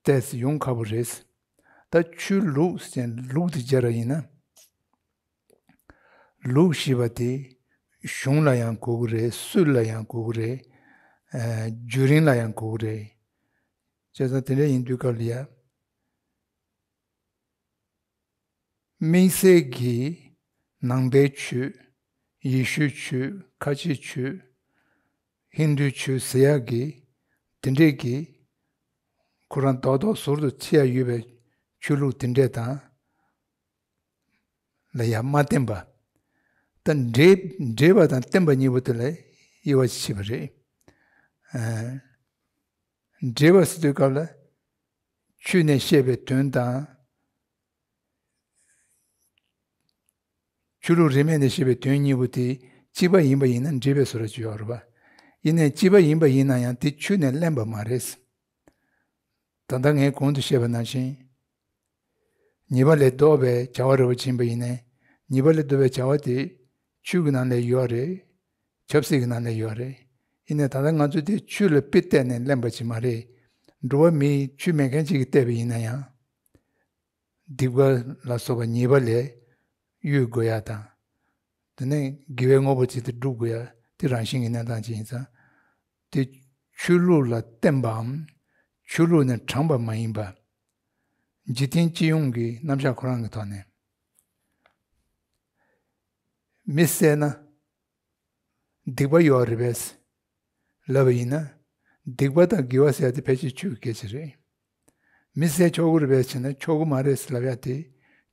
ཏོག་ཙམ་ཡོང་ཁག་པོ་རེད། ད་ཆོས་ལུགས་ཟེར་ལུགས་དེ་སྦྱར་བ་ཡིན་ན། ལུགས་ཞེས་པ་དེ་གཞུང་ལ་ཡང་གོ་གི་རེད། སྲོལ་ལ་ཡང་གོ་གི་རེད། ཨ། བརྒྱུད་རིམ་ལ་ཡང་གོ་གི་རེད། བྱས་ཙང་དེ་འདྲ་ཡིན་དུས་སྐབས་ལ་ཡ། དམིགས་བསལ་གྱིས་ནང་པའི་ཆོས། ཡེ་ཤུའི་ཆོས། ཁ་ཆེའི་ཆོས། ཧིན་དུའི་ཆོས་ཟེར་ཡག་གི་དེ་འདྲས་ཀྱི་ཁོ་རང་རྡོག་རྡོག་ཟུར་དུ་ཕྱེ་ཡ་ཡོད་པའི་ཆོས་ལུགས་དེ་འདྲས་དང་ལ་ཡང་མ་བརྟེན་པ། ད་འདྲེས་འདྲེས་པ་དང་བརྟེན་པ་གཉིས་པོ་དེ་ལ་དབྱེ་བ་ཕྱེ་བ་རེད། ཨ། འདྲེས་པ་ཟེར་དུས་སྐབས་ལ་ཆོས་ནས་བཤད་པའི་དོན་དང་། ཆོས་ལུགས་རིས་མེད་ནས་བཤད་པའི་དོན་གཉིས་པོ་དེ་གཅིག་པ་ཡིན་པ་ཡིན་ན་འདྲེས་པའི་བཟོ་འདྲ་ཅིག་ཡོད་རེད་པ། ཡིན་ནའི་གཅིག་པ་ཡིན་པ་ཡིན་ན་ཡང་དེ་ཆོས་ནས་བརླན་པ་མ་རེད། ད་ལྟ་ངས་གོང་དུ་བཤད་པ་ནང་བཞིན། ཉེས་པ་ལས་ལྡོག་པའི་བྱ་བ་རེ་བ་ཕྱིན་པ་ཡིན་ནའི། ཉེས་པ་ལས་ལྡོག་པའི་བྱ་བ་དེ་ཆོས་ཀྱི་ནང་ལ་ཡོད་རེད། ཆབ་སྲིད་ཀྱི་ནང་ལ་ཡོད་རེད། ཡིན་ནའི་ད་ལྟ་ང་ཚོས་དེ་ཆོས་ལ་དཔེ་བལྟས་ནས་གླེང་པ་ཅིག་མ་རེད། འགྲོ་བ་མིའི་ཆོས་མེད་མཁན་ཅིག་གིས་བལྟས་པ་ཡིན་ན་ཡང་། སྡིག་པ་ལ་སོགས་པ་ཉེས་པ་ལས་གཡོལ་དགོས་ཡ་དང་། དེ་ནས་དགེ་བའི་དངོས་པོ་ཅིག་དེ་སྒྲུབ་དགོས་ཡ་དེ་རང་བཞིན་གྱི་གནས་སྟངས་ཅིག་ཡིན་ཙང་། དེ་ཆོས་ལུགས་ལ་བརྟེན་པའམ་ཆོས་ལུགས་ནས་དྲངས་པ་མ་ཡིན་པ། འཇིག་རྟེན་སྤྱི་ཡོངས་ཀྱི་རྣམ་གཞག་ཁོ་རང་གི་ཐོག་ནས། མི་བསད་ན་སྡིག་པ་ཡོད་རེད་པས་ལབ་པ་ཡིན་ན། སྡིག་པ་དང་དགེ་བ་ཟེར་ཡ་དེ་ཕལ་ཆེར་ཆོས་ཀྱི་སྐད་ཆ་རེད། མི་བསད་ཆོག་གི་རེད་པས་ཟེར་ན་ཆོག་གི་མ་རེད་ཟེར་ལབ་ཡ་དེ་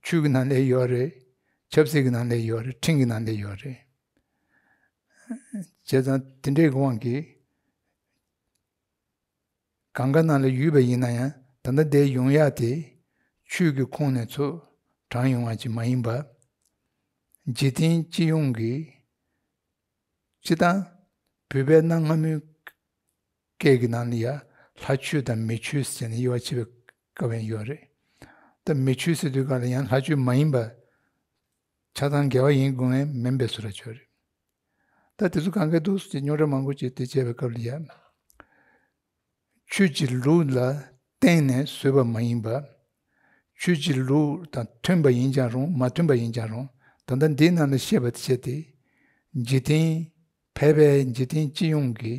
ཆོས་ཀྱི་ནང་ལ་ཡོད་རེད། ཆབ་སྲིད་ཀྱི་ནང་ལ་ཡོད་རེད། ཁྲིམས་ཀྱི་ནང་ལ་ཡོད་རེད། བྱས་ཙང་དེ་འདྲའི་དབང་གིས། གང་ག་ནང་ལ་ཡོད་པ་ཡིན་ན་ཡང་ད་ལྟ་འདིར་ཡོང་ཡག་དེ་ཆོས་ཀྱི་ཁོངས་ནས་ཚུར་དྲངས་ཡོང་བ་ཅིག་མ་ཡིན་པ། འཇིག་རྟེན་སྤྱི་ཡོངས་ཀྱི་སྤྱི་དང་བོད་པའི་གནའ་སྔ་མོའི་སྐད་ཀྱི་ནང་ལ་ཡང་ལྷ་ཆོས་དང་མི་ཆོས་ཟེར་ནས་དབྱེ་བ་ཕྱེ་བའི་སྐབས་ཡང་ཡོད་རེད། ད་མི་ཆོས་ཟེར་དུས་སྒང་ལ་ཡང་ལྷ་ཆོས་མ་ཡིན་པ་ཆ་ཚང་འགལ་བ་ཡིན་དགོས་ངེས་མིན་པའི་བཟོ་འདྲ་ཅིག་ཡོད་རེད། ད་དེ་ཚོ་གང་ག་འདུག་ཟེར་རྙོག་དྲ་མང་པོ་ཅིག་དེ་བྱས་པའི་སྐབས་ལ་ཡང་། ཆོས་ཀྱི་ལུགས་ལ་བརྟེན་ནས་བཟོས་པ་མ་ཡིན་པ། ཆོས་ཀྱི་ལུགས་དང་མཐུན་པ་ཡིན་ཀྱང་རུང་མ་མཐུན་པ་ཡིན་ཀྱང་རུང་ད་ལྟ་འདིའི་ནང་ལ་བཤད་པ་དེ་བྱས་ཏེ། འཇིག་རྟེན་ཕལ་པའི་འཇིག་རྟེན་སྤྱི་ཡོངས་ཀྱི་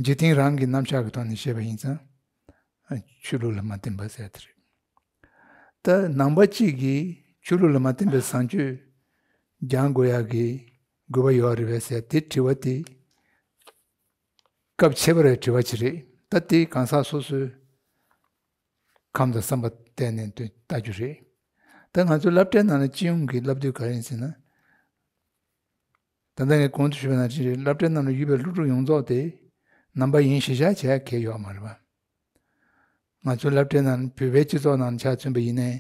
འཇིག་རྟེན་རང་གི་རྣམ་གཞག་གི་ཐོག་ནས་བཤད་པ་ཡིན་ཙང་། ཆོས་ལུགས་ལ་མ་བརྟེན་པ་ཟེར་དེ་རེད། ད་ནང་པ་གཅིག་གིས་ཆོས་ལུགས་ལ་མ་བརྟེན་པའི་བཟང་སྤྱོད་སྦྱང་དགོས་ཡག་གི་དགོས་པ་ཡོད་རེད་པས་ཟེར་དེ་དྲི་བ་དེ་སྐབས་ཕྱེ་བ་རེད་དྲི་བ་ཅིག་རེད། ད་དེ་གང་ཟག་སོ་སོའི་ཁམས་དང་བསམ་པ་བལྟས་ནས་དེ་ལྟ་རྒྱུ་རེད། ད་ང་ཚོའི་སློབ་གྲྭའི་ནང་ལ་སྤྱི་ཡོངས་ཀྱི་བསླབ་དུས་ག་རེ་ཡིན་ཟེར་ན། ད་ལྟ་ངས་གོང་དུ་ཞུས་པ་ནང་བཞིན་རེད། སློབ་གྲྭའི་ནང་ལ་ཡོད་པའི་སློབ་ཕྲུག་ཡོངས་རྫོགས་དེ་ནང་པ་ཡིན་གཞི་བཞག་བྱས་གལ་ཡོད་མ་རེད་པ། ང་ཚོའི་སློབ་གྲྭའི་ནང་བོད་པའི་སྤྱི་ཚོགས་ནང་ཆ་མཚོན་པ་ཡིན་ནའི།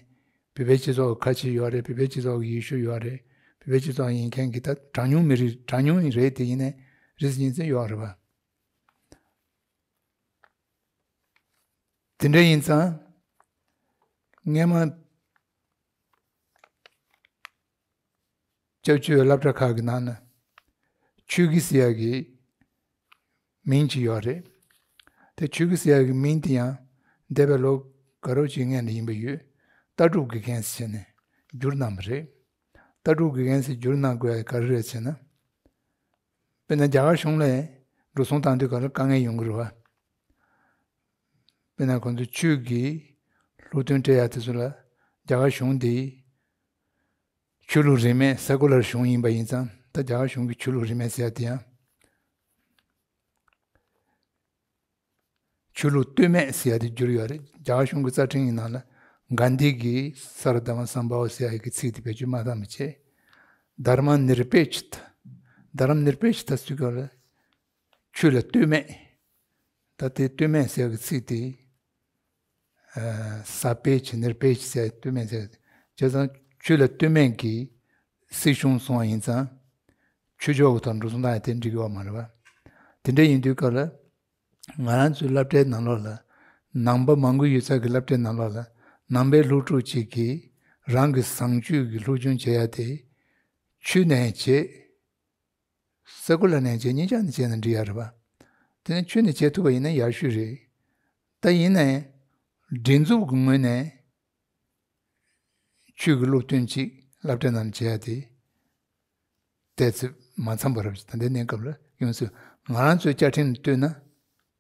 བོད་པའི་སྤྱི་ཚོགས་ཁ་ཆེ་ཡོད་རེད། བོད་པའི་སྤྱི་ཚོགས་ཡེ་ཤུ་ཡོད་རེད། བོད་པའི་སྤྱི་ཚོགས་ཡིན་མཁན་གྱི་ད་གྲངས་ཉུང་མི་རིགས་གྲངས་ཉུང་རེད་དེ་ཡིན་ནའི་རིས་ཡིན་ཚད་ཡོད་རེད་པ། དེ་འདྲ་ཡིན་ཙང་། སྔས་མ་སྐྱབས་བཅོལ་བའི་སློབ་གྲྭ་ཁག་གི་ནང་ན་ཆོས་དགེ་ཟེར་ཡག་གི་མིང་ཅིག་ཡོད་རེད། དེ་ཆོས་དགེ་ཟེར་ཡག་གི་མིང་དེ་ཡང་འདས་པའི་ལོ་དགའ་རབ་ཅིག་སྔོན་ནས་ཡིན་པ་ཡོད། ལྟ་གྲུབ་དགེ་རྒན་ཟེར་ནས་བསྒྱུར་གནང་བ་རེད། ལྟ་གྲུབ་དགེ་རྒན་ཟེར་བསྒྱུར་གནང་དགོས་ཡག་ག་རེ་རེད་ཟེར་ན། དཔེར་ན་རྒྱ་གར་གཞུང་ལ་འགྲོ་སོང་བཏང་དུས་ག་ལ་དཀའ་ངལ་ཡོང་གི་རེད་བ། དཔེར་ན་ཁོང་ཚོ་ཆོས་ཀྱི་སློབ་སྟོན་སྤྲད་ཡག་དེ་ཚོ་ལ་རྒྱ་གར་གཞུང་དེ་ཆོས་ལུགས་རིས་མེད་ས་ཀུ་ལར་གཞུང་ཡིན་པ་ཡིན་ཙང་། ད་རྒྱ་གར་གཞུང་གི་ཆོས་ལུགས་རིས་མེད་ཟེར་ཡག་དེ་ཡང་ཆོས་ལུགས་ལྟོས་མེད་ཟེར་ཡག་དེ་བསྒྱུར་ཡོད་རེད། རྒྱ་གར་གཞུང་གི་རྩ་ཁྲིམས་ཀྱི་ནང་ལ་གྷན་དྷི་གི་སརྦ་དྷརྨ་སམ་བྷ་ཝ་ཟེར་ཡག་གི་ཚིག་དེ་བེད་སྤྱོད་མ་བཏང་བ་བྱས། དྷརྨ་ནིར་པེ་ཤ་ཐ། དྷརྨ་ནིར་པེ་ཤ་ཐ་ཟེར་སྐབས་ལ་ཆོས་ལ་ལྟོས་མེད། ད་དེ་ལྟོས་མེད་ཟེར་གྱི་ཚིག་དེ། ཨ་ས་པེ་ཤ་ནིར་པེ་ཤ་ཟེར་ལྟོས་མེད་ཟེར། བྱས་ཙང་ཆོས་ལ་ལྟོས་མེད་ཀྱི་སྲིད་གཞུང་སོང་བ་ཡིན་ཙང་། ཆོས་ཕྱོགས་ཀྱི་ཐོག་འགྲོ་སོང་བཏང་ཡག་དེ་འགྲིག་གི་ཡོད་མ་རེད་བ། དེ་འདྲ་ཡིན་དུས་སྐབས་ལ། ང་རང་ཚོའི་སློབ་གྲྭའི་ནང་ལོགས་ལ། ནང་པ་མང་པོ་ཡོད་ས་གི་སློབ་གྲྭའི་ནང་ལོགས་ལ། ནང་པའི་སློབ་ཕྲུག་ཅིག་གིས་རང་གི་བཟང་སྤྱོད་ཀྱི་སློབ་སྦྱོང་བྱེད་ཡག་དེ། ཆོས་ནས་བྱེད། ས་ཀུ་ལར་ནས་བྱས་གཉིས་ཆ་ནས་བྱས་ན་འགྲིག་ཡག་རེད་པ། དེ་ནས་ཆོས་ནས་བྱེད་ཐུབ་པ་ཡིན་ན་ཡག་ཤོས་རེད། ད་ཡིན་ནའི་སྒྲིག་འཛུགས་ཀྱི་ངོས་ནས་ཆོས་ཀྱི་སློབ་སྟོན་ཅིག་སློབ་གྲྭ་ནང་བྱེད་ཡག་དེ་ཏོག་ཙམ་མ་འཚམ་པ་རེད་པ། ད་ལྟའི་གནས་སྐབས་ལ་ཡོང་སྲིད། ང་རང་ཚོའི་བཅའ་ཁྲིམས་ལ་ལྟོས་ན་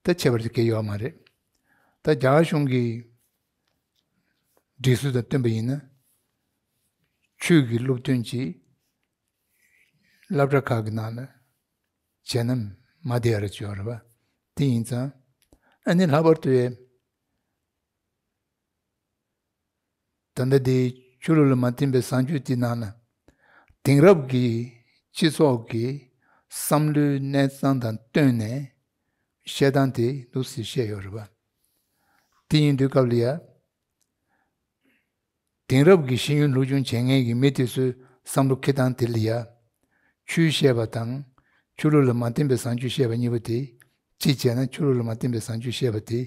ད་ཁྱད་པར་ཅིག་གང་ཡང་ཡོད་མ་རེད། ད་རྒྱ་གར་གཞུང་གི་སྒྲིག་སྲོལ་དང་བསྟུན་པ་ཡིན་ན་ཆོས་ཀྱི་སློབ་སྟོན་ཅིག་སློབ་གྲྭ་ཁག་གི་ནང་ལ་བྱས་ན་མ་བདེ་བ་རེ་ཅིག་ཡོད་རེད་པ། དེ་ཡིན་ཙང་། ཨ་ནི་ལྷག་པར་དུ་ད་ལྟ་འདི་ཆོས་ལུགས་ལ་མ་བརྟེན་པའི་བཟང་སྤྱོད་དེའི་ནང་ལ་དེང་རབས་ཀྱི་སྤྱི་ཚོགས་ཀྱི་བསམ་བློའི་གནས་སྟངས་དང་བསྟུན་ནས་བཤད་སྟངས་དེ་འདུག་སེ་བཤད་ཡོད་རེད་པ། དེ་ཡིན་དུས་སྐབས་ལ་ཡ། དེང་རབས་ཀྱི་ཤེས་ཡོན་སློབ་སྦྱོང་བྱེད་མཁན་གྱི་མི་དེ་ཚོའི་བསམ་བློ་འཁྱེར་སྟངས་དེ་ལ་ཡ། ཆོས་བཤད་པ་དང་ཆོས་ལུགས་ལ་མ་བརྟེན་པའི་བཟང་སྤྱོད་བཤད་པ་གཉིས་པོ་དེ། གཅིག་བྱས་ན་ཆོས་ལུགས་ལ་མ་བརྟེན་པའི་བཟང་སྤྱོད་བཤད་པ་དེ།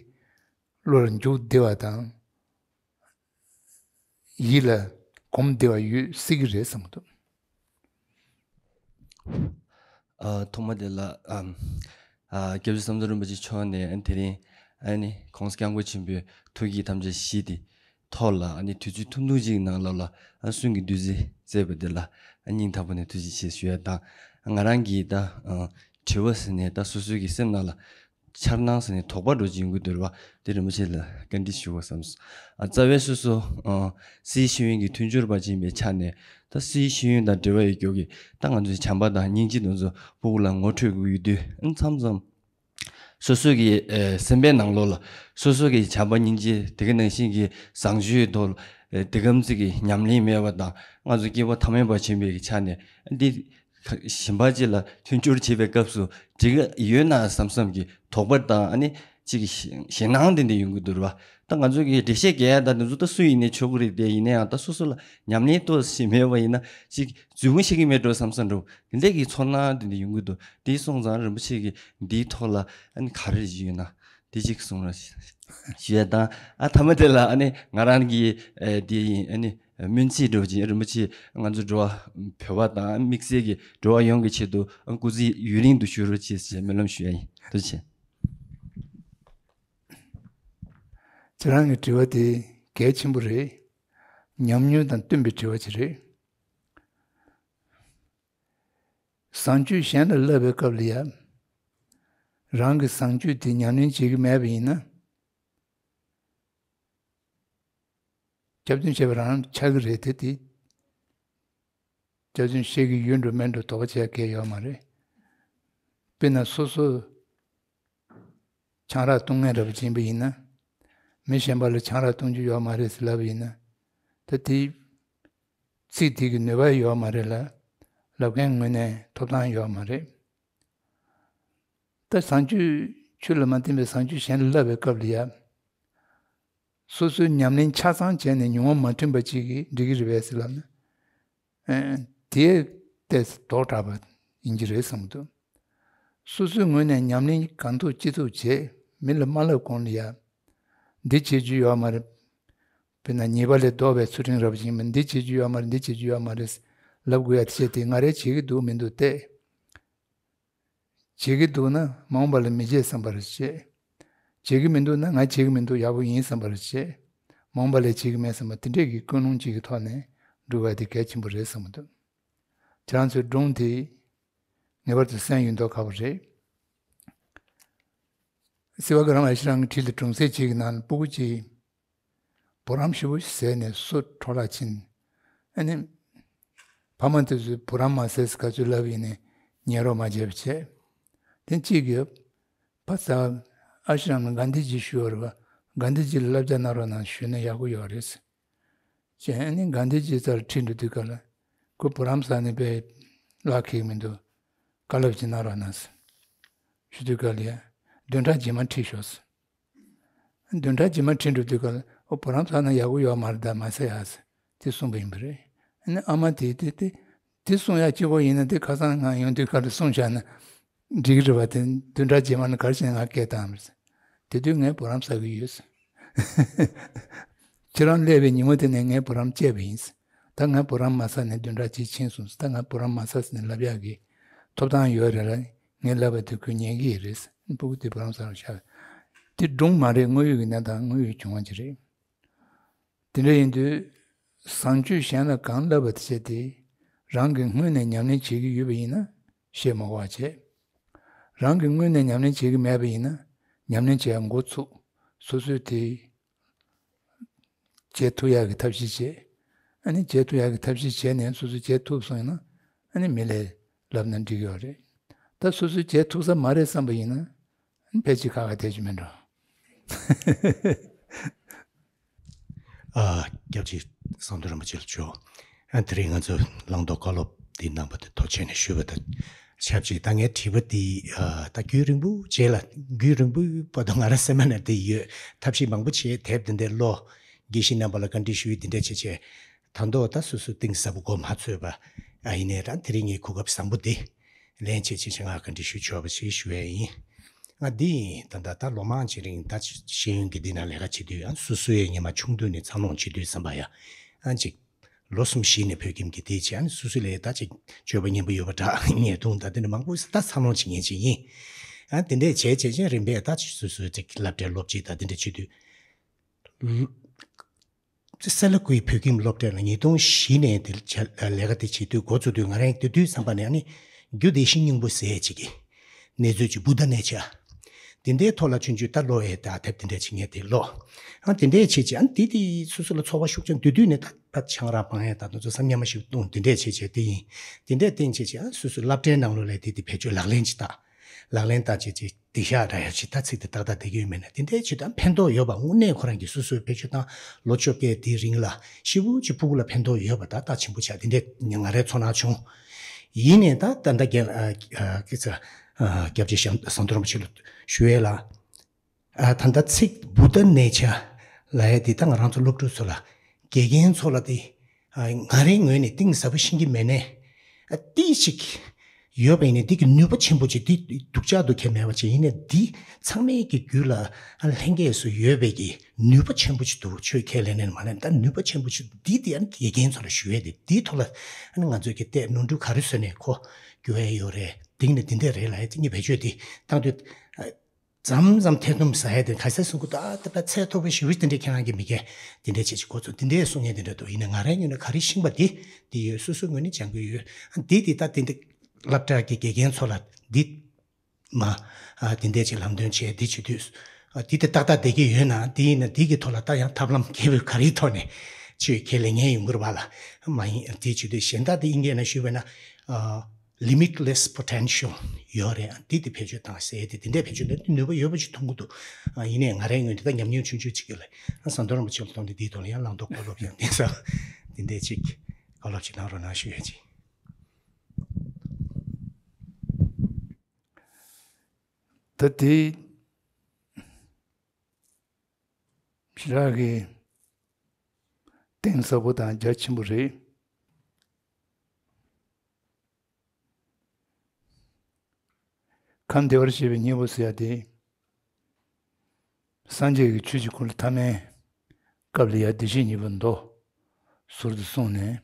བློ་ལ་འཇུག་བདེ་བ་དང་། ཡིད་ལ་གོམས་བདེ་བ་ཡོད་སྲིད་ཀྱི་རེད་བསམ་གྱི་འདུག་ཨ། ཐོག་མ་དེ་ལ་ཨམ། ཨ། སྐྱབས་རྗེ་ཟམ་གདོང་རིན་པོ་ཆེ་མཆོག་ནས་ཨ་དེ་རིང་ཨ་ནི་༸གོང་ས་༸སྐྱབས་མགོན་ཆེན་པོའི་ཐུགས་བསྐྱེད་དམ་བཅའ་བཞི་དེ་ཐོག་ལ་ཨ་ནི་དུས་ཚོད་ཐུང་ཐུང་ཅིག་ནང་ལོགས་ལ་ཨ་གསུང་གི་བདུད་རྩི་བསྩལ་བ་དེ་ལ་ཨ་སྙིང་ཐག་པ་ནས་ཐུགས་རྗེ་ཆེ་ཞུ་ཡ་དང་། ང་རང་གིས་ད་ཨ་དྲི་བ་ཟེར་ནས་ད་སོ་སོའི་གི་སེམས་ནང་ལ་འཆར་སྣང་ཟེར་ནས་དོགས་པ་འདྲ་ཅིག་ཡོང་གི་འདུག་རེད་པ། དེ་རིན་པོ་ཆེ་ལ་བཀའ་འདྲི་ཞུ་དགོས་བསམས་སོང་། ཨ། རྩ་བའི་སོ་སོ་ཨ་སྲིད་ཤེས་ཡོན་གྱི་མཐུན་སྦྱོར་པ་ཅིག་ཡིན་པའི་ཆ་ནས། ད་སྲིད་ཤེས་ཡོན་དང་འབྲེལ་བ་ཡོད་རྒྱུ་གི་ད་ང་ཚོའི་བྱམས་པ་དང་སྙིང་རྗེ་དེ་ཚོ་ཕྲུ་གུ་ལ་ངོ་འཕྲོད་དགོས་ཀྱི་དུས། ཨ། མཚམས་མཚམས་སོ་སོ་གི་ཨ་སེམས་པའི་ནང་ལོགས་ལ་སོ་སོ་གི་བྱམས་པ་སྙིང་རྗེ། དེ་ག་ནང་བཞིན་གྱི་བཟང་སྤྱོད་ཐོག་ལ་ཨ་དེ་གམ་ཚིག་གི་ཉམས་ལེན་མེད་པ་དང་། ང་ཚོ་སྐྱེས་བུ་ཐ་མལ་པ་ཆེན་པོའི་ཆ་ནས་འདི་གཞན་པ་ཅིག་ལ་མཐུན་སྦྱོར་བྱེད་པའི་སྐབས་སུ་འགྲིག་གི་ཡོད་ན་བསམ་བསམ་གྱི་དོགས་པ་དང་། ཨ་ནི་ཅིག་གི་ཞེད་སྣང་དེ་འདྲ་ཡོང་གི་འདུག་རེད་པ། ད་ང་ཚོ་གི་འགྲེལ་བཤད་རྒྱག་ཡ་ད་དེ་ཚོ་ད་སུ་ཡིན་ནའི་ཆོག་གི་རེད་དེ། ཡིན་ན་ཡང་ད་སོ་སོ་ལ་ཉམས་ལེན་ཏོག་ཙམ་མེད་པ་ཡིན་ན་ཅིག་རྫུན་མ་བཤད་ཀྱི་མེད་འགྲོ་བསམ་བསམ་འདྲ་པོ་དེ་འདྲ་གི་ཚོར་སྣང་དེ་འདྲ་ཡོང་གི་འདུག་དེ་སོང་ཙང་རིན་པོ་ཆེ་གིས་འདིའི་ཐོག་ལ་ཨ་ནི་ག་རེ་ཡོད་ན་དེ་ཅིག་གསུང་རོགས་ཞུ་ཡ་དང་། ཨ། མཐའ་མ་དེ་ལ་ཨ་ནི་ང་རང་གི་ཨ་དེ་ཡིན། ཨ་ནི་སྨོན་ཚིག་འདྲ་པོ་ཅིག་རིན་པོ་ཆེ་ང་ཚོ་འགྲོ་བ་བོད་པ་དང་དམིགས་བསལ་གྱི་འགྲོ་བ་ཡོངས་ཀྱི་ཆེད་དུ་སྐུ་ཚེ་ཡུན་རིང་དུ་བཞུགས་རོགས་ཞེས་སྨོན་ལམ་ཞུ་ཡ་ཡིན། ཐུགས་རྗེ་ཆེ། ཁྱེད་རང་གི་དྲི་བ་དེ་གལ་ཆེན་པོ་རེད། ཉམས་མྱོང་དང་བསྟུན་པའི་དྲི་བ་ཅིག་རེད། བཟང་སྤྱོད་གཞན་ལ་བསླབ་པའི་སྐབས་ལ་ཡང་། རང་གི་བཟང་སྤྱོད་དེ་ཉམས་ལེན་བྱེད་ཀྱི་མེད་པ་ཡིན་ན། སྐྱབས་སྟོན་བྱས་པ་རང་ཆགས་ཀྱི་རེད་དེ། དེ་སྐྱབས་སྟོན་བྱེད་ཀྱི་ཡོད་འགྲོ་མེད་འགྲོ་དོགས་པ་བྱེད་ཡ་གང་ཡང་ཡོད་མ་རེད། དཔེར་ན་སོ་སོ་ཆང་རག་བཏུང་མཁན་འདྲ་པོ་ཅིག་ཡིན་པ་ཡིན་ན། མི་གཞན་པ་ལ་ཆང་རག་བཏུང་རྒྱུ་ཡོད་མ་རེད་ཟེར་ལབ་པ་ཡིན་ན། ད་དེ་ཚིག་དེ་གི་ནུས་པ་ཡོད་མ་རེད་ལ། ལབ་མཁན་ངོས་ནས་ཐོབ་ཐང་ཡོད་མ་རེད། ད་བཟང་སྤྱོད་ཆོས་ལ་མ་བརྟེན་པའི་བཟང་སྤྱོད་གཞན་ལ་བསླབ་པའི་སྐབས་ལ་ཡང་། སོ་སོའི་ཉམས་ལེན་ཆ་ཚང་བྱས་ནས་མྱོང་བ་མ་འཕྲིན་པ་གཅིག་གིས་འགྲིག་གི་རེད་པས་ཟེར་ལབ་ན། ཨ། དེ་ཏོག་ཙམ་དོགས་དྲགས་པ་ཡིན་གྱི་རེད་བསམ་གྱི་འདུག་སོ་སོའི་ངོས་ནས་ཉམས་ལེན་གང་ཐུབ་ཅི་ཐུབ་བྱས། མི་ལ་མ་ལབ་གོང་ལ་ཡ། འདི་བྱེད་རྒྱུ་ཡོད་མ་རེད། དཔེར་ན་ཉེས་པ་ལས་ལྡོག་པའི་ཚུལ་ཁྲིམས་རབ་ཅིག་ཡིན་པ། འདི་བྱེད་རྒྱུ་ཡོད་མ་རེད། འདི་བྱེད་རྒྱུ་ཡོད་མ་རེད་ལབ་དགོས་ཡ་དེ་བྱས་ཏེ་ང་རས་བྱེད་ཀྱི་འདུག་མི་འདུག་བལྟས། བྱེད་ཀྱི་འདུག་ན་མ་འོངས་པ་ལ་མི་བྱེད་བསམ་པ་རེ་བྱེད། བྱེད་ཀྱི་མི་འདུག་ན་ང་བྱེད་ཀྱི་མི་འདུག་ཡག་པོ་ཡིན་བསམ་པ་རེ་བྱེད། མ་འོངས་པ་ལ་བྱེད་ཀྱི་མེད་བསམ་པ་དེ་འདྲས་ཀྱི་ཀུན་སློང་གཅིག་གི་ཐོག་ནས་འགྲོ་བ་དེ་གལ་ཆེན་པོ་རེད་བསམ་གྱི་འདུག་ཁྱེད་རང་ཚོའི་སྒྲུང་དེ་ངེས་པར་དུ་གསན་ཡོད་མདོག་ཁ་པོ་རེད། སེ་བ་ག་རམ་ཨ་ཤི་རང་གི་བྲིས་ལ་སྒྲུང་གསེར་གཅིག་གི་ནང་ལ་སྤུ་གུ་གཅིག་བུ་རམ་ཞེ་པོ་ཞིག་བཟས་ནས་སོ་འཕྲོ་བརླག་ཕྱིན། ཨ་ནི། ཕ་མ་དེ་ཚོས་བུ་རམ་མ་བཟས་ཟེར་ག་ཚོད་ལབ་ཡིན་ནའི་ཉན་རོགས་མ་བྱས་པ་བྱས། དེ་གཅིག་གིས་ཕ་ས་ཨ་ཤི་རམ་ལ་གྷན་དྷི་ཇི་ཞུ་བ་རེད་པ། གྷན་དྷི་ཇི་ལ་བསླབ་བྱ་གནང་རོགས་གནང་ཞུས་ན་ཡག་པོ་ཡོད་རེད་ཟེར། བྱས་ཨ་ནི་གྷན་དྷི་ཇི་རྩར་ཁྲིད་འགྲོ་དུས་སྐབས་ལ། ཁོས་བུ་རམ་བཟས་ནས་དཔེ་བརླག་ཁེགས་མི་འདུག་བཀའ་སློབ་ཅིག་གནང་རོགས་གནང་ཟེར་ཞུ་དུས་སྐབས་ལ་ཡ། བདུན་ཕྲག་རྗེས་མ་ཁྲིད་ཤོག་ཟེར། བདུན་ཕྲག་རྗེས་མ་ཁྲིད་འགྲོ་དུས་སྐབས་ལ་ཨོ་བུ་རམ་བཟས་ན་ཡག་པོ་ཡོད་མ་རེད་ད་མ་བཟས་ཨ་ཟེར་དེ་གསུངས་པ་ཡིན་པ་རེད། ཨ་ནི་ཨ་མ་དེས་དེ་དེ་དེ་གསུང་ཡག་གཅིག་པོ་ཡིན་ན་དེ་ཁ་སང་ང་ཡོང་དུས་སྐབས་ལ་གསུངས་བཞག་ན་འགྲིག་གི་རེད་པ། དེ་བདུན་ཕྲག་རྗེས་མ་ནི་ག་རེ་བྱས་ན་ང་སྐད་བཏང་མ་རེད་ཟེར། དེ་དུས་ངས་བུ་རམ་བཟས་ཀྱི་ཡོད་ཟེར། ཁྱེད་རང་སླེབས་པའི་ཉིན་མོ་དེ་ནས་ངས་བུ་རམ་བཅད་པ་ཡིན་ཟེར། ད་ང་བུ་རམ་མ་བཟས་ནས་བདུན་ཕྲག་གཅིག་ཕྱིན་སོང་ཟེར། ད་ང་བུ་རམ་མ་བཟས་ཟེར་ནས་ལབ་ཡག་གི་ཐོབ་ཐང་ཡོད་རེད་ལ། ངས་ལབ་པ་དེ་ཁོས་ཉན་གྱི་ཡོད་རེད་ཟེར། སྤུ་གུ་དེ་བུ་རམ་བཟས་རོགས་བྱ། དེ་སྒྲུང་མ་རེད། དངོས་ཡོད་ཀྱི་གནས་སྟངས་དངོས་ཡོད་བྱུང་བ་ཅིག་རེད། དེ་འདྲ་ཡིན་དུས། བཟང་སྤྱོད་གཞན་ལ་གང་བསླབ་པ་དེ་བྱས་ཏེ། རང་གིས་སྔོན་ནས་ཉམས་ལེན་བྱེད་ཀྱི་ཡོད་པ་ཡིན་ན་བཤད་མ་དགོས་པ་བྱས། རང་གིས་སྔོན་ནས་ཉམས་ལེན་བྱེད་ཀྱི་མེད་པ་ཡིན་ན་ཉམས་ལེན་བྱེད་ཡ་འགོ་ཚུགས། སོ་སོས་དེ་བྱེད་ཐུབ་ཡག་གི་ཐབས་ཤེས་བྱེད། ཨ་ནི་བྱེད་ཐུབ་ཡག་གི་ཐབས་ཤེས་བྱས་ནས་སོ་སོས་བྱེད་ཐུབ་སོང་ཡིན་ན་ཨ་ནི་མི་ལ་ལབ་ན་འགྲིག་ཡོད་རེད། ད་སོ་སོས་བྱེད་ཐུབ་ས་མ་རེད་བསམ་པ་ཡིན་ན་ཨ་ནི་ཕལ་ཆེར་ཁག་ཁག་དེ་ཅིག་མིན་འགྲོ། ཨ། སྐྱབས་རྗེ་ཟམ་གདོང་རིན་པོ་ཆེ་ལགས་མཆོག་ཨ། དེ་རིང་ང་ཚོ་བླང་དོར་བཀའ་སློབ་འདི་གནང་བ་དེ་ཐུགས་རྗེ་ཆེ་ཞུ་བ་དང་ཆབས་ཅིག་ད་ངའི་དྲི་བ་འདི་ཨ། ད་རྒྱུན་རིང་པོ་རྗེས་ལ་རྒྱུན་རིང་པོའི་བར་དུ་ང་རང་སེམས་ནང་འདི་ཡོད། ཐབས་ཤེས་མང་པོ་བྱས། དེབ་འདི་འདྲ་ཀློག་དགེ་བཤེས་རྣམ་པ་ལ་བཀའ་འདྲི་ཞུས། འདི་འདྲ་བྱས་བྱས་ད་མདོ་ད་སོ་སོ་གཏིང་ཟབ་པོ་གོ་མ་ཚོད་པ། ཨ། ཡིན་ནའི་རང་དེ་རིང་ངས་གོ་སྐབས་བཟང་པོ་འདི་ལེན་བྱས་བྱས་བྱས་ང་བཀའ་འདྲི་ཞུ་ཆོག་པ་ཞིག་ཞུ་ཡ་ཡིན། ང་འདི་ཡིན་ད་ལྟ་ད་ལོ་མང་ཅིག་རིང་ད་ཤེས་ཡོན་གྱི་འདི་ན་ལས་ཀ་བྱེད་དུས་ཨ་ནི་སོ་སོའི་ཉི་མ་ཆུང་དུས་ནས་འཚར་ལོངས་བྱེད་དུས་ཙམ་པ་ཡ་ཨ་ཅིག་ལོ་གསུམ་བཞི་ནས་བོད་ཁྱིམ་གྱི་དེ་བྱས་ཨ་ནི་སོ་སོའི་ལས་ད་ཅིག་སྤྱོད་པ་ངན་པ་ཡོད་པ་འདྲ་ཉེས་རྡུང་ད་དེ་འདྲ་མང་པོ་ད་འཚར་ལོངས་བྱེད་མཁན་ཅིག་ཡིན། ཨ་དེ་འདྲས་བྱས་བྱས་བྱས་རིམ་པས་ད་ཅིག་སོ་སོའི་ཅིག་སློབ་གྲྭའི་སློབ་སྤྱི་ད་དེ་འདྲས་བྱེད་དུས། སེ་ལ་ཀུའི་བོད་ཁྱིམ་སློབ་གྲྭ་ལ་ཉིས་སྟོང་བཞི་ནས་དེ་ལས་ཀ་དེ་བྱེད་དུས་འགོ་བཙུགས་དུས་ང་རང་དེ་དུས་བསམ་པ་ནས་ཨ་ནི་རྒྱུ་དེ་བཞིན་སྙིང་པོ་ཟེར་ཅིག་གི་གནས་ཚུལ་གྱི་བུདྡྷ་ནེ་ཆར་དེ་འདྲའི་ཐོག་ལ་ཆུང་ཆུང་ད་ཀློག་ཡས་ད་དེབ་དེ་འདྲས་བྱེད་མཁན་དེ་ཀློག་ཨ་དེ་འདྲས་བྱེད་ཅིག་ཨ་ནི་དེ་དེ་སོ་སོ་ལ་ཚོར་བ་ཤུགས་ཆེན་དུས་དུས་ནས་ད་ད་ཆང་རག་སྤང་ཡས་ད་དུང་ཚོ་བསམ་ཉམས་མ་ཞིག་བཏུང་དེ་འདྲས་བྱེད་བྱེད་དེ་ཡིན། དེ་འདྲས་བསྟན་བྱེད་ཅིག་ཨ་སོ་སོའི་སློབ་གྲྭའི་ནང་ལོགས་ལས་དེ་དེ་བེད་སྤྱོད་ལག་ལེན་ཅིག་བསྟར། ལག་ལེན་བསྟར་བྱེད་ཅིག་སྡིག་བཤགས་འདྲ་ཡ་ཅིག་ད་ཚིག་དེ་ཏག་ཏག་བསྡད་ཀྱི་ཡོད་མེད་ན་དེ་འདྲའི་ཆེད་དུ་ཕན་ཐོགས་ཡོད་པ་དངོས་གནས་ཁོ་རང་གི་སོ་སོའི་བེད་སྤྱོད་དང་ལོ་བཅོ་བརྒྱད་དེའི་རིང་ལ་ཤི་བོ་ཅིག་ཕྲུ་གུ་ལ་ཕན་ཐོགས་ཡོད་པ་ད་ལྟ་ཆེན་པོ་ཆགས་དེ་འདྲའི་ང་རའི་ཚོར་སྣང་བྱུང་། ཡིན་ནའི་ད་ད་ལྟ་རྒྱལ་ཨ་ཨ་སྐྱབས་རྗེ་ཞང་ཟམ་གདོང་རིན་པོ་ཆེ་ལ་ཞུ་ཡས་ལ། ཨ་ད་ལྟ་ཚིག་བུདྡྷ་ནེ་ཆར་ལབ་ཡ་འདི་ད་ང་རང་ཚོ་སློབ་ཕྲུག་ཚོ་ལ་དགེ་རྒན་ཚོ་ལ་དེ་ཨ་ང་རའི་ངོས་ནས་གཏིང་ཟབ་པོ་ཤེས་ཀྱི་མེད་ནས། ཨ་ཏིག་ཅིག་ཡོད་པ་ཡིན་ནའི་འདི་གི་ནུས་པ་ཆེན་པོ་ཅིག་འདི་སྡུག་ཅག་ཏུ་ཁྱད་མེད་པ་ཅིག་ཡིན་ནའི་འདི་ཚང་མའི་གི་རྒྱུད་ལ་ཨ་ལྷན་སྐྱེས་སུ་ཡོད་པའི་གི་ནུས་པ་ཆེན་པོ་ཅིག་འདུག་ཆོས་ཁས་ལེན་ནས་མ་ལེན་ད་ནུས་པ་ཆེན་པོ་ཅིག་འདི་དེ་ཨ་ནི་དགེ་རྒན་ཚོ་ལ་ཞུ་ཡས་དེ་འདིའི་ཐོག་ལ་ཨ་ནི་ང་ཚོས་ཀྱི་བལྟས་ནོར་འཁྲུལ་ག་རེ་བཟོས་ནས་ཁོ་འགྱུར་ཡས་ཡོད་རེད་འདི་ནི་འདི་འདྲ་རེད་ལབ་ཡས་དེ་ངས་བེད་སྤྱོད་འདི་བཏང་དུས། མཚམས་མཚམས་ཐེ་ཚོམ་ཟ་ཡ་དེ་ག་ས་གསུང་གི་ད་ད་ད་ཚད་མཐོ་པོ་ཞེ་པོ་དེ་འདྲས་ཁྱེད་རང་གི་མི་སྐད་དེ་འདྲས་བྱེད་ཅིག་གོ་ཚོད་དེ་འདྲས་གསུང་ངེས་དེ་འདྲས་འདུག་ཡིན་ན་ང་རའི་ངོས་ནས་ག་རེ་ཤེས་པ་དེ་དེ་ཡོད་སོ་སོའི་ངོས་ནས་སྦྱང་གི་ཡོད་དེ་དེ་ད་དེ་འདྲས་སློབ་གྲྭ་གི་དགེ་རྒན་ཚོ་ལ་འདི་མ་ཨ་དེ་འདྲས་ཅིག་ལམ་སྟོན་བྱས་འདི་བྱེད་དུས་ཨ་དེ་དེ་ཏག་ཏག་བསྡད་ཀྱི་ཡོད་ན་དེ་ཡིན་ན་དེ་གི་ཐོག་ལ་ད་ཡང་ཐབས་ལམ་ག་རེའི་ཐོག་ནས་ཆོས་ཁས་ལེན་མཁན་ཡོང་གི་རེད་པ་ལ་མ་ཡིན་དེ་བྱེད་དུས་གཞན་དག་དེ་དབྱིན་སྐད་ནང་ཞུས་པ་ན་ཨ། limitless potential ཡོད་རེད། འདི་དེ་བེད་སྤྱོད་བཏང་ཟེར་ཏེ་དེ་འདྲའི་བེད་སྤྱོད་འདི་ནུས་པ་ཡོད་པ་ཞིག་མཐོང་གི་འདུག་ཡིན་ནའི་ང་རའི་ངོས་འདི་ལྟར་ཉམས་མྱོང་ཆུང་ཆུང་ཅིག་ཡོད་ལ་ཟམ་གདོང་རིན་པོ་ཆེ་ལ་གཏོང་དུས་འདིའི་ཐོག་ལ་ཡང་བླང་དོར་བཀའ་སློབ་ཀྱང་གཏིང་ཟབ་འདི་འདྲའི་ཅིག་བཀའ་སློབ་ཅིག་གནང་རོགས་གནང་ཞུ་ཡ་ཅིག་ད་དེ་ཞེ་དྲག་གི་གཏིང་ཟབ་པོ་དང་རྒྱ་ཆེན་པོ་རེད། ཁམས་བདེ་བར་གཤེགས་པའི་སྙིང་པོ་ཟེར་ཡ་དེ། སངས་རྒྱས་ཀྱི་ཆོས་ཀྱི་འཁོར་ལོ་ཐ་མའི་སྐབས་ལ་ཡ་བདེ་གཤེགས་སྙིང་པོ་མདོ་ཟུར་དུ་གསུངས་ནས་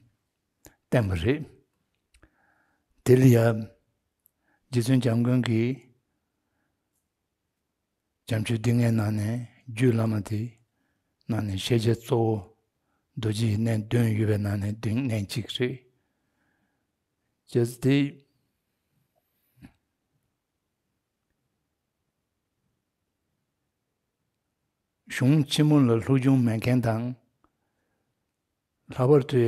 བསྟན་པ་རེད། དེ་ལ་ཡ་རྗེ་བཙུན་འཇམ་མགོན་གྱིས་བྱམས་ཆོས་སྡེ་ལྔའི་ནང་ནས་རྒྱུད་བླ་མ་དེ་ནང་ནས་ཤེས་བྱ་གཙོ་བོ་རྡོ་རྗེའི་གནས་བདུན་ཡོད་པའི་ནང་ནས་བདུན་གནས་གཅིག་རེད། བྱས་ཙང་དེ། གཞུང་ཆེན་མོ་ལ་སློབ་སྦྱོང་མེད་མཁན་དང་། ལྷག་པར་དུ་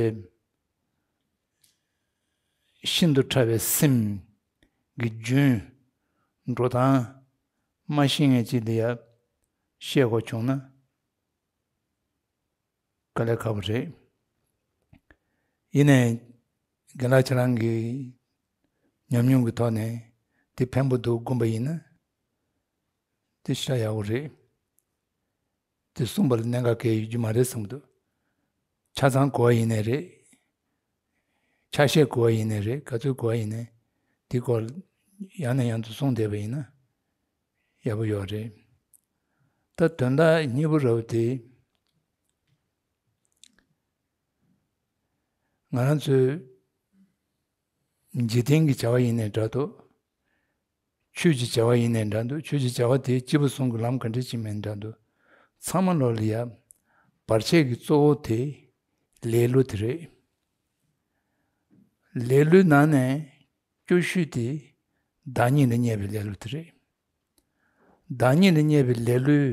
ཤིན་ཏུ་ཕྲ་བའི་སེམས་ཀྱི་རྒྱུན་འགྲོ་སྟངས་མ་ཤེས་མཁན་ཅིག་ལ་ཡ་བཤད་དགོས་བྱུང་ན། དཀའ་ལས་ཁག་པོ་རེད། ཡིན་ནའི་རྒན་ལགས་ཁྱེད་རང་གི་ཉམས་མྱོང་གི་ཐོག་ནས་དེ་ཕན་པོ་འདུག་དགོངས་པ་ཡིན་ན་དེ་ཤ་ཡག་པོ་རེད། དེ་གསུངས་པ་ལ་གནད་འགག་གང་ཡང་ཡོད་རྒྱུ་མ་རེད་བསམ་གྱི་འདུག་ཆ་ཚང་གོ་བ་ཡིན་ནའི་རེད། ཆ་ཤས་གོ་བ་ཡིན་ནའི་རེད། ག་ཚོད་གོ་བ་ཡིན་ནའི་དེ་སྐོར་ཡང་ནས་ཡང་དུ་གསུངས་བསྡད་པ་ཡིན་ན་ཡག་པོ་ཡོད་རེད། ད་དོན་དག་སྙིང་པོ་ར་བ་དེ། ང་རང་ཚོའི་འཇིག་རྟེན་གྱི་བྱ་བ་ཡིན་ནའི་འདྲ་འདུག་ཆོས་ཀྱི་བྱ་བ་ཡིན་ནའི་འདྲ་འདུག་ཆོས་ཀྱི་བྱ་བ་དེ་སྐྱེས་བུ་གསུམ་གྱི་ལམ་ག་འདྲ་ཅིག་མིན་འདྲ་འདུག་ཚང་མ་ལོག་ལ་ཡ་བར་ཆད་ཀྱི་གཙོ་བོ་དེ་ལེ་ལོ་དེ་རེད། ལེ་ལོའི་ནང་ནས་སྐྱོ་ཤོས་དེ་བདག་ཉིད་ལ་བརྙས་པའི་ལེ་ལོ་དེ་རེད། བདག་ཉིད་ལ་བརྙས་པའི་ལེ་ལོའི་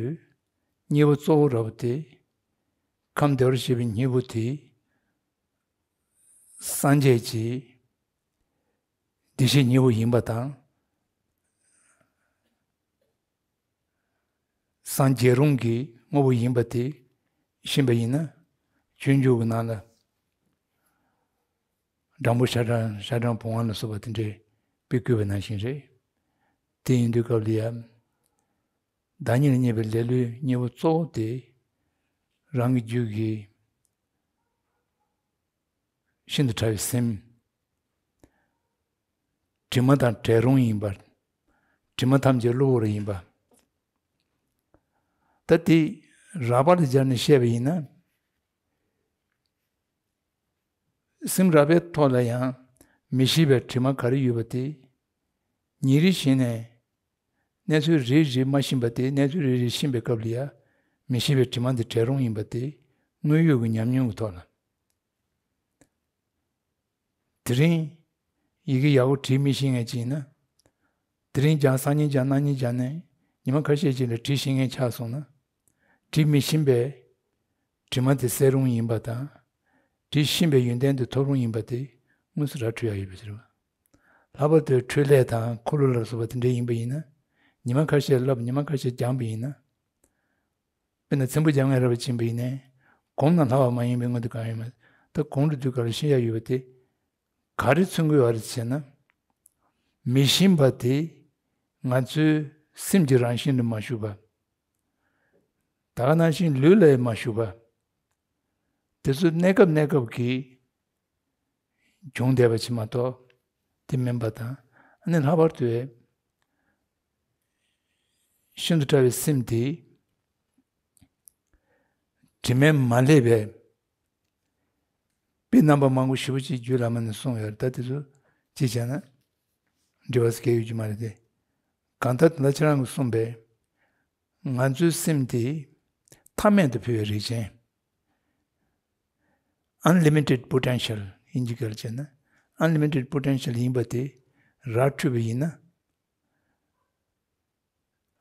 གཉེན་པོ་གཙོ་བོ་ར་བ་དེ་ཁམས་བདེ་བར་གཤེགས་པའི་སྙིང་པོ་དེ་སངས་རྒྱས་ཀྱི་བདེ་གཤེགས་སྙིང་པོ་ཡིན་པ་དང་། སངས་རྒྱས་རུང་གི་དངོས་པོ་ཡིན་པ་དེ་ཤེས་པ་ཡིན་ན་སྤྱོད་འཇུག་གི་ནང་ལ་སྦྲང་བུ་ཤ་སྦྲང་ཤ་སྦྲང་བུང་བ་ལ་སོགས་པ་དེ་འདྲས་དཔེ་བཀོད་པ་ནང་བཞིན་རེད། དེ་ཡིན་དུས་སྐབས་ལ་ཡང་བདག་ཉིད་ལ་བརྙས་པའི་ལེ་ལོའི་གཉེན་པོ་གཙོ་བོ་དེ་རང་གི་རྒྱུད་ཀྱི་ཤིན་ཏུ་ཕྲ་བའི་སེམས། དྲི་མ་དང་བྲལ་རུང་ཡིན་པར། དྲི་མ་ཐམས་ཅད་གློ་བུར་ཡིན་པ། ད་དེ་རགས་པ་ལ་སྦྱར་ནས་བཤད་པ་ཡིན་ན། སེམས་རགས་པའི་ཐོག་ལ་ཡང་མི་ཤེས་པའི་དྲི་མ་ག་རེ་ཡོད་པ་དེ། ཉིན་རེ་བཞིན་ནས་གནས་ཚུལ་རེ་རེ་མ་ཤེས་པ་དེ། གནས་ཚུལ་རེ་རེ་ཤེས་པའི་སྐབས་ལ་ཡང་མི་ཤེས་པའི་དྲི་མ་འདི་བྲལ་རུང་ཡིན་པ་དེ། དངོས་ཡོད་ཀྱི་ཉམས་མྱོང་གི་ཐོག་ལ། དེ་རིང་ཡི་གེ་ཡག་པོ་བྲིས་མི་ཤེས་མཁན་ཅིག་ཡིན་ན། དེ་རིང་སྦྱངས། སང་ཉིན་སྦྱངས། གནངས་ཉིན་སྦྱངས་ནས་ཉི་མ་ཁ་ཤས་ཅིག་ལ་བྲིས་ཤེས་མཁན་ཆགས་སོང་ན། བྲིས་མི་ཤེས་པའི་དྲི་མ་དེ་སེལ་རུང་ཡིན་པ་དང་། བྲིས་ཤེས་པའི་ཡོན་ཏན་དེ་ཐོབ་རུང་ཡིན་པ་དེ་དངོས་སུ་ར་འཕྲོད་ཡག་ཡོད་པ་ཞིག་རེད་བ། ལྷག་པར་དུ་འཕྲོད་ལས་དང་འཁོར་ལོ་ལ་སོགས་པ་དེ་འདྲ་ཡིན་པ་ཡིན་ན། ཉི་མ་ཁ་ཤས་བསླབས། ཉི་མ་ཁ་ཤས་སྦྱངས་པ་ཡིན་ན། དཔེར་ན་ཚེམ་བུ་སྦྱང་མཁན་ར་བ་ཕྱིན་པ་ཡིན་ནའི། གོང་ན་ལྷག་པ་མ་ཡིན་པའི་དངོས་དེ་གང་ཡོད་མ། ད་གོང་དུ་དུས་སྐབས་ལ་ཤེས་ཡག་ཡོད་པ་དེ། ག་རེ་མཚོན་གྱི་ཡོད་རེད་ཟེར་ན། མི་ཤེས་པ་དེ་ང་ཚོའི་སེམས་ཀྱི་རང་བཞིན་ལ་མ་ཞུགས་པ། ད་ག་ནང་བཞིན་ལུས་ལ་ཡང་མ་ཞུགས་པ། དེ་ཚོ་གནས་སྐབས་གནས་སྐབས་ཀྱི་བྱུང་བསྡད་པ་ཅིག་མ་གཏོགས་དེ་མིན་པ་དང་། ཨ་ནི་ལྷག་པར་དུ་ཤིན་ཏུ་ཕྲ་བའི་སེམས་དེ་དྲི་མས་མ་བསླད་པའི་དཔེ་རྣམ་པ་མང་པོ་ཞེ་པོ་ཅིག་རྒྱུད་བླ་མ་ནས་གསུངས་ཡོད་རེད། ད་དེ་ཚོ་ཅིག་བྱས་ན་འབྲི་བ་སྐད་ཡོད་རྒྱུ་མ་རེད་དེ། གང་ལྟར་ད་ལྟ་ཁྱེད་རང་གིས་གསུངས་པའི་ང་ཚོའི་སེམས་དེ་མཐའ་མེད་དུ་འཕེལ་བའི་རིགས་ཅན། Unlimited potential ཨིན་ཇི་སྐད་ལ་བྱས་ན། Unlimited potential ཡིན་པ་དེ་ར་འཕྲོད་པ་ཡིན་ན།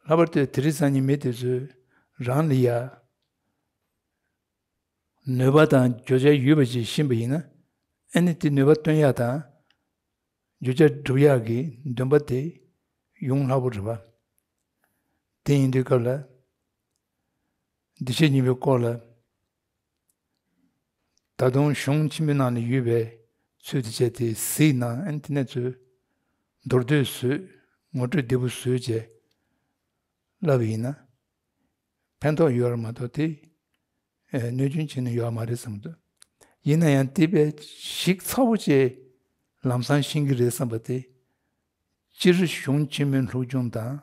ལྷག་པར་དུ་དེ་རིང་སང་ཉིན་མི་དེ་ཚོས་རང་ལ་ཡ་ནུས་པ་དང་བརྗོད་བྱ་ཡོད་པ་ཞིག་ཤེས་པ་ཡིན་ན། ཨ་ནི་དེ་ནུས་པ་བཏོན་ཡག་དང་བརྗོད་བྱ་སྒྲུབ་ཡག་གི་འདུན་པ་དེ་ཡོང་སླ་པོ་རེད་པ། དེ་ཡིན་དུས་སྐབས་ལ། འདུ་ཤེས་གཉིས་པའི་སྐོར་ལ། ད་དུང་གཞུང་ཆེན་པོའི་ནང་ལ་ཡོད་པའི་ཚུལ་དེ་བྱས་ཏེ་གཟིགས་ན། ཨ་ནི་དེ་ནས་ཚུར་མདོར་བསྡུས་བཟོས། ངོ་སྤྲོད་བདེ་པོ་བཟོས་བྱས་བསླབ་པ་ཡིན་ན། ཕན་ཐོགས་ཡོད་རེད་མ་གཏོགས་དེ་ཨེ་གནོད་སྐྱོན་བྱེད་ནི་ཡོད་མ་རེད་བསམ་འདུག། ཡིན་ན་ཡང་དེ་དཔེ་ཞིབ་ཚགས་པོ་བྱས་ལམ་སང་ཤེས་ཀྱི་རེད་བསམ་པ་དེ། སྤྱིར་གཞུང་ཆེན་མོའི་སློབ་སྦྱོང་དང་།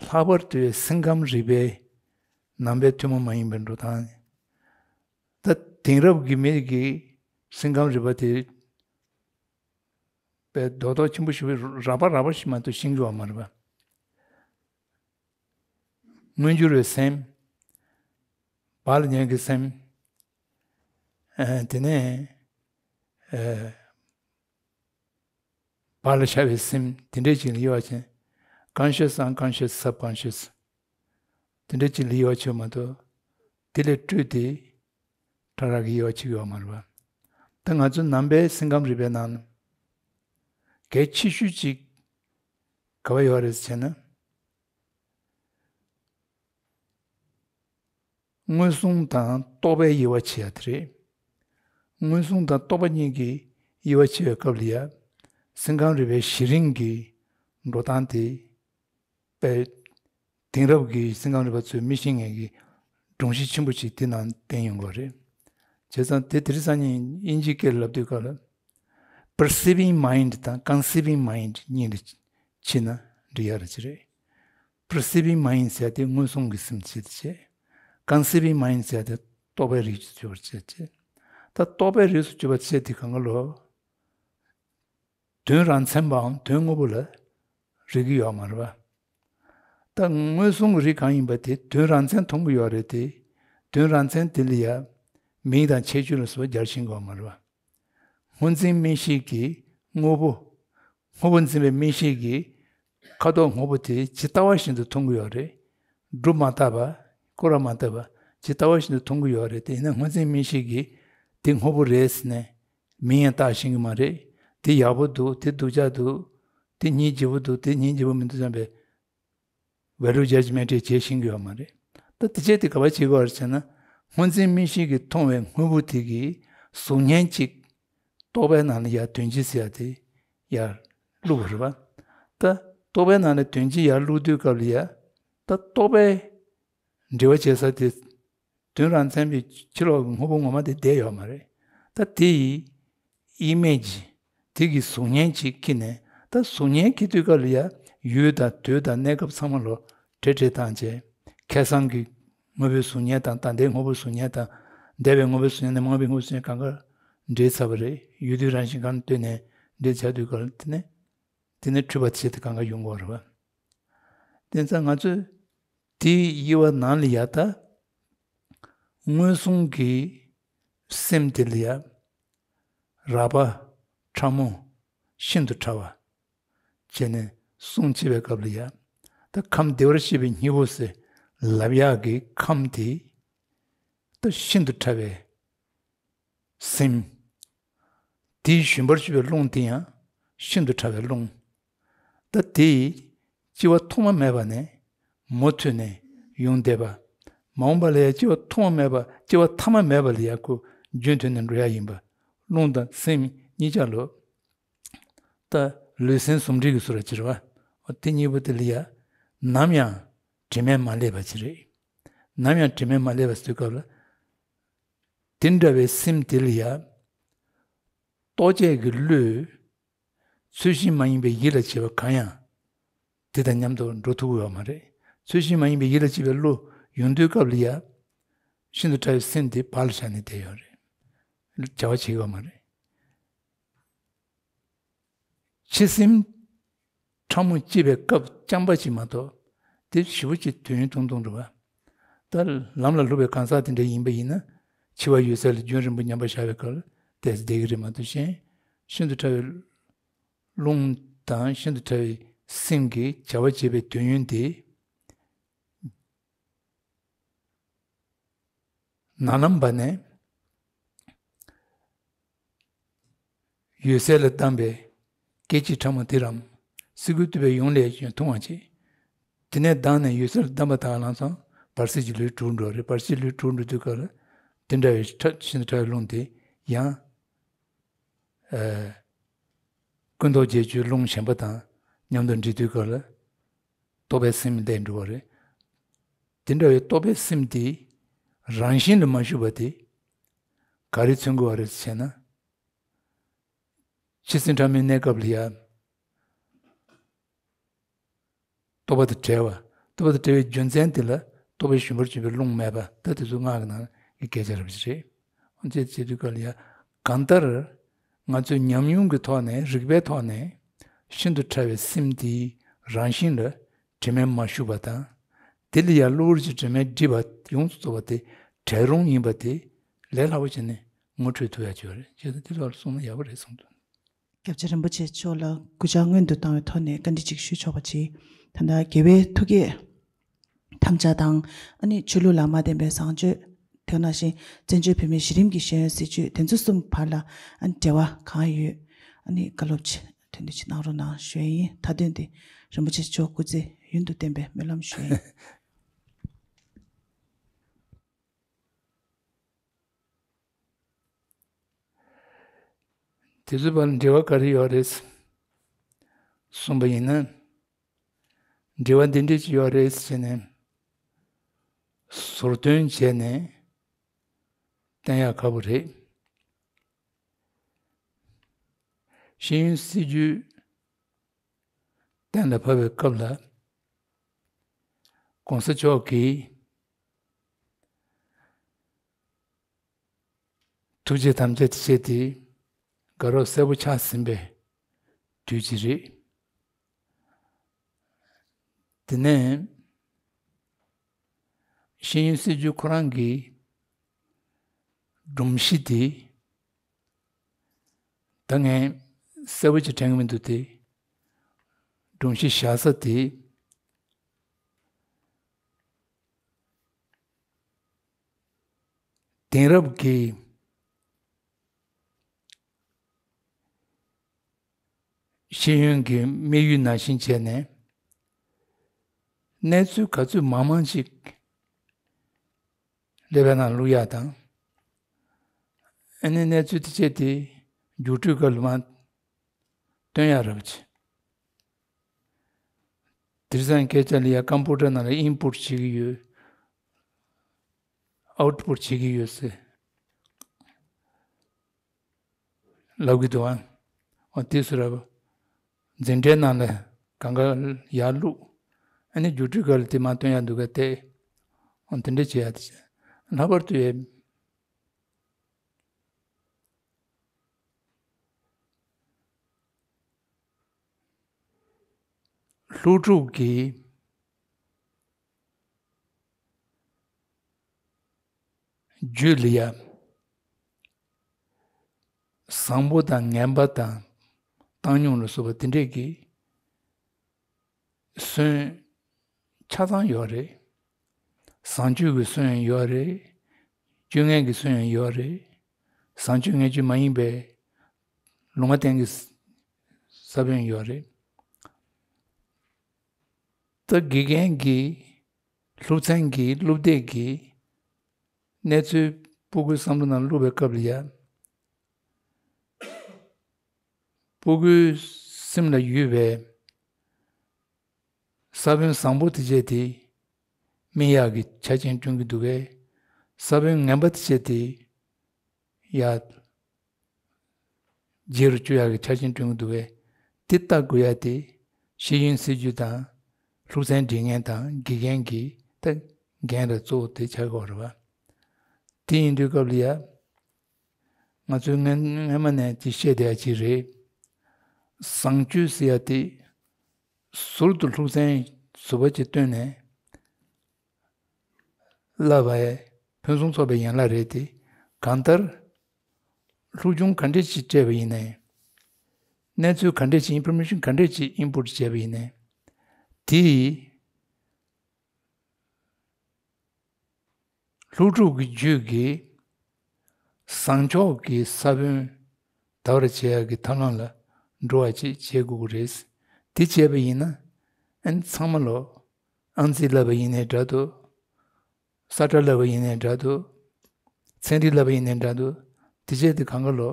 ལྷག་པར་དུ་སེམས་ཁམས་རིག་པའི་ནང་པའི་ཐུན་མོང་མ་ཡིན་པའི་འགྲོ་སྟངས། ད་དེང་རབས་ཀྱི་མི་གི་སེམས་ཁམས་རིག་པ་དེ་དཔེ་རྡོག་རྡོག་ཆེན་པོ་ཞིག་རགས་པ་རགས་པ་ཞིག་མ་གཏོགས་ཤེས་ཀྱི་ཡོད་མ་རེད་པ། མངོན་གྱུར་བའི་སེམས། བག་ལ་ཉལ་གྱི་སེམས། ཨ་དེ་ནས་ཨ་བག་ལ་ཞ་བའི་སེམས། དེ་འདྲས་ཅིག་ལ་དབྱེ་བ་ཕྱེ། Conscious, unconscious, subconscious དེ་འདྲས་ཅིག་ལ་དབྱེ་བ་ཕྱེ་མ་གཏོགས། དེ་ལས་སྤྲོས་ཏེ་ཕྲ་རགས་ཀྱི་དབྱེ་བ་ཕྱེ་གི་ཡོད་མ་རེད་པ། ད་ང་ཚོ་ནང་པའི་སེམས་ཁམས་རིག་པའི་ནང་ན་གལ་ཆེ་ཤོས་ཅིག་ག་བ་ཡོད་རེད་ཟེར་ན། མངོན་སུམ་དང་རྟོག་པའི་དབྱེ་བ་ཕྱེ་ཡ་དེ་རེད། མངོན་སུམ་དང་རྟོག་པ་གཉིས་ཀྱི་དབྱེ་བ་ཕྱེ་བའི་སྐབས་ལ་ཡ། སེམས་ཁམས་རིག་པའི་གཞི་རིམ་གྱི་འགྲོ་སྟངས་དེ་དཔེ་དེང་རབས་ཀྱི་སེམས་ཁམས་རིག་པ་ཚོས་མི་ཤེས་མཁན་གྱི་སྒྲོམ་གཞི་ཆེན་པོ་ཞིག་དེ་ནང་བསྟན་ཡོང་གི་རེད། བྱས་ཙང་དེ་དེ་རིང་སང་ཉིན་དབྱིན་ཇིའི་སྐད་ལ་ལབ་དུས་སྐབས་ལ། Perceiving mind དང་Conceiving mind གཉིས་ལ་ཕྱེ་ན་འགྲིག་ཡག་རེད་ཅི་རེད། Perceiving mind ཟེར་ཡ་དེ་མངོན་སུམ་གྱི་སེམས་ཟེར་དེ་བྱས། Conceiving mind ཟེར་ཡ་དེ་རྟོག་པའི་རིགས་སུ་གྱུར་པར་བྱེད་ཅེས། ད་རྟོག་པའི་རིགས་སུ་གྱུར་པར་བྱེད་དེ་གང་ག་ལོ། དོན་རང་མཚན་པའམ་དོན་དངོས་པོ་ལ་རིག་གི་ཡོད་མ་རེད་པ། ད་མངོན་སུམ་གྱི་རིགས་གང་ཡིན་པ་དེ་དོན་རང་མཚན་མཐོང་གི་ཡོད་རེད་དེ། དོན་རང་མཚན་དེ་ལ་ཡ་མིང་དང་ཁྱད་ཆོས་ལ་སོགས་སྦྱར་ཤེས་ཀྱི་ཡོད་མ་རེད་པ། སྔོ་འཛིན་མིག་ཤེས་ཀྱིས་དངོས་པོ། སྔོ་པོ་འཛིན་པའི་མིག་ཤེས་ཀྱིས་ཁ་དོག་སྔོ་པོ་དེ་ཇི་ལྟ་བ་བཞིན་དུ་མཐོང་གི་ཡོད་རེད། སྒྲུབ་མ་བཏབ་པ། སྐོར་ར་མ་བཏབ་པ། ཇི་ལྟ་བ་བཞིན་དུ་མཐོང་གི་ཡོད་རེད་དེ། ཡིན་ན་སྔོ་འཛིན་མིག་ཤེས་ཀྱིས་དེ་སྔོ་པོ་རེད་ཟེར་ནས་མིང་ཡང་བཏགས་ཤེས་ཀྱི་མ་རེད། དེ་ཡག་པོ་འདུག་དེ་སྡུག་ཅག་འདུག་དེ་སྙིང་རྗེ་པོ་འདུག་དེ་སྙིང་རྗེ་པོ་མི་འདུག་བསམ་པའི་ཝེ་ལུ་ཇཇ་མེན་ཊི་བྱེད་ཤེས་ཀྱི་ཡོད་མ་རེད། ད་དེ་བྱས་དེ་ག་པར་བྱེད་དགོས་རེད་ཟེར་ན། སྔོ་འཛིན་མིག་ཤེས་ཀྱིས་མཐོང་བའི་དངོས་པོ་དེ་གི་གཟུགས་བརྙན་གཅིག་རྟོག་པའི་ནང་ལ་ཡར་དོན་སྤྱི་ཟེར་ཡ་དེ་ཡར་བླུགས་པ་རེད་པ། ད་རྟོག་པའི་ནང་ལ་དོན་སྤྱི་ཡར་བླུགས་དུས་སྐབས་ལ་ཡ། ད་རྟོག་པའི་འབྲེལ་བ་བྱེད་ས་དེ་དོན་རང་མཚན་པའི་ཕྱི་ལོགས་ཀྱི་དངོས་པོ་ངོ་མ་དེ་བསྡད་ཡོད་མ་རེད། ད་དེ་ཡི་ཨི་མེ་ཇི། དེ་གི་གཟུགས་བརྙན་ཅིག་འཁྱེར་ནས། ད་གཟུགས་བརྙན་འཁྱེར་དུས་སྐབས་ལ་ཡ་ ཡུལ་དང་དུས་དང་གནས་སྐབས་ཚང་མ་ལོ་བྲེལ་བྲེལ་བཏང་བྱས། ཁ་སང་གི་དངོས་པོའི་གཟུགས་བརྙན་དང་ད་ལྟའི་དངོས་པོའི་གཟུགས་བརྙན་དང་། འདས་པའི་དངོས་པོའི་གཟུགས་བརྙན་དང་མ་འོངས་པའི་དངོས་པོའི་གཟུགས་བརྙན་གང་ག་འདྲེས་ཚར་བ་རེད། ཡུལ་དུས་རང་བཞིན་གང་ལ་ལྟོས་ནས་འདྲེས་ཚར་དུས་ག་ལ་དེ་ནས། དེ་ནས་འཁྲུལ་པ་ཆེ་དེ་གང་ག་ཡོང་གི་ཡོད་རེད་བ། དེ་ཙང་ང་ཚོས་དེའི་དབྱེ་བ་ནང་ལ་ཡ་ད། མངོན་སུམ་གྱི་སེམས་དེ་ལ་ཡ། རགས་པ། ཕྲ་མོ། ཤིན་ཏུ་ཕྲ་བ། བྱས་ནས་གསུང་བྱེད་པའི་སྐབས་ལ་ཡ། ད་ཁམས་བདེ་བར་གཤེགས་པའི་སྙིང་པོ་ཟེར་ལབ་ཡག་གི་ཁམས་དེ། ད་ཤིན་ཏུ་ཕྲ་བའི་སེམས། དེའི་ཞུན་པར་གྱུར་པའི་རླུང་དེ་ཡང་ཤིན་ཏུ་ཕྲ་བའི་རླུང་། ད་དེ་སྐྱེ་བ་ཐོག་མ་མེད་པ་ནས་མུ་མཐུད་ནས་ཡོང་བསྡད་པ། མ་འོངས་པ་ལ་ཡང་སྐྱེ་བ་ཐོག་མ་མེད་པ། སྐྱེ་བ་ཐ་མ་མེད་པ་ལ་ཡང་ཁོ་རྒྱུན་མཐུད་ནས་འགྲོ་ཡ་ཡིན་པ། རླུང་དང་སེམས་གཉིས་ཆ་ལོ། ད་ལུས་སེམས་ཟུང་འབྲེལ་གྱི་ཚུལ་ལ་བྱེད་པ། དེ་གཉིས་པོ་དེ་ལ་ཡ། ནམ་ཡང་དྲི་མས་མ་བསླད་པ་ཅིག་རེད། ནམ་ཡང་དྲི་མས་མ་བསླད་པ་ཟེར་སྐབས་ལ། དེ་འདྲ་བའི་སེམས་དེ་ལ་ཡ། རྟོག་བཅས་ཀྱི་བློས། ཚུལ་བཞིན་མ་ཡིན་པའི་ཡིད་ལ་བྱེད་པ་གང་ཡང་། དེ་དང་མཉམ་དུ་འགྲོ་ཐུབ་ཀྱི་ཡོད་མ་རེད། ཚུལ་བཞིན་མ་ཡིན་པའི་ཡིད་ལ་བྱེད་པའི་བློ་ཡོང་དུས་སྐབས་ལ་ཡ། ཤིན་ཏུ་ཕྲ་བའི་སེམས་དེ་བག་ལ་ཞ་ནས་བསྡད་ཡོད་རེད། བྱ་བ་བྱེད་ཀྱི་ཡོད་མ་རེད། འཆི་སེམས་ཕྲ་མོ་སྐྱེས་པའི་སྐབས་རྐྱང་པ་ཅིག་མ་གཏོགས། དེ་ཞེ་པོ་ཅིག་དུས་ཡུན་ཐུང་ཐུང་རེད་བ། ད་ལམ་ལ་ལྷུག་པའི་གང་ཟག་དེ་འདྲ་ཡིན་པ་ཡིན་ན། འཆི་བ་ཡོད་ཚད་ལ་རྒྱུན་རིང་པོ་ཉམས་པ་བཞག་པའི་སྐབས་ལ་ཏོག་ཙམ་བསྡད་ཀྱི་རེད་མ་གཏོགས། གཞན་ཤིན་ཏུ་ཕྲ་བའི་རླུང་དང་ཤིན་ཏུ་ཕྲ་བའི་སེམས་ཀྱིས་བྱ་བ་བྱེད་པའི་དུས་ཡུན་དེ། ནམ་ལངས་པ་ནས་ཡོད་ཚད་ལ་བསྡམས་པའི་སྐད་ཅིག་ཕྲ་མོ་དེ་རམ། སེ་གོལ་གཏུབ་པའི་ཡུན་ལས་ཀྱང་ཐུང་བ་བྱེད། དེ་ནས་ལྡང་ནས་ཡོད་ཚད་ལ་བསྡམས་པ་དང་ལམ་སང་བར་སྲིད་ཀྱི་ལུས་གྲུབ་འགྲོ་རེད། བར་སྲིད་ལུས་གྲུབ་འགྲོ་དུས་སྐབས་ལ་དེ་འདྲ་བའི་ཕྲ་ཤིན་ཏུ་ཕྲ་བའི་རླུང་དེ་ཡང་། ཨ། ཀུན་རྟོག་བརྒྱད་ཅུའི་རླུང་གཞན་པ་དང་མཉམ་དུ་འདྲེས་དུས་སྐབས་ལ། རྟོག་པའི་སེམས་ལས་འགྲོ་བ་རེད། དེ་འདྲ་བའི་རྟོག་པའི་སེམས་དེ་རང་བཞིན་ལ་མ་ཞུགས་པ་དེ་ག་རེ་མཚོན་དགོས་པ་རེད་ཟེར་ན། འཆི་སེམས་ཕྲ་མོའི་གནས་སྐབས་ལ་ཡང་རྟོག་པ་དང་བྲལ་བ། རྟོག་པ་དང་བྲལ་བའི་རྒྱུ་མཚན་དེ་ལ་རྟོག་པའི་ཞུན་པར་གྱུར་པའི་རླུང་མེད་པ། ད་དེ་ཚོ་སྔགས་ཀྱི་ནང་གི་སྐད་ཆ་རེད་པ་ཞིག་རེད། འོན་ཏེ་བྱེད་དུས་སྐབས་ལ་ཡང་གང་ལྟར་ང་ཚོས་ཉམས་མྱོང་གི་ཐོག་ནས་རིག་པའི་ཐོག་ནས་ཤིན་ཏུ་ཕྲ་བའི་སེམས་དེའི་རང་བཞིན་ལ་དྲི་མས་མ་ཞུགས་པ་དང་། དེ་ལ་ཡང་གློ་བུར་གྱི་དྲི་མས་བསྒྲིབས་པ་ཡོངས་སུ་རྫོགས་པ་དེ་བྲལ་རུང་ཡིན་པ་དེ་ལས་སླ་པོ་བྱས་ནས་ངོ་འཕྲོད་ཐུབ་ཡ་ཅིག་ཡོད་རེད། བྱས་ཙང་དེ་ལ་གསུངས་ན་ཡག་པོ་རེད་གསུངས་འདུག། སྐྱབས་རྗེ་རིན་པོ་ཆེ་མཆོག་ལ་གུས་ཕྱག་སྔོན་དུ་བཏང་བའི་ཐོག་ནས་བཀའ་འདྲི་ཅིག་ཞུ་ཆོག་པ་ཅིག། ད་ལྟ་རྒྱལ་བའི་ཐུགས་བསྐྱེད་དམ་བཅའ་དང་། ཨ་ནི་ཆོས་ལུགས་ལ་མ་བརྟེན་པའི་བཟང་སྤྱོད། དེ་ནང་བཞིན་བཙན་བྱོལ་བོད་མིའི་གཞི་རིམ་གྱི་ཤེས་ཡོན་སྲིད་བྱུས། དེ་ཚོ་གསུམ་བར་ལ་ཨ་ནི་འབྲེལ་བ་གང་ཡོད། ཨ་ནི་བཀའ་སློབ་ཅིག་ཐུགས་འདུན་ཅིག་གནང་རོགས་གནང་ཞུ་ཡ་ཡིན། མཐའ་དོན་དེ་རིན་པོ་ཆེ་མཆོག་སྐུ་ཚེ་ཡུན་དུ་བརྟན་པའི་སྨོན་ལམ་ཞུ་ཡ་ཡིན། དེ་ཚོའི་བར་འབྲེལ་བ་ག་རེ་ཡོད་རེད་གསུངས་པ་ཡིན་ན། འབྲེལ་བ་འདི་འདྲ་ཅིག་ཡོད་རེད་ཟེར་ནས་ཟུར་འདོན་བྱས་ནས་བསྟན་ཡག་ཁག་པོ་རེད། ཤེས་ཡོན་སྲིད་བྱུས་གཏན་ལ་ཕབ་པའི་སྐབས་ལ་༸གོང་ས་མཆོག་གིས་ཐུགས་རྗེ་དམ་བཅའ་བྱས་ཏེ་དགའ་རབ་གསལ་པོ་ཆགས་ཟིན་པའི་དུས་ཅིག་རེད། དེ་ནས་ཤེས་ཡོན་སྲིད་བྱུས་ཁོ་རང་གི་སྒྲོམ་གཞི་དེ་ད་ངས་གསལ་པོ་ཅིག་དྲན་གྱི་མི་འདུག་སྟེ། སྒྲོམ་གཞི་བཞག་ས་དེ། དེང་རབས་ཀྱི་ཤེས་ཡོན་གྱི་དམིགས་ཡུལ་ནང་བཞིན་བྱས་ནས། གནས་ཚུལ་ག་ཚོད་མང་མང་ཅིག་ཀླད་པའི་ནང་བླུག་ཡག་དང་། ཨ་ནི་གནས་ཚུལ་དེ་བྱས་ཏེ་རྒྱུགས་སྤྲོད་སྐབས་ལ་མར་སྟོན་ཡག་རེད་པ་ཅིག། དེང་སང་སྐད་ཆ་ལ་ཡ་ཀམ་པུ་ཊར་ནང་ལ་ཨིན་པུཊ་བྱེད་ཀྱི་ཡོད། ཨའུཊ་པུཊ་བྱེད་ཀྱི་ཡོད་ཟེར་ལབ་ཀྱི་འདུག་ཨ། འོ་དེ་སུ་ར་བ། འཛིན་གྲྭའི་ནང་ལ་ གང་ག་ཡར་བླུགས། ཨ་ནི་རྒྱུགས་སྤྲོད་སྐབས་ལ་དེ་མར་བཏོན་ཡག་འདུག་ག་དེ། ཨ་དེ་འདྲ་བྱེད་ཡག་དེ་བྱས། ལྷག་པར་དུ་ཡ། ལྷུག་འཁྲུག་གི་རྒྱུད་ལ་ཡ། བཟང་པོ་དང་ངན་པ་དང་བཏང་སྙོམས་ལ་སོགས་པ་དེ་འདྲས་ཀྱི་སོན་ཆ་ཚང་ཡོད་རེད། བཟང་སྤྱོད་ཀྱི་སོན་ཡང་ཡོད་རེད། སྤྱོད་ངན་གྱི་སོན་ཡང་ཡོད་རེད། བཟང་སྤྱོད་ངན་སྤྱོད་མ་ཡིན་པའི་ལུང་མ་བསྟན་གྱི་ས་བོན་ཡོད་རེད། ད་དགེ་རྒན་གྱིས་སློབ་ཚན་གྱི་སློབ་དེབ་ཀྱི་གནས་ཚུལ་སྤུ་གུའི་བསམ་བློ་ནང་བླུགས་པའི་སྐབས་ལ་ཡ། སྤུ་གུའི་སེམས་ལ་ཡོད་པའི་ས་བོན་བཟང་པོ་དེ་བྱས་ཏེ་སྨིན་ཡག་གི་ཆ་རྐྱེན་བསྐྲུན་གྱི་འདུག་གས། ས་བོན་ངན་པ་དེ་བྱས་ཏེ་ཡ། རྗེ་རུ་བཅུག་ཡག་གི་ཆ་རྐྱེན་བསྐྲུན་གྱི་འདུག་པས། དེ་ལྟ་དགོས་ཡ་དེ་ཤེས་ཡོན་སྲིད་བྱུས་དང་ལྷུག་རྩལ་འགྲན་མཁན་དང་དགེ་རྒན་གྱི་ད་འགན་ར་གཙོ་བོ་དེ་ཆགས་ཀྱི་ཡོད་རེད་བ། དེ་ཡིན་དུས་སྐབས་ལ་ཡ། ང་ཚོས་སྔན་སྔན་མ་ནས་དེ་བཤད་བསྡད་ཡ་ཅིག་རེད། བཟང་སྤྱོད་ཟེར་ཡ་དེ་ཟུར་དུ་ལྷུག་རྩལ་ཟུར་པ་ཅིག་བཏོན་ནས། བསླབ་པ་ཡང་ཕུན་སུམ་ཚོགས་པའི་ཡན་ལག་རེད་དེ། གང་ལྟར་སློབ་སྦྱོང་ག་འདྲས་ཅིག་སྤྲད་པ་ཡིན་ནའི། གནས་ཚུལ་ག་འདྲས་ཅིག་ཨིན་ཕོར་མེ་ཤན་ག་འདྲས་ཅིག་ཨིན་པུཊ་བྱས་པ་ཡིན་ནའི། དེ་ཡིས་ལྷུག་འཁྲུག་གི་རྒྱུད་ཀྱི་བཟང་ཕྱོགས་ཀྱི་ས་བོན་དར་བར་བྱེད་ཡག་གི་ཐབས་ལམ་ལ་འགྲོ་བ་ཅིག་བྱེད་དགོས་ཀྱི་རེད། དེ་བྱས་པ་ཡིན་ན་ཨན་ཚང་མ་ལོ། ཨང་རྩིས་བསླབ་པ་ཡིན་ནའི་འདྲ་འདུག་ས་ཁྲ་བསླབ་པ་ཡིན་ནའི་འདྲ་འདུག་ཚན་རིག་བསླབ་པ་ཡིན་ནའི་འདྲ་འདུག་དེ་བྱས་ཏེ་གང་ག་ལོ།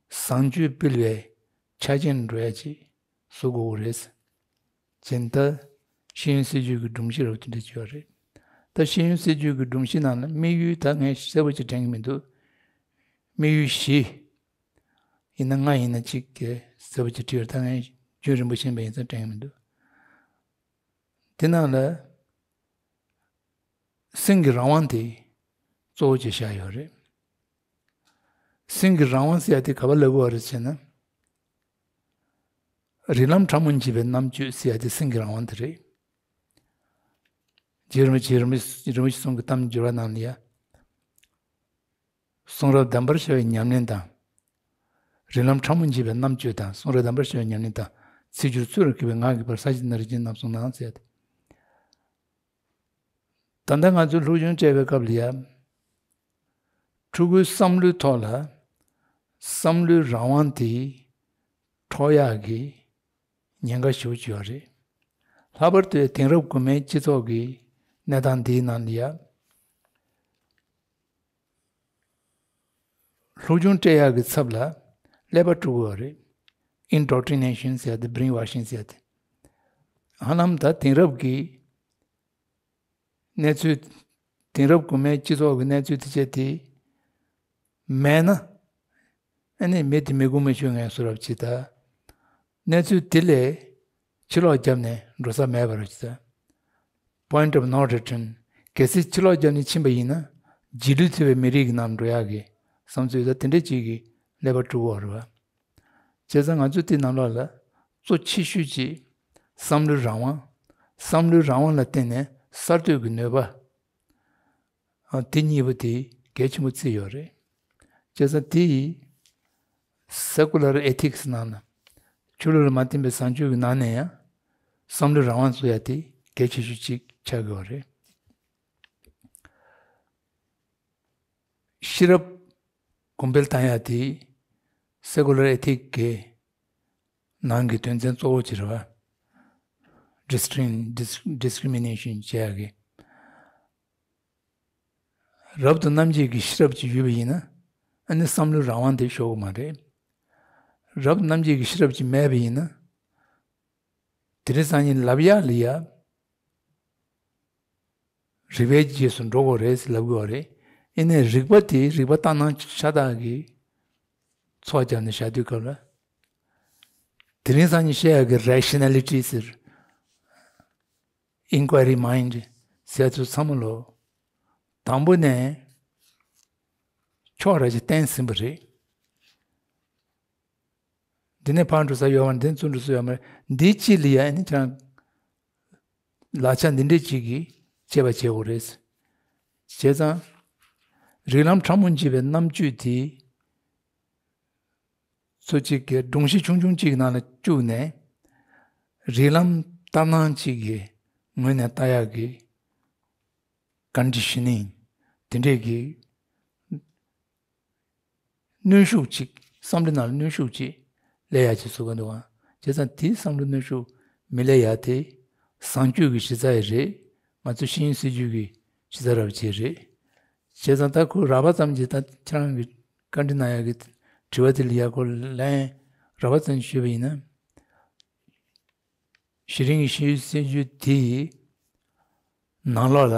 བཟང་སྤྱོད་སྤེལ་བའི་ཆ་རྐྱེན་འགྲོ་ཡ་ཅིག་བཟོ་དགོས་ཀྱི་རེད། ཅེས་ད་ཤེས་ཡོན་སྲིད་བྱུས་ཀྱི་སྒྲོམ་གཞི་རབ་དེ་འདྲ་ཅིག་ཡོད་རེད། ད་ཤེས་ཡོན་སྲིད་བྱུས་ཀྱི་སྒྲོམ་གཞི་ནང་ལ་དམིགས་ཡུལ་ད་ངས་གསལ་པོ་ཅིག་དྲན་གྱི་མི་འདུག་དམིགས་ཡུལ་བཞི་ཡིན་ན་ལྔ་ཡིན་ན་གཅིག་གི་གསལ་པོ་ཅིག་བྲིས་ཡོད། ད་ངས་རྒྱུན་རིང་པོ་ཕྱིན་པ་ཡིན་ཙང་དྲན་གྱི་མི་འདུག་དེ་ནང་ལ་སེམས་ཀྱི་རང་དབང་དེ་གཙོ་བོ་ཅིག་བཞག་ཡོད་རེད། སེམས་ཀྱི་རང་དབང་ཟེར་ཡ་དེ་ག་པར་ལབ་དགོས་པ་རེད་ཟེར་ན། རིགས་ལམ་ཕྲ་མོ་འབྱེད་པའི་རྣམ་དཔྱོད་ཟེར་ཡ་དེ་སེམས་ཀྱི་རང་དབང་དེ་རེད། རྗེ་རིན་པོ་ཆེ་རིན་པོ་ཆེ་རིན་པོ་ཆེ་གསུང་གི་གཏམ་བརྗོད་པ་ནང་ལ་ཡ། གསུང་རབ་གདམས་པར་བྱ་བའི་ཉམས་ལེན་དང་། རིགས་ལམ་ཕྲ་མོ་འབྱེད་པའི་རྣམ་དཔྱོད་དང་གསུང་རབ་གདམས་པར་བྱ་བའི་ཉམས་ལེན་དང་། ཚིག་སྦྱོར་ཚུལ་ལ་གུས་པའི་ངག་གི་བར་ས་གཞི་ན་རིགས་ཅན་རྣམ་གསུམ་ནང་ཟེར་ཏེ། ད་ལྟ་ང་ཚོས་སློབ་སྦྱོང་སྤྲད་པའི་སྐབས་ལ་ཡ། ཕྲུ་གུའི་བསམ་བློའི་ཐོག་ལ་བསམ་བློའི་རང་དབང་དེ་འཕྲོག་ཡག་གི་ཉེན་ཁ་ཞེ་པོ་ཅིག་ཡོད་རེད། ལྷག་པར་དུ་དེང་རབས་གོང་མའི་སྤྱི་ཚོགས་ཀྱི་གནས་སྟངས་འདིའི་ནང་ལ་ཡ། སློབ་སྦྱོང་སྤྲད་ཡག་གི་ཚབ་ལ་ཀླད་པ་དཀྲུག་དགོས་པ་རེད། Indoctrination ཟེར་ཏེ་brainwashing ཟེར་ཏེ། ཧ་ལམ་ད་དེང་རབས་ཀྱི་གནས་ཚུལ། དེང་རབས་གོང་མའི་སྤྱི་ཚོགས་ཀྱི་གནས་ཚུལ་དེ་བྱས་ཏེ་མེད་ན། ཨ་ནི་མི་དེ་མི་དགོས་མི་ཆོག་ངན་སོ་རབ་ཅིག་ད། གནས་ཚུལ་དེ་ལས་ཕྱི་ལོགས་བརྒྱབ་ནས་འགྲོ་ས་མེད་པ་རེད་ད། Point of no return། གལ་སྲིད་ཕྱི་ལོགས་བརྒྱབ་ནས་ཕྱིན་པ་ཡིན་ན་རྗེས་ལུས་ཐེབས་པའི་མི་རིགས་ཀྱི་ནང་འགྲོ་ཡག་གི་བསམ་ཚུལ་ད་དེ་འདྲ་ཅིག་གི་ཀླད་པ་དཀྲུག་གི་ཡོད་རེད་བ། བྱས་ཙང་ང་ཚོས་དེ་ནང་ལོགས་ལ་གཙོ་ཆེ་ཤོས་ཅིག་བསམ་བློའི་རང་དབང་། བསམ་བློའི་རང་དབང་ལ་བརྟེན་ནས་གསར་གཏོད་ཀྱི་ནུས་པ། ཨ། དེ་གཉིས་པོ་དེ་གལ་ཆེན་པོ་བརྩིས་ཡོད་རེད། བྱས་ཙང་དེ་ཡིས་སེ་ཀུ་ལར་ཨེ་ཐིག་སི་ནང་ལ་ཆོས་ལུགས་ལ་མ་བརྟེན་པའི་བཟང་སྤྱོད་ཀྱི་ནང་ནས་ཡང་བསམ་བློའི་རང་དབང་བཟོ་ཡ་དེ་གལ་ཆེ་ཤོས་ཅིག་ཆགས་ཀྱི་ཡོད་རེད། ཤེས་རབ་གོང་འཕེལ་བཏང་ཡ་དེ་སེ་ཀུ་ལར་ཨེ་ཐིག་གི་ནང་གི་དོན་ཚན་གཙོ་བོ་ཅིག་རེད་བ། Discrim- Dis- Discrimination བྱེད་ཡ་གི། རབ་ཏུ་རྣམ་འབྱེད་ཀྱི་ཤེས་རབ་ཅིག་ཡོད་པ་ཡིན་ན་ཨ་ནི་བསམ་བློའི་རང་དབང་དེ་ཤོར་གི་མ་རེད། རབ་ཏུ་རྣམ་འབྱེད་ཀྱི་ཤེས་རབ་ཅིག་མེད་པ་ཡིན་ན། དེ་རིང་སང་ཉིན་ལབ་ཡག་ལ་ཡ། རིགས་པའི་རྗེས་སུ་འགྲོ་དགོས་རེད་ཟེར་ལབ་དགོས་པ་རེད། ཡིན་ནའི་རིགས་པ་དེ་རིགས་པ་ལྟར་སྣང་ཤ་སྟག་གི་ཚོགས་བརྒྱབ་ནས་བཞག་དུས་སྐབས་ལ། དེ་རིང་སང་ཉིན་བཤད་ཡག་གི་རེ་ཤི་ན་ལི་ཊི་ཟེར། Inquiry Mind ཟེར་ཚོ་ཚང་མ་ལོ། དང་པོ་ནས་ཕྱོགས་ར་ཅིག་བསྟན་ཟིན་པ་རེད། འདི་ནས་ཕར་འགྲོ་ས་ཡོད་མ་རེད། འདི་ཚུར་འགྲོ་ས་ཡོད་མ་རེད། འདི་གཅིག་ལ་ཡ་ཨ་ནི་ཁྱེད་རང་ལག་ཆ་འདི་འདྲས་གཅིག་གིས་དཔྱད་པ་བྱེད་དགོས་རེད། བྱས་ཙང་རིགས་ལམ་ཕྲ་མོ་འབྱེད་པའི་རྣམ་དཔྱོད་དེ་ཚོ་གཅིག་གི་སྒྲོམ་གཞི་ཆུང་ཆུང་གཅིག་ནང་ལ་བཅུག་ནས། རིགས་ལམ་ལྟར་སྣང་གཅིག་གི་ངོས་ནས་ལྟ་ཡག་གི་ཀོན་ཌི་ཤ་ནིང་དེ་འདྲས་ཀྱི་གནོན་ཤུགས་གཅིག་བསམ་བློ་ནང་ལ་གནོན་ཤུགས་གཅིག་སླེབས་ཡག་ཅིག་བཟོ་གི་འདུག་ཨང་། བྱས་ཙང་དེའི་བསམ་བློ་གནོན་ཤུགས་མི་སླེབས་ཡག་དེ་བཟང་སྤྱོད་ཀྱི་གཞི་རྩ་ཡི་རེད། ང་ཚོ་ཤེས་ཡོན་སྲིད་བྱུས་ཀྱི་གཞི་རྩ་ར་བ་ཅིག་རེད། བྱས་ཙང་ད་ཁོ་རགས་པ་ཙམ་གྱིས་ད་ཁྱེད་རང་གི་བཀའ་འདྲི་གནང་ཡག་གི་དྲི་བ་དེ་ལ་ཡག་པོ་ལན་རགས་པ་ཙམ་ཞུས་པ་ཡིན་ན། གཞི་རིམ་གྱི་ཤེས་ཡོན་སྲིད་བྱུས་དེའི་ནང་ལོགས་ལ་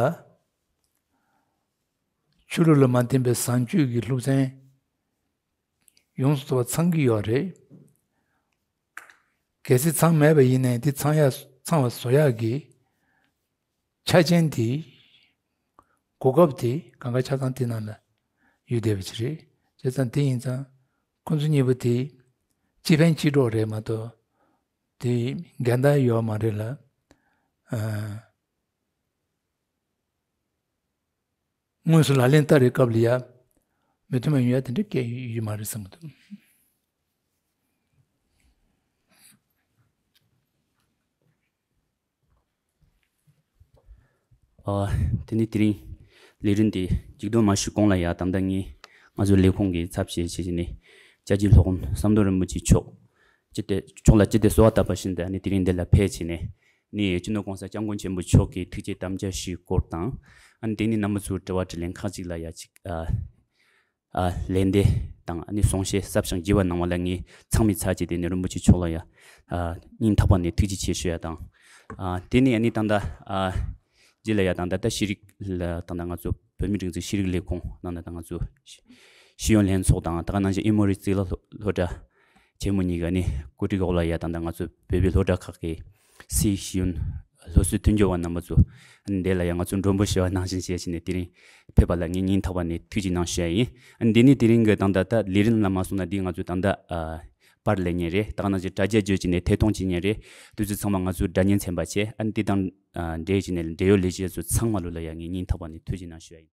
ཆོས་ལུགས་ལ་མ་བརྟེན་པའི་བཟང་སྤྱོད་ཀྱི་སློབ་ཚན་ཡོངས་སུ་རྫོགས་པ་ཚང་གི་ཡོད་རེད། གལ་སྲིད་ཚང་མེད་པ་ཡིན་ནའི་དེ་ཚང་ཡག་ཚང་བ་བཟོ་ཡག་གི་ཆ་རྐྱེན་དེ། གོ་སྐབས་དེ་གང་ག་ཆ་ཚང་དེ་ནང་ལ་ཡོད་བསྡད་པ་ཅིག་རེད། བྱས་ཙང་དེ་ཡིན་ཙང་ཁོང་ཚོ་གཉིས་པོ་དེ་སྤྱི་ཕན་སྤྱི་གྲོགས་རེད་མ་གཏོགས་དེ་འགལ་ཟླ་ཡོད་མ་རེད་ལ། ཨ། དངོས་སུ་ལག་ལེན་བསྟར་བའི་སྐབས་ལ་ཡ་མི་མཐུན་པ་ཡོང་ཡ་དེ་འདྲ་སྐད་ཡོད་མ་རེད་བསམ་གྱི་འདུག། ཨ། དེ་ནི་དེ་རིང་ལས་རིམ་དེ་མཇུག་སྡོམ་མ་ཞུས་གོང་ལ་ཡ་ད་ལྟ་ངས་ང་ཚོའི་ལས་ཁུངས་ཀྱི་ཚབ་བྱས་བྱས་བྱས་ནས་སྐྱབས་རྗེ་སློབ་དཔོན་ཟམ་གདོང་རིན་པོ་ཆེ་མཆོག་ཅི་སྟེ་མཆོག་ལ་ཅི་སྟེ་གསོལ་བ་བཏབ་པ་བཞིན་དུ་ཨ་ནི་དེ་རིང་འདི་ལ་ཕེབས་བྱས་ནས་ནི་སྤྱི་ནོར་༸གོང་ས་༸སྐྱབས་མགོན་ཆེན་པོ་མཆོག་གི་ཐུགས་བསྐྱེད་དམ་བཅའ་བཞིའི་སྐོར་དང་། ཨ་ནི་དེ་ནི་རྣམ་པ་ཚོའི་དྲི་བ་དྲིས་ལན་ཁག་ཅིག་ལ་ཡ་ཅིག་ཨ། ཨ། ལན་འདེབས་དང་ཨ་ནི་གསུང་བཤད་ཟབ་ཞིང་རྒྱས་པ་གནང་བ་ལ་ངས་ཚང་མའི་ཚབ་བྱས་ཏེ་ནི་རིན་པོ་ཆེ་མཆོག་ལ་ཡ། ཨ། སྙིང་ཐག་པ་ནས་ཐུགས་རྗེ་ཆེ་ཞུ་ཡ་དང་། ཨ། དེ་ནས་ཨ་ནི་ད་ལྟ། ཨ། རྗེས་ལ་ཡ་ད་ལྟ་ད་ཤེས་རིག་ལ་ད་ལྟ་ང་ཚོ་བོད་མིའི་སྒྲིག་འཛུགས་ཤེས་རིག་ལས་ཁུངས་ནང་ད་ལྟ་ང་ཚོ་ཤེས་ཡོན་ལྷན་ཚོགས་དང་ད་ག་ནང་བཞིན་ཨེ་མོ་རི་གཙུག་ལག་སློབ་སློབ་གྲྭ་ཆེན་མོ་གཉིས་ཀ་ནི་བཀོད་སྒྲིག་འོག་ལ་ཡ་ད་ལྟ་ང་ཚོ་བོད་པའི་སློབ་གྲྭ་ཁག་གི་སའི་ཤེས་ཡོན་སློབ་གསོའི་མཐུན་འགྱུར་བ་རྣམ་པ་ཚོ་འདི་ལ་ཡང་ང་ཚོ་མགྲོན་པོ་ཞུ་བ་ནང་བཞིན་བྱས་བྱས་ནས་དེ་རིང་ཕེབས་པ་ལ་ངས་སྙིང་ཐག་པ་ནས་ཐུགས་རྗེ་གནང་ཞུ་ཡ་ཡིན། འདི་ནི་དེ་རིང་གི་ད་ལྟ་ད་ལས་རིམ་ལ་མ་སོང་ན་འདི་ང་ཚོ་ད་ལྟ་ཨ། པར་ལེན་མཁན་རེད། ད་ག་ནང་བཞིན་དྲ་རྒྱ་བརྒྱུད་བྱས་ནས་ཐད་གཏོང་བྱེད་མཁན་རེད། དུས་ཚོད་ཚང་མ་ང་ཚོའི་སྒྲ་བརྙན་ཚན་པ་བྱས་ཨ་ནི་དེ་དང་ཨ། འབྲེལ་བྱས་ནས་འབྲེལ་ཡོད་ལས་བྱེད་ཚོ་ཚང་མ་ལོ་ལ་ཡ་ངས་སྙིང་ཐག་པ་ནས་ཐུགས་རྗེ་གནང་ཞུ་ཡ་ཡིན།